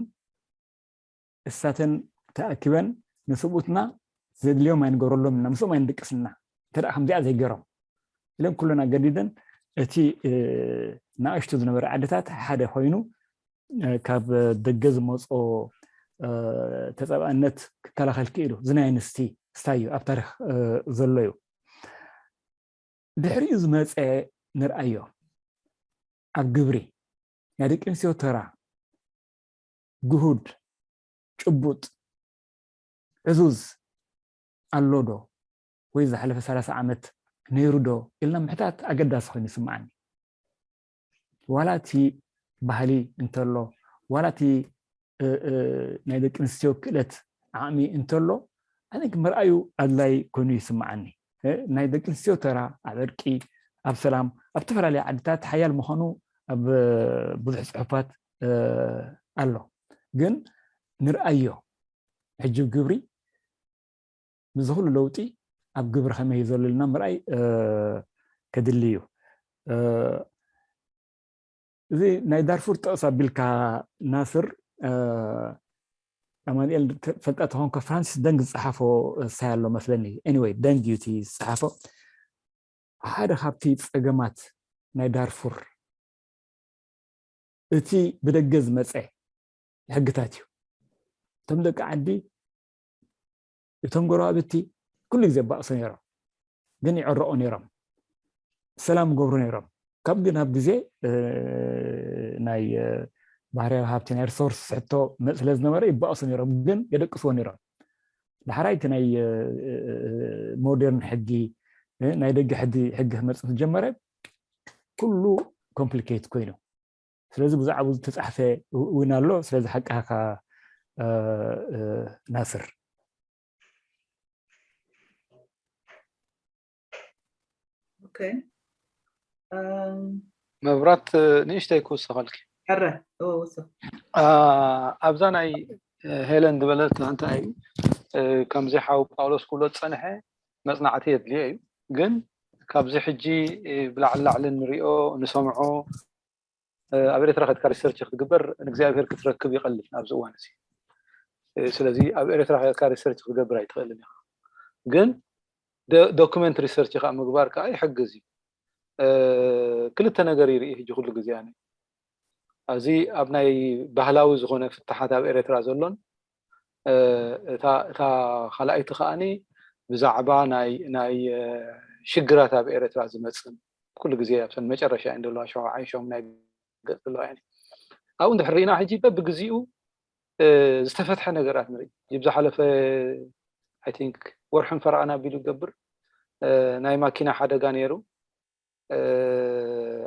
እሳተን ተኣኪበን ንስብኡትና ዘድልዮም ኣይንገብረሎም ኢና፣ ምስኦም ኣይንድቅስ ኢና እንተ ከምዚኣ ዘይገሮም ኢለን ኩለን ኣገዲደን እቲ ንኣሽቱ ዝነበረ ዓድታት ሓደ ኮይኑ ካብ ደገ ዝመፅኦ ተፀባእነት ክከላኸል ክኢሉ። እዚ ናይ ኣንስቲ ስታይ እዩ ኣብ ታሪክ ዘሎ እዩ። ድሕሪኡ ዝመፀ ንርኣዮ ኣብ ግብሪ ናይ ደቂ ኣንስትዮ ተራ ግሁድ፣ ጭቡጥ፣ ዕዙዝ ኣሎ ዶ ወይ ዝሓለፈ ሰላሳ ዓመት ነይሩ ዶ ኢልና ምሕታት ኣገዳሲ ኮይኑ ይስምዓኒ። ዋላ እቲ ባህሊ እንተሎ፣ ዋላ እቲ ናይ ደቂ ኣንስትዮ ክእለት ዓቕሚ እንተሎ፣ ኣነ ምርኣዩ ኣድላይ ኮይኑ ይስምዓኒ። ናይ ደቂ ኣንስትዮ ተራ ኣብ ዕርቂ፣ ኣብ ሰላም፣ ኣብ ዝተፈላለዩ ዓድታት ሓያል ምዃኑ ኣብ ብዙሕ ፅሑፋት ኣሎ። ግን ንርኣዮ ሕጂ ግብሪ፣ ምስዚ ኩሉ ለውጢ ኣብ ግብሪ ከመይ እዩ ዘሎ ኢልና ምርኣይ ከድሊ እዩ። እዚ ናይ ዳርፉር ጥቕስ ኣቢልካ ናስር፣ ኣማንኤል ፈልጣ ተኾንካ ፍራንሲስ ደንግ ዝፀሓፎ ሳይ ኣሎ መስለኒ። ኤኒወይ ደንግ እዩ እቲ ዝፀሓፎ። ሓደ ካብቲ ፀገማት ናይ ዳርፉር እቲ ብደገ ዝመፀ ሕግታት እዩ። እቶም ደቂ ዓዲ እቶም ጎረባብቲ ኩሉ ግዜ ይባእሱ ነይሮም፣ ግን ይዕረቑ ነይሮም፣ ሰላም ይገብሩ ነይሮም። ካብ ግዜ ናብ ግዜ ናይ ባህርያዊ ሃብቲ ናይ ሪሶርስ ሕቶ መፅ ስለ ዝነበረ ይባእሱ ነይሮም፣ ግን የደቅስዎ ነይሮም። ዳሕራይ እቲ ናይ ሞደርን ሕጊ ናይ ደገ ሕዲ ሕጊ ክመፅእ ዝጀመረ ኩሉ ኮምፕሊኬት ኮይኑ። ስለዚ ብዛዕባኡ ዝተፃሕፈ እውን ኣሎ። ስለዚ ሓቅኻ ናስር። መብራት ንእሽተይ ክውስኸልኪ። ሕረ ኣብዛ ናይ ሄለን ዝበለት እንታይ እዩ፣ ከምዚ ሓው ጳውሎስ ክብሎ ዝፀንሐ መፅናዕቲ የድልዮ እዩ። ግን ካብዚ ሕጂ ብላዕሊ ላዕሊ ንሪኦ ንሰምዖ ኣብ ኤርትራ ከድካ ሪሰርች ክትግበር ንእግዚኣብሔር ክትረክብ ይቐልል ኣብዚ እዋን እዚ። ስለዚ ኣብ ኤርትራ ከድካ ሪሰርች ክትገብር ኣይትኽእልን ኢኻ። ግን ዶክመንት ሪሰርች ከዓ ምግባር ከዓ ይሕግዝ እዩ። ክልተ ነገር ይርኢ ሕጂ ኩሉ ግዜ ኣነ ኣብዚ ኣብ ናይ ባህላዊ ዝኾነ ፍትሓት ኣብ ኤርትራ ዘሎን እታ ካልኣይቲ ከዓኒ ብዛዕባ ናይ ሽግራት ኣብ ኤርትራ ዝመፅን ኩሉ ግዜ ኣብተን መጨረሻ እየን ዘለዋ ሸውዓይ ሸሙናይ ገፅ ዘለዋ እየን። ኣብኡ እንድሕር ርኢና ሕጂ በብግዚኡ ዝተፈትሐ ነገራት ንርኢ። ዝብ ዝሓለፈ I think ወርሕን ፈረቓን ኣቢሉ ይገብር ናይ ማኪና ሓደጋ ነይሩ።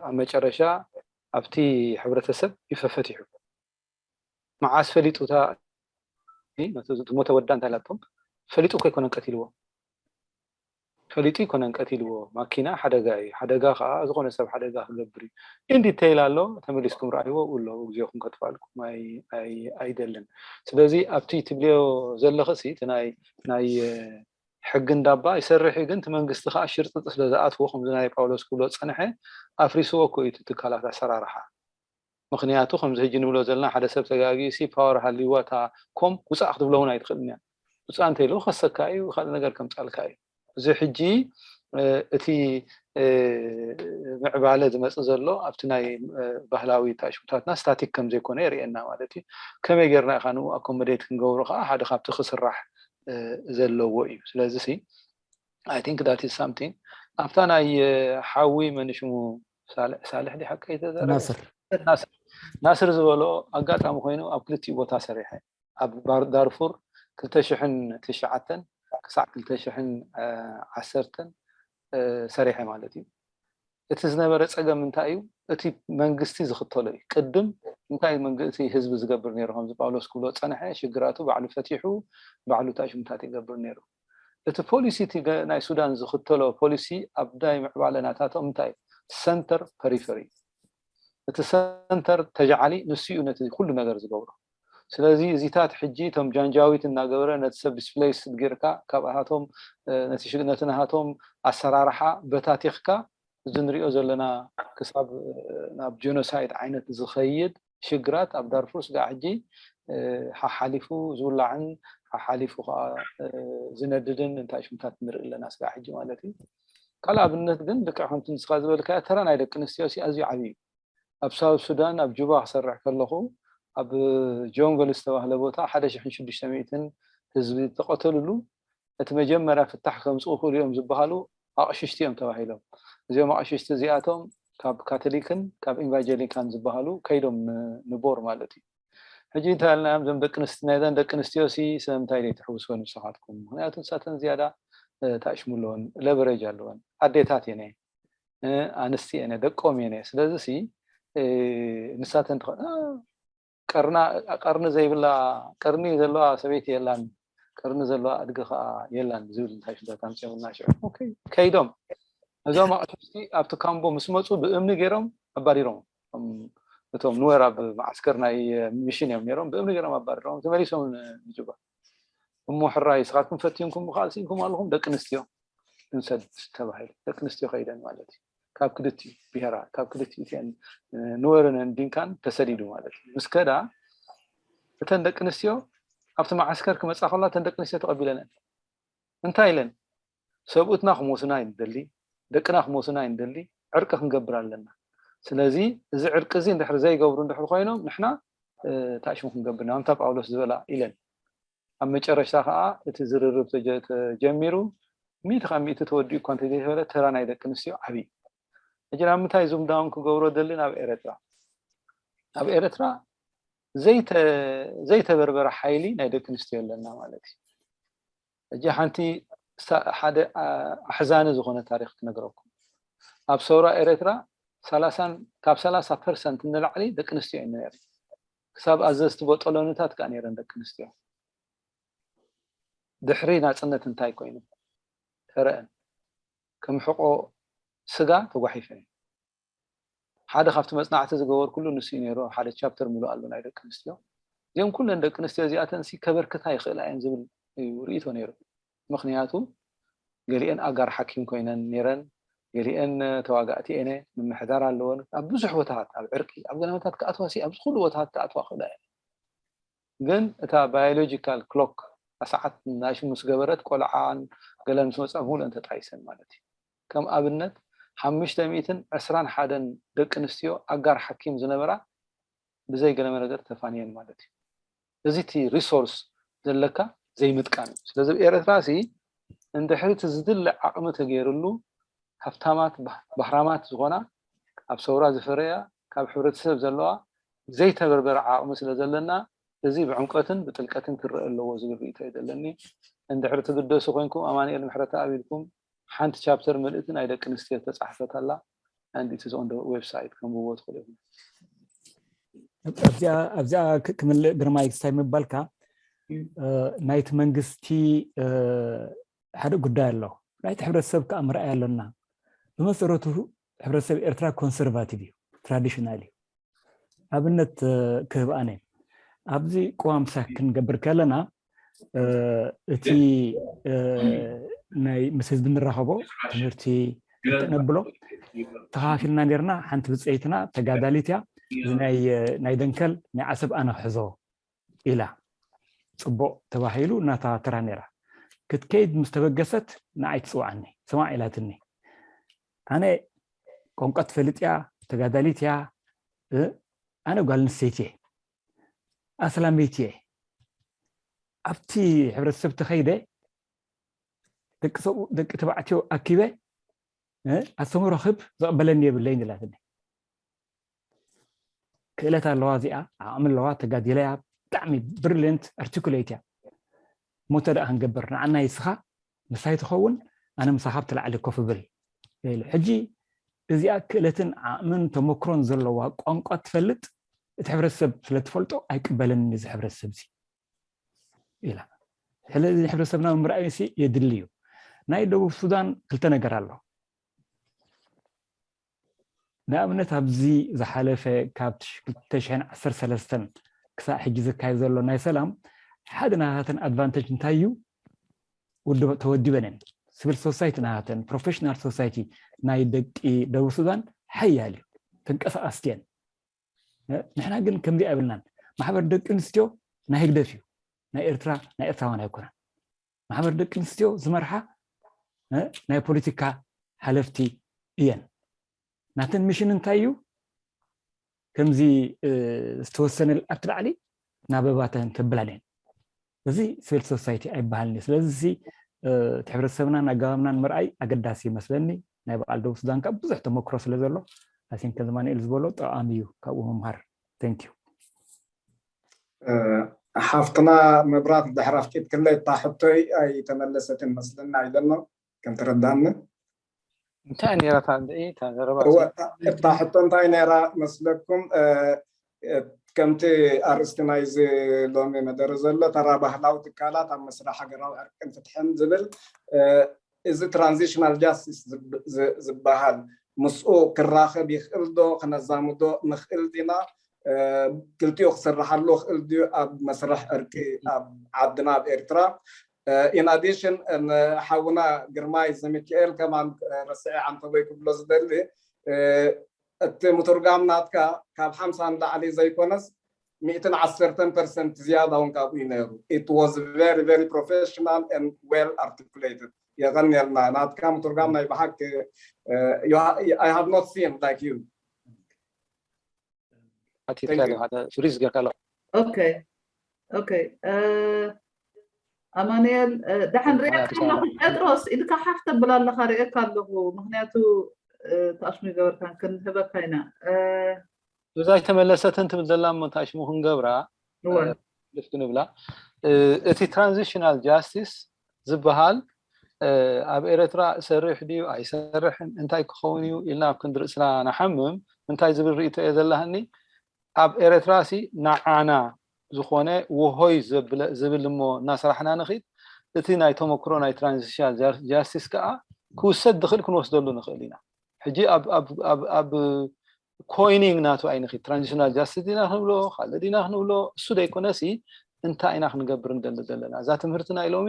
ኣብ መጨረሻ ኣብቲ ሕብረተሰብ እዩ ፈፈቲሑ። መዓስ ፈሊጡ እታ ዝሞተ ወዳ እንታይ ላቶም ፈሊጡ እኮ ኣይኮነን ቀቲልዎ። ፈሊጡ ኣይኮነን ቀቲልዎ። ማኪና ሓደጋ እዩ። ሓደጋ ከዓ ዝኾነ ሰብ ሓደጋ ክገብር እዩ። ኢን ዲቴይል ኣሎ፣ ተመሊስኩም ረኣይዎ ኣሎ። ግዜኹም ከጥፋልኩም ኣይደልን። ስለዚ ኣብቲ ትብልዮ ዘለኽሲ እቲ ናይ ናይ ሕጊ እንዳባ ይሰርሕ እዩ። ግን እቲ መንግስቲ ከዓ ሽርጥጥ ስለ ዝኣትዎ ከምዚ ናይ ጳውሎስ ክብሎ ዝፀንሐ ኣፍሪስዎ እኮ እዩ እቲ ትካላት ኣሰራርሓ። ምክንያቱ ከምዚ ሕጂ ንብሎ ዘለና ሓደ ሰብ ተጋጊሲ ፓወር ሃልይዋ እታ ኮም ውፃእ ክትብሎ እውን ኣይትኽእልን እያ። ውፃእ እንተይሉ ከሰካ እዩ፣ ካልእ ነገር ከምፃልካ እዩ። እዚ ሕጂ እቲ ምዕባለ ዝመፅእ ዘሎ ኣብቲ ናይ ባህላዊ ታሽሙታትና ስታቲክ ከም ዘይኮነ የርእየና ማለት እዩ። ከመይ ጌርና ኢኻ ንኡ ኣኮሞዴት ክንገብሮ ከዓ ሓደ ካብቲ ክስራሕ ዘለዎ እዩ። ስለዚ ሲ I think that is something ኣብታ ናይ ሓዊ መንሽሙ ሳልሕ ዲ ሓቀይ ተዘረ ናስር ናስር ዝበሎ ኣጋጣሚ ኮይኑ ኣብ ክልቲኡ ቦታ ሰሪሐ ኣብ ዳርፉር ክልተ ሽሕን ትሽዓተን ክሳዕ ክልተ ሽሕን ዓሰርተን ሰሪሐ ማለት እዩ። እቲ ዝነበረ ፀገም እንታይ እዩ? እቲ መንግስቲ ዝኽተሎ እዩ። ቅድም እንታይ መንግስቲ ህዝቢ ዝገብር ነይሩ? ከምዚ ጳውሎስ ክብሎ ፀንሐ ሽግራቱ ባዕሉ ፈቲሑ ባዕሉ ታሽሙታት ይገብር ነይሩ። እቲ ፖሊሲ እቲ ናይ ሱዳን ዝኽተሎ ፖሊሲ ኣብ ናይ ምዕባለ ናታቶም እንታይ ሰንተር ፐሪፈሪ እቲ ሰንተር ተጃዓሊ ንሱ እዩ ነቲ ኩሉ ነገር ዝገብሮ። ስለዚ እዚታት ሕጂ እቶም ጃንጃዊት እናገበረ ነቲ ሰብ ዲስፕሌይስ ጌርካ ካብኣቶም ነቲ ናሃቶም ኣሰራርሓ በታቲኽካ እዚ ንሪኦ ዘለና ክሳብ ናብ ጀኖሳይድ ዓይነት ዝኸይድ ሽግራት ኣብ ዳርፉር ስጋዕ ሕጂ ሓሓሊፉ ዝውላዕን ሓሓሊፉ ከዓ ዝነድድን እንታይ ሽምታት ንርኢ ኣለና ስጋዕ ሕጂ ማለት እዩ። ካልእ ኣብነት ግን ልክዕ ከምቲ ንስኻ ዝበልካዮ ተራ ናይ ደቂ ኣንስትዮ ሲ ኣዝዩ ዓብዪ እዩ። ኣብ ሳውት ሱዳን ኣብ ጁባ ክሰርሕ ከለኹ ኣብ ጆንጎል ዝተባህለ ቦታ ሓደ ሽሕን ሽዱሽተ ሚእትን ህዝቢ ዝተቐተልሉ እቲ መጀመርያ ፍታሕ ከምፅኡ ክእሉ እዮም ዝበሃሉ ኣቕሽሽቲ እዮም ተባሂሎም። እዚኦም ኣቕሽሽቲ እዚኣቶም ካብ ካቶሊክን ካብ ኢንቫጀሊካን ዝበሃሉ ከይዶም ንቦር ማለት እዩ። ሕጂ እንታይ ኢልናዮም እዞም ደቂ ኣንስትዮ ናይዘን ደቂ ኣንስትዮ ሲ ስለምንታይ ዘይትሕውስወን ንስኻትኩም? ምክንያቱ ንሳተን ዝያዳ ታሽሙ ኣለወን፣ ለቨሬጅ ኣለወን፣ ኣዴታት እየን፣ ኣንስቲ እየን፣ ደቆም እየን። ስለዚ ሲ ንሳተን ትኸ ቀርና ቀርኒ ዘይብላ ቀርኒ ዘለዋ ሰበይቲ የላን፣ ቀርኒ ዘለዋ ኣድጊ ከዓ የላን ዝብል እንታይ ሽዳት ኣምፅኦምልና ሽዑ ከይዶም እዞም ኣቕሽቲ ኣብቲ ካምቦ ምስ መፁ ብእምኒ ገይሮም ኣባሪሮም። እቶም ኑወር ኣብ መዓስከር ናይ ሚሽን እዮም ነይሮም። ብእምኒ ገይሮም ኣባሪሮም ተመሊሶም ንጁባ። እሞ ሕራይ ስኻትኩም ፈቲንኩም ብካል ስኢንኩም ኣለኹም ደቂ ኣንስትዮ ክንሰድ ተባሂሉ ደቂ ኣንስትዮ ከይደን ማለት እዩ። ካብ ክልቲኡ ብሄራት ካብ ክልቲኡ እቲአን ኑወርነን ዲንካን ተሰዲዱ ማለት እዩ። ምስ ከዳ እተን ደቂ ኣንስትዮ ኣብቲ መዓስከር ክመፃ ከላ እተን ደቂ ኣንስትዮ ተቐቢለነን እንታይ ኢለን? ሰብኡትና ክሞትና ይንደሊ፣ ደቅና ክሞትና ይንደሊ፣ ዕርቂ ክንገብር ኣለና። ስለዚ እዚ ዕርቂ እዚ እንድሕር ዘይገብሩ እንድሕር ኮይኖም ንሕና ታሽሙ ክንገብር ኢና፣ ከምታ ጳውሎስ ዝበላ ኢለን። ኣብ መጨረሽታ ከዓ እቲ ዝርርብ ተጀ- ተጀሚሩ ሚእቲ ካብ ሚእቲ ተወዲኡ እኳ እንተዘይተበለ ተራ ናይ ደቂ ኣንስትዮ ዓብዪ እዩ። ሕጂ ናብ ምንታይ ዙም ዳውን ክገብሮ ደሊ ናብ ኤረትራ። ኣብ ኤረትራ ዘይተ ዘይተበርበረ ሓይሊ ናይ ደቂ ኣንስትዮ ኣለና ማለት እዩ። ሕጂ ሓንቲ ሓደ ኣሕዛኒ ዝኾነ ታሪክ ክነግረኩም። ኣብ ሰውራ ኤርትራ ካብ ሰላሳ ፐርሰንት ንላዕሊ ደቂ ኣንስትዮ እየን ነይረን። ክሳብ ኣዘዝቲ ቦጦሎኒታት ከዓ ነይረን ደቂ ኣንስትዮ። ድሕሪ ናፅነት እንታይ ኮይኑ ተረአን? ከም ሕቆ ስጋ ተጓሒፈን። ሓደ ካብቲ መፅናዕቲ ዝገበርኩሉ ንሱ እዩ ነይሩ። ሓደ ቻፕተር ምሉእ ኣሎ ናይ ደቂ ኣንስትዮ። እዚኦም ኩለን ደቂ ኣንስትዮ እዚኣተን ሲ ከበርክታ ይኽእላ እየን ዝብል እዩ ርእይቶ ነይሩ። ምክንያቱ ገሊአን ኣጋር ሓኪም ኮይነን ነይረን፣ ገሊአን ተዋጋእቲ እየን፣ ምምሕዳር ኣለወን። ኣብ ብዙሕ ቦታታት፣ ኣብ ዕርቂ፣ ኣብ ገለ ቦታታት ክኣትዋ ሲ ኣብዚ ኩሉ ቦታታት ክኣትዋ ክእላ እየን። ግን እታ ባዮሎጂካል ክሎክ ሰዓት ናይሽ ምስ ገበረት ቆልዓን ገለን ምስ መፅኣ ምሉእን ተጣይሰን ማለት እዩ። ከም ኣብነት ሓሙሽተ ሚእትን ዕስራን ሓደን ደቂ ኣንስትዮ ኣጋር ሓኪም ዝነበራ ብዘይ ገለ መረገጥ ተፋንየን ማለት እዩ። እዚ እቲ ሪሶርስ ዘለካ ዘይምጥቃም እዩ። ስለዚ ኣብ ኤርትራ ሲ እንድሕሪ እቲ ዝድለ ዓቕሚ ተገይርሉ ሃብታማት ባህ- ባህራማት ዝኾና ኣብ ሰውራ ዝፈረያ ካብ ሕብረተሰብ ዘለዋ ዘይተበርበረ ዓቕሚ ስለ ዘለና እዚ ብዕምቀትን ብጥልቀትን ክረአ ኣለዎ ዝብል ርእይቶ እዩ ዘለኒ። እንድሕሪ ትግደሱ ኮይንኩም ኣማኑኤል ምሕረተኣብ ኢልኩም ሓንቲ ቻፕተር ምልእቲ ናይ ደቂ ኣንስትዮ ተፃሕፈት ኣላ and it is on the website ከንብብዎ ትኽእሉ ኢኹም። ኣብዚኣ ኣብዚኣ ክ- ክምልእ ግርማይ ክስታይ ምባልካ እ፣ ናይቲ መንግስቲ እ፣ ሓደ ጉዳይ ኣሎ። ናይቲ ሕብረተሰብ ከዓ ምርኣይ ኣሎና። ብመሰረቱ ሕብረተሰብ ኤርትራ ኮንሰርቫቲቭ እዩ፣ ትራዲሽናል እዩ። ኣብነት እ፣ ክህብ ኣነ ኣብዚ ቅዋም ሳክ ክንገብር ከለና እ፣ እቲ እ፣ ናይ ምስ ህዝቢ እንራኸቦ ትምህርቲ ተነብሎ ተኸፋፊልና ነርና። ሓንቲ ብፀይትና ተጋዳሊት እያ። እዚ ናይ እ፣ ናይ ደንከል ናይ ዓሰብ ኣነ ክሕዞ ኢላ ፅቡቅ ተባሂሉ እናታ ተራ ነይራ። ክትከይድ ምስ ተበገሰት ንዓይ ትፅውዓኒ፣ ስማዕ ኢላትኒ። ኣነ ቋንቋ ትፈልጥ እያ፣ ተጋዳሊት እያ፣ እ፣ ኣነ ጓል ኣንስተይቲ እየ፣ ኣስላመይቲ እየ። ኣብቲ ሕብረተሰብ ተኸይደ ደቂ ሰብኡ ደቂ ተባዕትዮ ኣኪበ እ፣ ኣስተምህሮ ክህብ ዝቕበለኒ የብለይን ኢላትኒ። ክእለት ኣለዋ እዚኣ፣ ዓቕሚ ኣለዋ፣ ተጋዲላ እያ፣ ብጣዕሚ ብሪሊየንት ኣርቲኩሌት እያ። ሞተ ደኣ ክንገብር ንዓና ይስኻ ምሳይ ትኸውን፣ ኣነ ምሳኻ ኣብቲ ላዕሊ ኮፍ እብል ኢሉ። ሕጂ እዚኣ ክእለትን ዓቕምን ተመክሮን ዘለዋ ቋንቋ ትፈልጥ እቲ ሕብረተሰብ ስለ ትፈልጦ ኣይቅበለንን እዚ ሕብረተሰብ እዚ ኢላ። ስለዚ ሕብረተሰብና ምርኣይ ሲ የድሊ እዩ። ናይ ደቡብ ሱዳን ክልተ ነገር ኣሎ። ንኣብነት ኣብዚ ዝሓለፈ ካብ ክልተ ሽሕን ዓሰርተ ሰለስተን ክሳዕ ሕጂ ዝካየድ ዘሎ ናይ ሰላም ሓደ ናታተን ኣድቫንቴጅ እንታይ እዩ? ውድብ ተወዲበን እየን። ሲቪል ሶሳይቲ ናታተን ፕሮፌሽናል ሶሳይቲ ናይ ደቂ ደቡብ ሱዳን ሓያል እዩ፣ ተንቀሳቐስቲ እየን። ንሕና ግን ከምዚ ኣይብልናን። ማሕበር ደቂ ኣንስትዮ ናይ ህግደፍ እዩ፣ ናይ ኤርትራ ናይ ኤርትራውያን ኣይኮነን። ማሕበር ደቂ ኣንስትዮ ዝመርሓ ናይ ፖለቲካ ሓለፍቲ እየን። ናተን ሚሽን እንታይ እዩ? ከምዚ ዝተወሰነ ኣብቲ ላዕሊ ናበባተን ተብላን እየን። እዚ ሲቪል ሶሳይቲ ኣይበሃልን እዩ። ስለዚ እዚ እቲ ሕብረተሰብናን ኣገባብናን ምርኣይ ኣገዳሲ ይመስለኒ። ናይ በዓል ደቡብ ሱዳን ካብ ብዙሕ ተመክሮ ስለ ዘሎ ኣሲን ከም ማንኤል ዝበሎ ጠቓሚ እዩ ካብኡ ምምሃር። Thank you። ሓፍትና መብራት ድሕሪ ኣፍቂድክለይ እታ ሕቶይ ኣይተመለሰትን መስለና ኢለና ከም ተረዳኒ። እንታይ ነይራታ እንደ እታ ዘረባ እወ፣ እታ እታ ሕቶ እንታይ ነይራ መስለኩም? እ፣ እ፣ ከምቲ ኣርእስቲ ናይዚ ሎሚ መደረ ዘሎ ተራ ባህላዊ ትካላት ኣብ መስርሕ ሃገራዊ ዕርቅን ፍትሕን ዝብል እ፣ እዚ ትራንዚሽናል ጃስቲስ ዝበሃል ምስኡ ክራኸብ ይኽእል ዶ? ክነዛምዶ ንኽእል ዲና? ክልቲኡ ክስርሓሉ ይኽእል ድዩ ኣብ መስርሕ ዕርቂ ኣብ ዓድና ኣብ ኤርትራ? In addition ንሓውና ግርማይ ዘሚካኤል ከማን ረስዐ ዓንተቦይ ክብሎ ዝደሊ እቲ ምትርጓም ናትካ ካብ ሓምሳ ንላዕሊ ዘይኮነስ ሚእትን ዓሰርተን ፐርሰንት ዝያዳ እውን ካብኡ እዩ ነይሩ። It was very very professional and well articulated። የቐንየልና ናትካ ምትርጓም ናይ ብሓቂ I have not seen like you። ኣቲካ ሓደ ፍሪዝ ጌርካ ኣሎ። Okay okay ኣማኑኤል ደሓን ሪኣካ ኣለኹ። ጴጥሮስ ኢድካ ሓፍ ተብል ኣለኻ ሪኤካ ኣለኹ። ምክንያቱ ተኣሽሙ ይገበርካ ክንህበካ ኢና። እዛ ኣይተመለሰትን ትብል ዘላ እሞ ተኣሽሙ ክንገብራ ልፍ ክንብላ። እቲ ትራንዚሽናል ጃስቲስ ዝበሃል ኣብ ኤረትራ እሰርሕ ድዩ ኣይሰርሕን እንታይ ክኸውን እዩ ኢልና ኣብ ክንዲ ርእስና ንሓምም እንታይ ዝብል ርእይቶ እየ ዘለኒ። ኣብ ኤረትራ ሲ ንዓና ዝኾነ ውሆይ ዝብል እሞ እናሰራሕና ንኽድ እቲ ናይ ተመክሮ ናይ transitional justice ከዓ ክውሰድ ዝኽእል ክንወስደሉ ንኽእል ኢና። ሕጂ ኣብ ኮይኒንግ ናቱ ኣይንኽድ transitional justice ዲና ክንብሎ ካልእ ዲና ክንብሎ እሱ ደይኮነሲ እንታይ ኢና ክንገብር ንደሊ ዘለና እዛ ትምህርቲ ናይ ሎሚ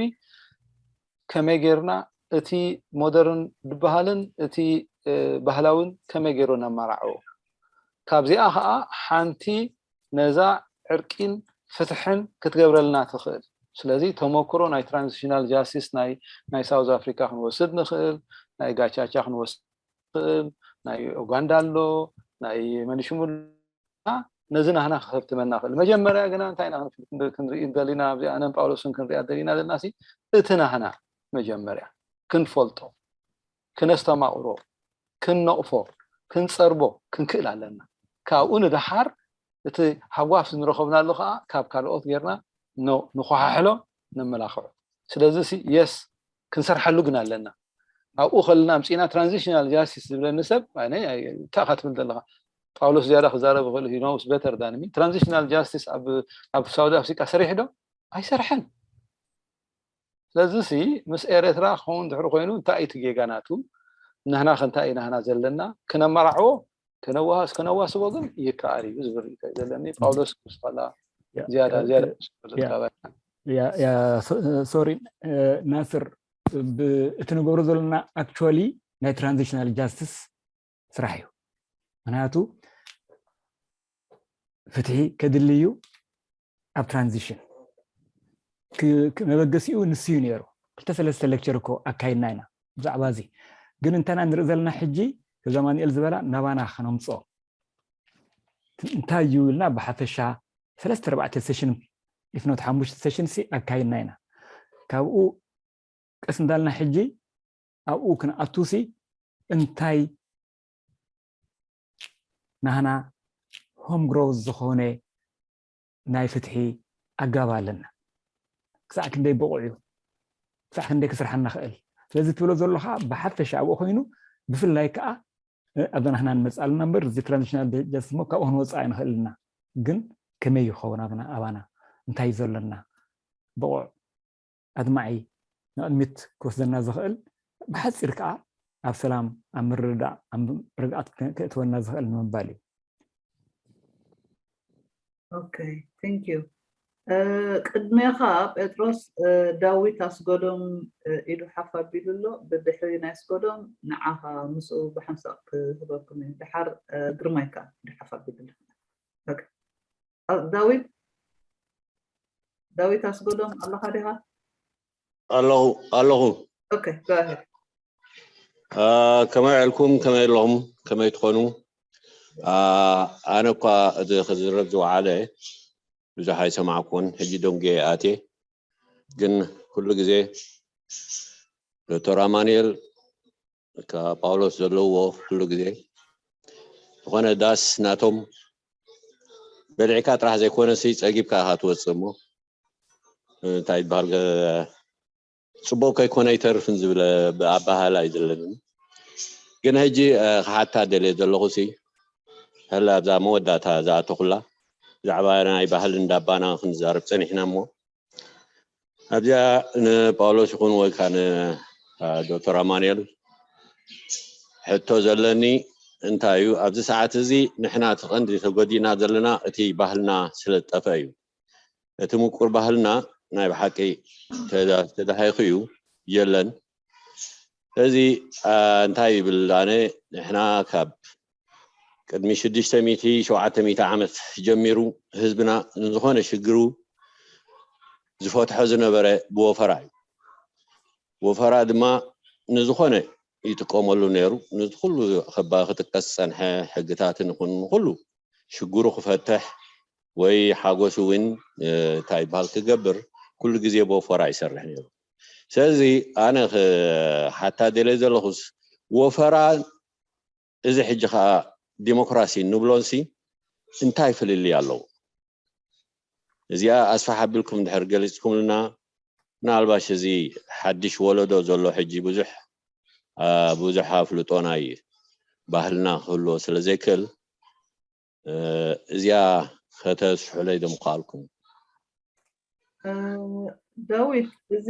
ከመይ ጌርና እቲ ሞደርን ዝበሃልን እቲ ባህላውን ከመይ ገይሩ ነማራዕዎ። ካብዚኣ ከዓ ሓንቲ ነዛ ዕርቂን ፍትሕን ክትገብረልና ትኽእል። ስለዚ ተመክሮ ናይ transitional justice ናይ ናይ ሳውዝ ኣፍሪካ ክንወስድ ንኽእል፣ ናይ ጋቻቻ ክንወስድ ንኽእል፣ ናይ ኡጋንዳ ኣሎ፣ ናይ መንሽሙላ ነዚ ናህና ክኸብትመና ክእል። መጀመርያ ግና እንታይ ኢና ክንርኢ ደሊና ኣብዚ ኣነን ጳውሎስን ክንሪኣ ደሊና ዘለና እቲ ናህና መጀመርያ ክንፈልጦ፣ ክነስተማቕሮ፣ ክንነቕፎ፣ ክንፀርቦ ክንክእል ኣለና። ካብኡ ንደሓር እቲ ሃጓፍ ንረኸብናሉ ከዓ ካብ ካልኦት ጌርና ንኮሓሕሎ፣ ነመላኽዖ። ስለዚ የስ ክንሰርሓሉ ግን ኣለና። ኣብኡ ከለና ኣምፂእና transitional justice ዝብለኒ ሰብ እንታይ ኢኻ ትብል ዘለኻ? ጳውሎስ ዝያዳ ክዛረብ ይኽእል እዩ knows better than me። Transitional justice ኣብ ሳውዝ ኣፍሪካ ሰሪሑ ዶ? ኣይሰርሐን። ስለዚ ሲ ምስ ኤረትራ ክኸውን ድሕሪ ኮይኑ እንታይ እቲ ጌጋ ናቱ? ንህና ከ እንታይ ኢና ህና ዘለና ክነመራዕዎ ከነዋስ ከነዋስቦ ግን ይከኣል እዩ ዝብል ርእይቶ እዩ ዘለኒ። ጳውሎስ ክስፋላ ዝያዳ ዝያዳ ሶሪ ናስር፣ እቲ ንገብሮ ዘለና actually ናይ transitional justice ስራሕ እዩ። ምክንያቱ ፍትሒ ከድሊ እዩ ኣብ transition መበገሲኡ ንሱ እዩ ነይሩ። ክልተ ሰለስተ lecture እኮ ኣካይድና ኢና ብዛዕባ እዚ። ግን እንተና ንርኢ ዘለና ሕጂ ከምዛ ማኑኤል ዝበላ ናባና ከነምፅኦ እንታይ እዩ ኢልና ብሓፈሻ ሰለስተ ኣርባዕተ session if not ሓሙሽተ session ሲ ኣካይድና ኢና። ካብኡ ቀስ እንዳልና ሕጂ ኣብኡ ክንኣቱ ሲ እንታይ ናህና home grown ዝኾነ ናይ ፍትሒ ኣጋብ ኣለና። ክሳዕ ክንደይ ብቑዕ እዩ፣ ክሳዕ ክንደይ ክስርሓና ክእል። ስለዚ ትብሎ ዘለኻ ብሓፈሻ ኣብኡ ኮይኑ ብፍላይ ከዓ ኣብዛ ናህና ንመፅእ ኣለና እምበር እዚ transitional justice እሞ ካብኡ ክንወፅእ ኣይንኽእል ኢና። ግን ከመይ ይኸውን ኣብና ኣባና እንታይ እዩ ዘለና ብቑዕ ኣድማዒ ንቕድሚት ክወስደና ዝኽእል ብሓፂር ከዓ ኣብ ሰላም ኣብ ምርድዳእ ኣብ ርግኣት ከእትወና ዝኽእል ንምባል እዩ። Okay, thank you። ቅድሜኻ ጴጥሮስ ዳዊት ኣስጎዶም ኢዱ ሓፍ ኣቢሉ ኣሎ። ብድሕሪ ናይ ኣስጎዶም ንዓኻ ምስኡ ብሓንሳእ ክህበኩም እዩ። ድሓር ግርማይ ከዓ ኢዱ ሓፍ ኣቢሉ ኣሎ። ዳዊት ዳዊት ኣስጎዶም ኣለኻ ዲኻ? ኣለኹ ኣለኹ። Okay, go ahead። ከመይ ዕልኩም ከመይ ኣለኹም ከመይ ትኾኑ? ኣነ እኳ እዚ ክዝረብ ዝወዓለ ብዙሕ ኣይሰማዕኩን። ሕጂ ደንጉየ ኣትየ። ግን ኩሉ ግዜ ዶክተር ኣማኑኤል ካብ ጳውሎስ ዘለዎ ኩሉ ግዜ ዝኾነ ዳስ ናቶም በሊዕካ ጥራሕ ዘይኮነሲ ጸጊብካ ኢኻ ትወፅእ እሞ እንታይ ይበሃል ጽቡቅ ከይኮነ ኣይተርፍን ዝብል ኣበሃህላ እዩ ዘለኒ። ግን ሕጂ ክሓታ ደልየ ዘለኹ ሲ ሕላ ኣብዛ መወዳእታ ዝኣተኹላ ብዛዕባ ናይ ባህሊ እንዳባና ክንዛረብ ፀኒሕና እሞ ኣብዚኣ ንጳውሎስ ይኹን ወይ ከዓ ንዶክተር ኣማኑኤል ሕቶ ዘለኒ እንታይ እዩ ኣብዚ ሰዓት እዚ ንሕና እቲ ቀንዲ ተጎዲእና ዘለና እቲ ባህልና ስለ ዝጠፈ እዩ። እቲ ምቁር ባህልና ናይ ብሓቂ ተዳሂኹ እዩ የለን። እዚ እንታይ ይብል ኣነ ንሕና ካብ ቅድሚ ሽዱሽተ ሚእቲ ሸውዓተ ሚእቲ ዓመት ጀሚሩ ህዝብና ንዝኾነ ሽግሩ ዝፈትሖ ዝነበረ ብወፈራ እዩ። ወፈራ ድማ ንዝኾነ ይጥቀመሉ ነይሩ። ነዚ ኩሉ ክባ ክጥቀስ ዝፀንሐ ሕግታትን ይኹን ንኩሉ ሽግሩ ክፈትሕ ወይ ሓጎስ እውን እንታይ ይበሃል ክገብር ኩሉ ግዜ ብወፈራ ይሰርሕ ነይሩ። ስለዚ ኣነ ሓታ ደለ ዘለኹስ ወፈራ እዚ ሕጂ ከዓ ዲሞክራሲ ንብሎንሲ እንታይ ፍልልይ ኣለዎ? እዚኣ ኣስፋሕ ኣቢልኩም ድሕር ገሊፅኩምልና ምናልባሽ እዚ ሓድሽ ወለዶ ዘሎ ሕጂ ብዙሕ ብዙሕ ኣፍልጦ ናይ ባህልና ክህልዎ ስለ ዘይክእል እዚኣ ከተስፍሑለይ ዶ ምኸኣልኩም? ዳዊት፣ እዚ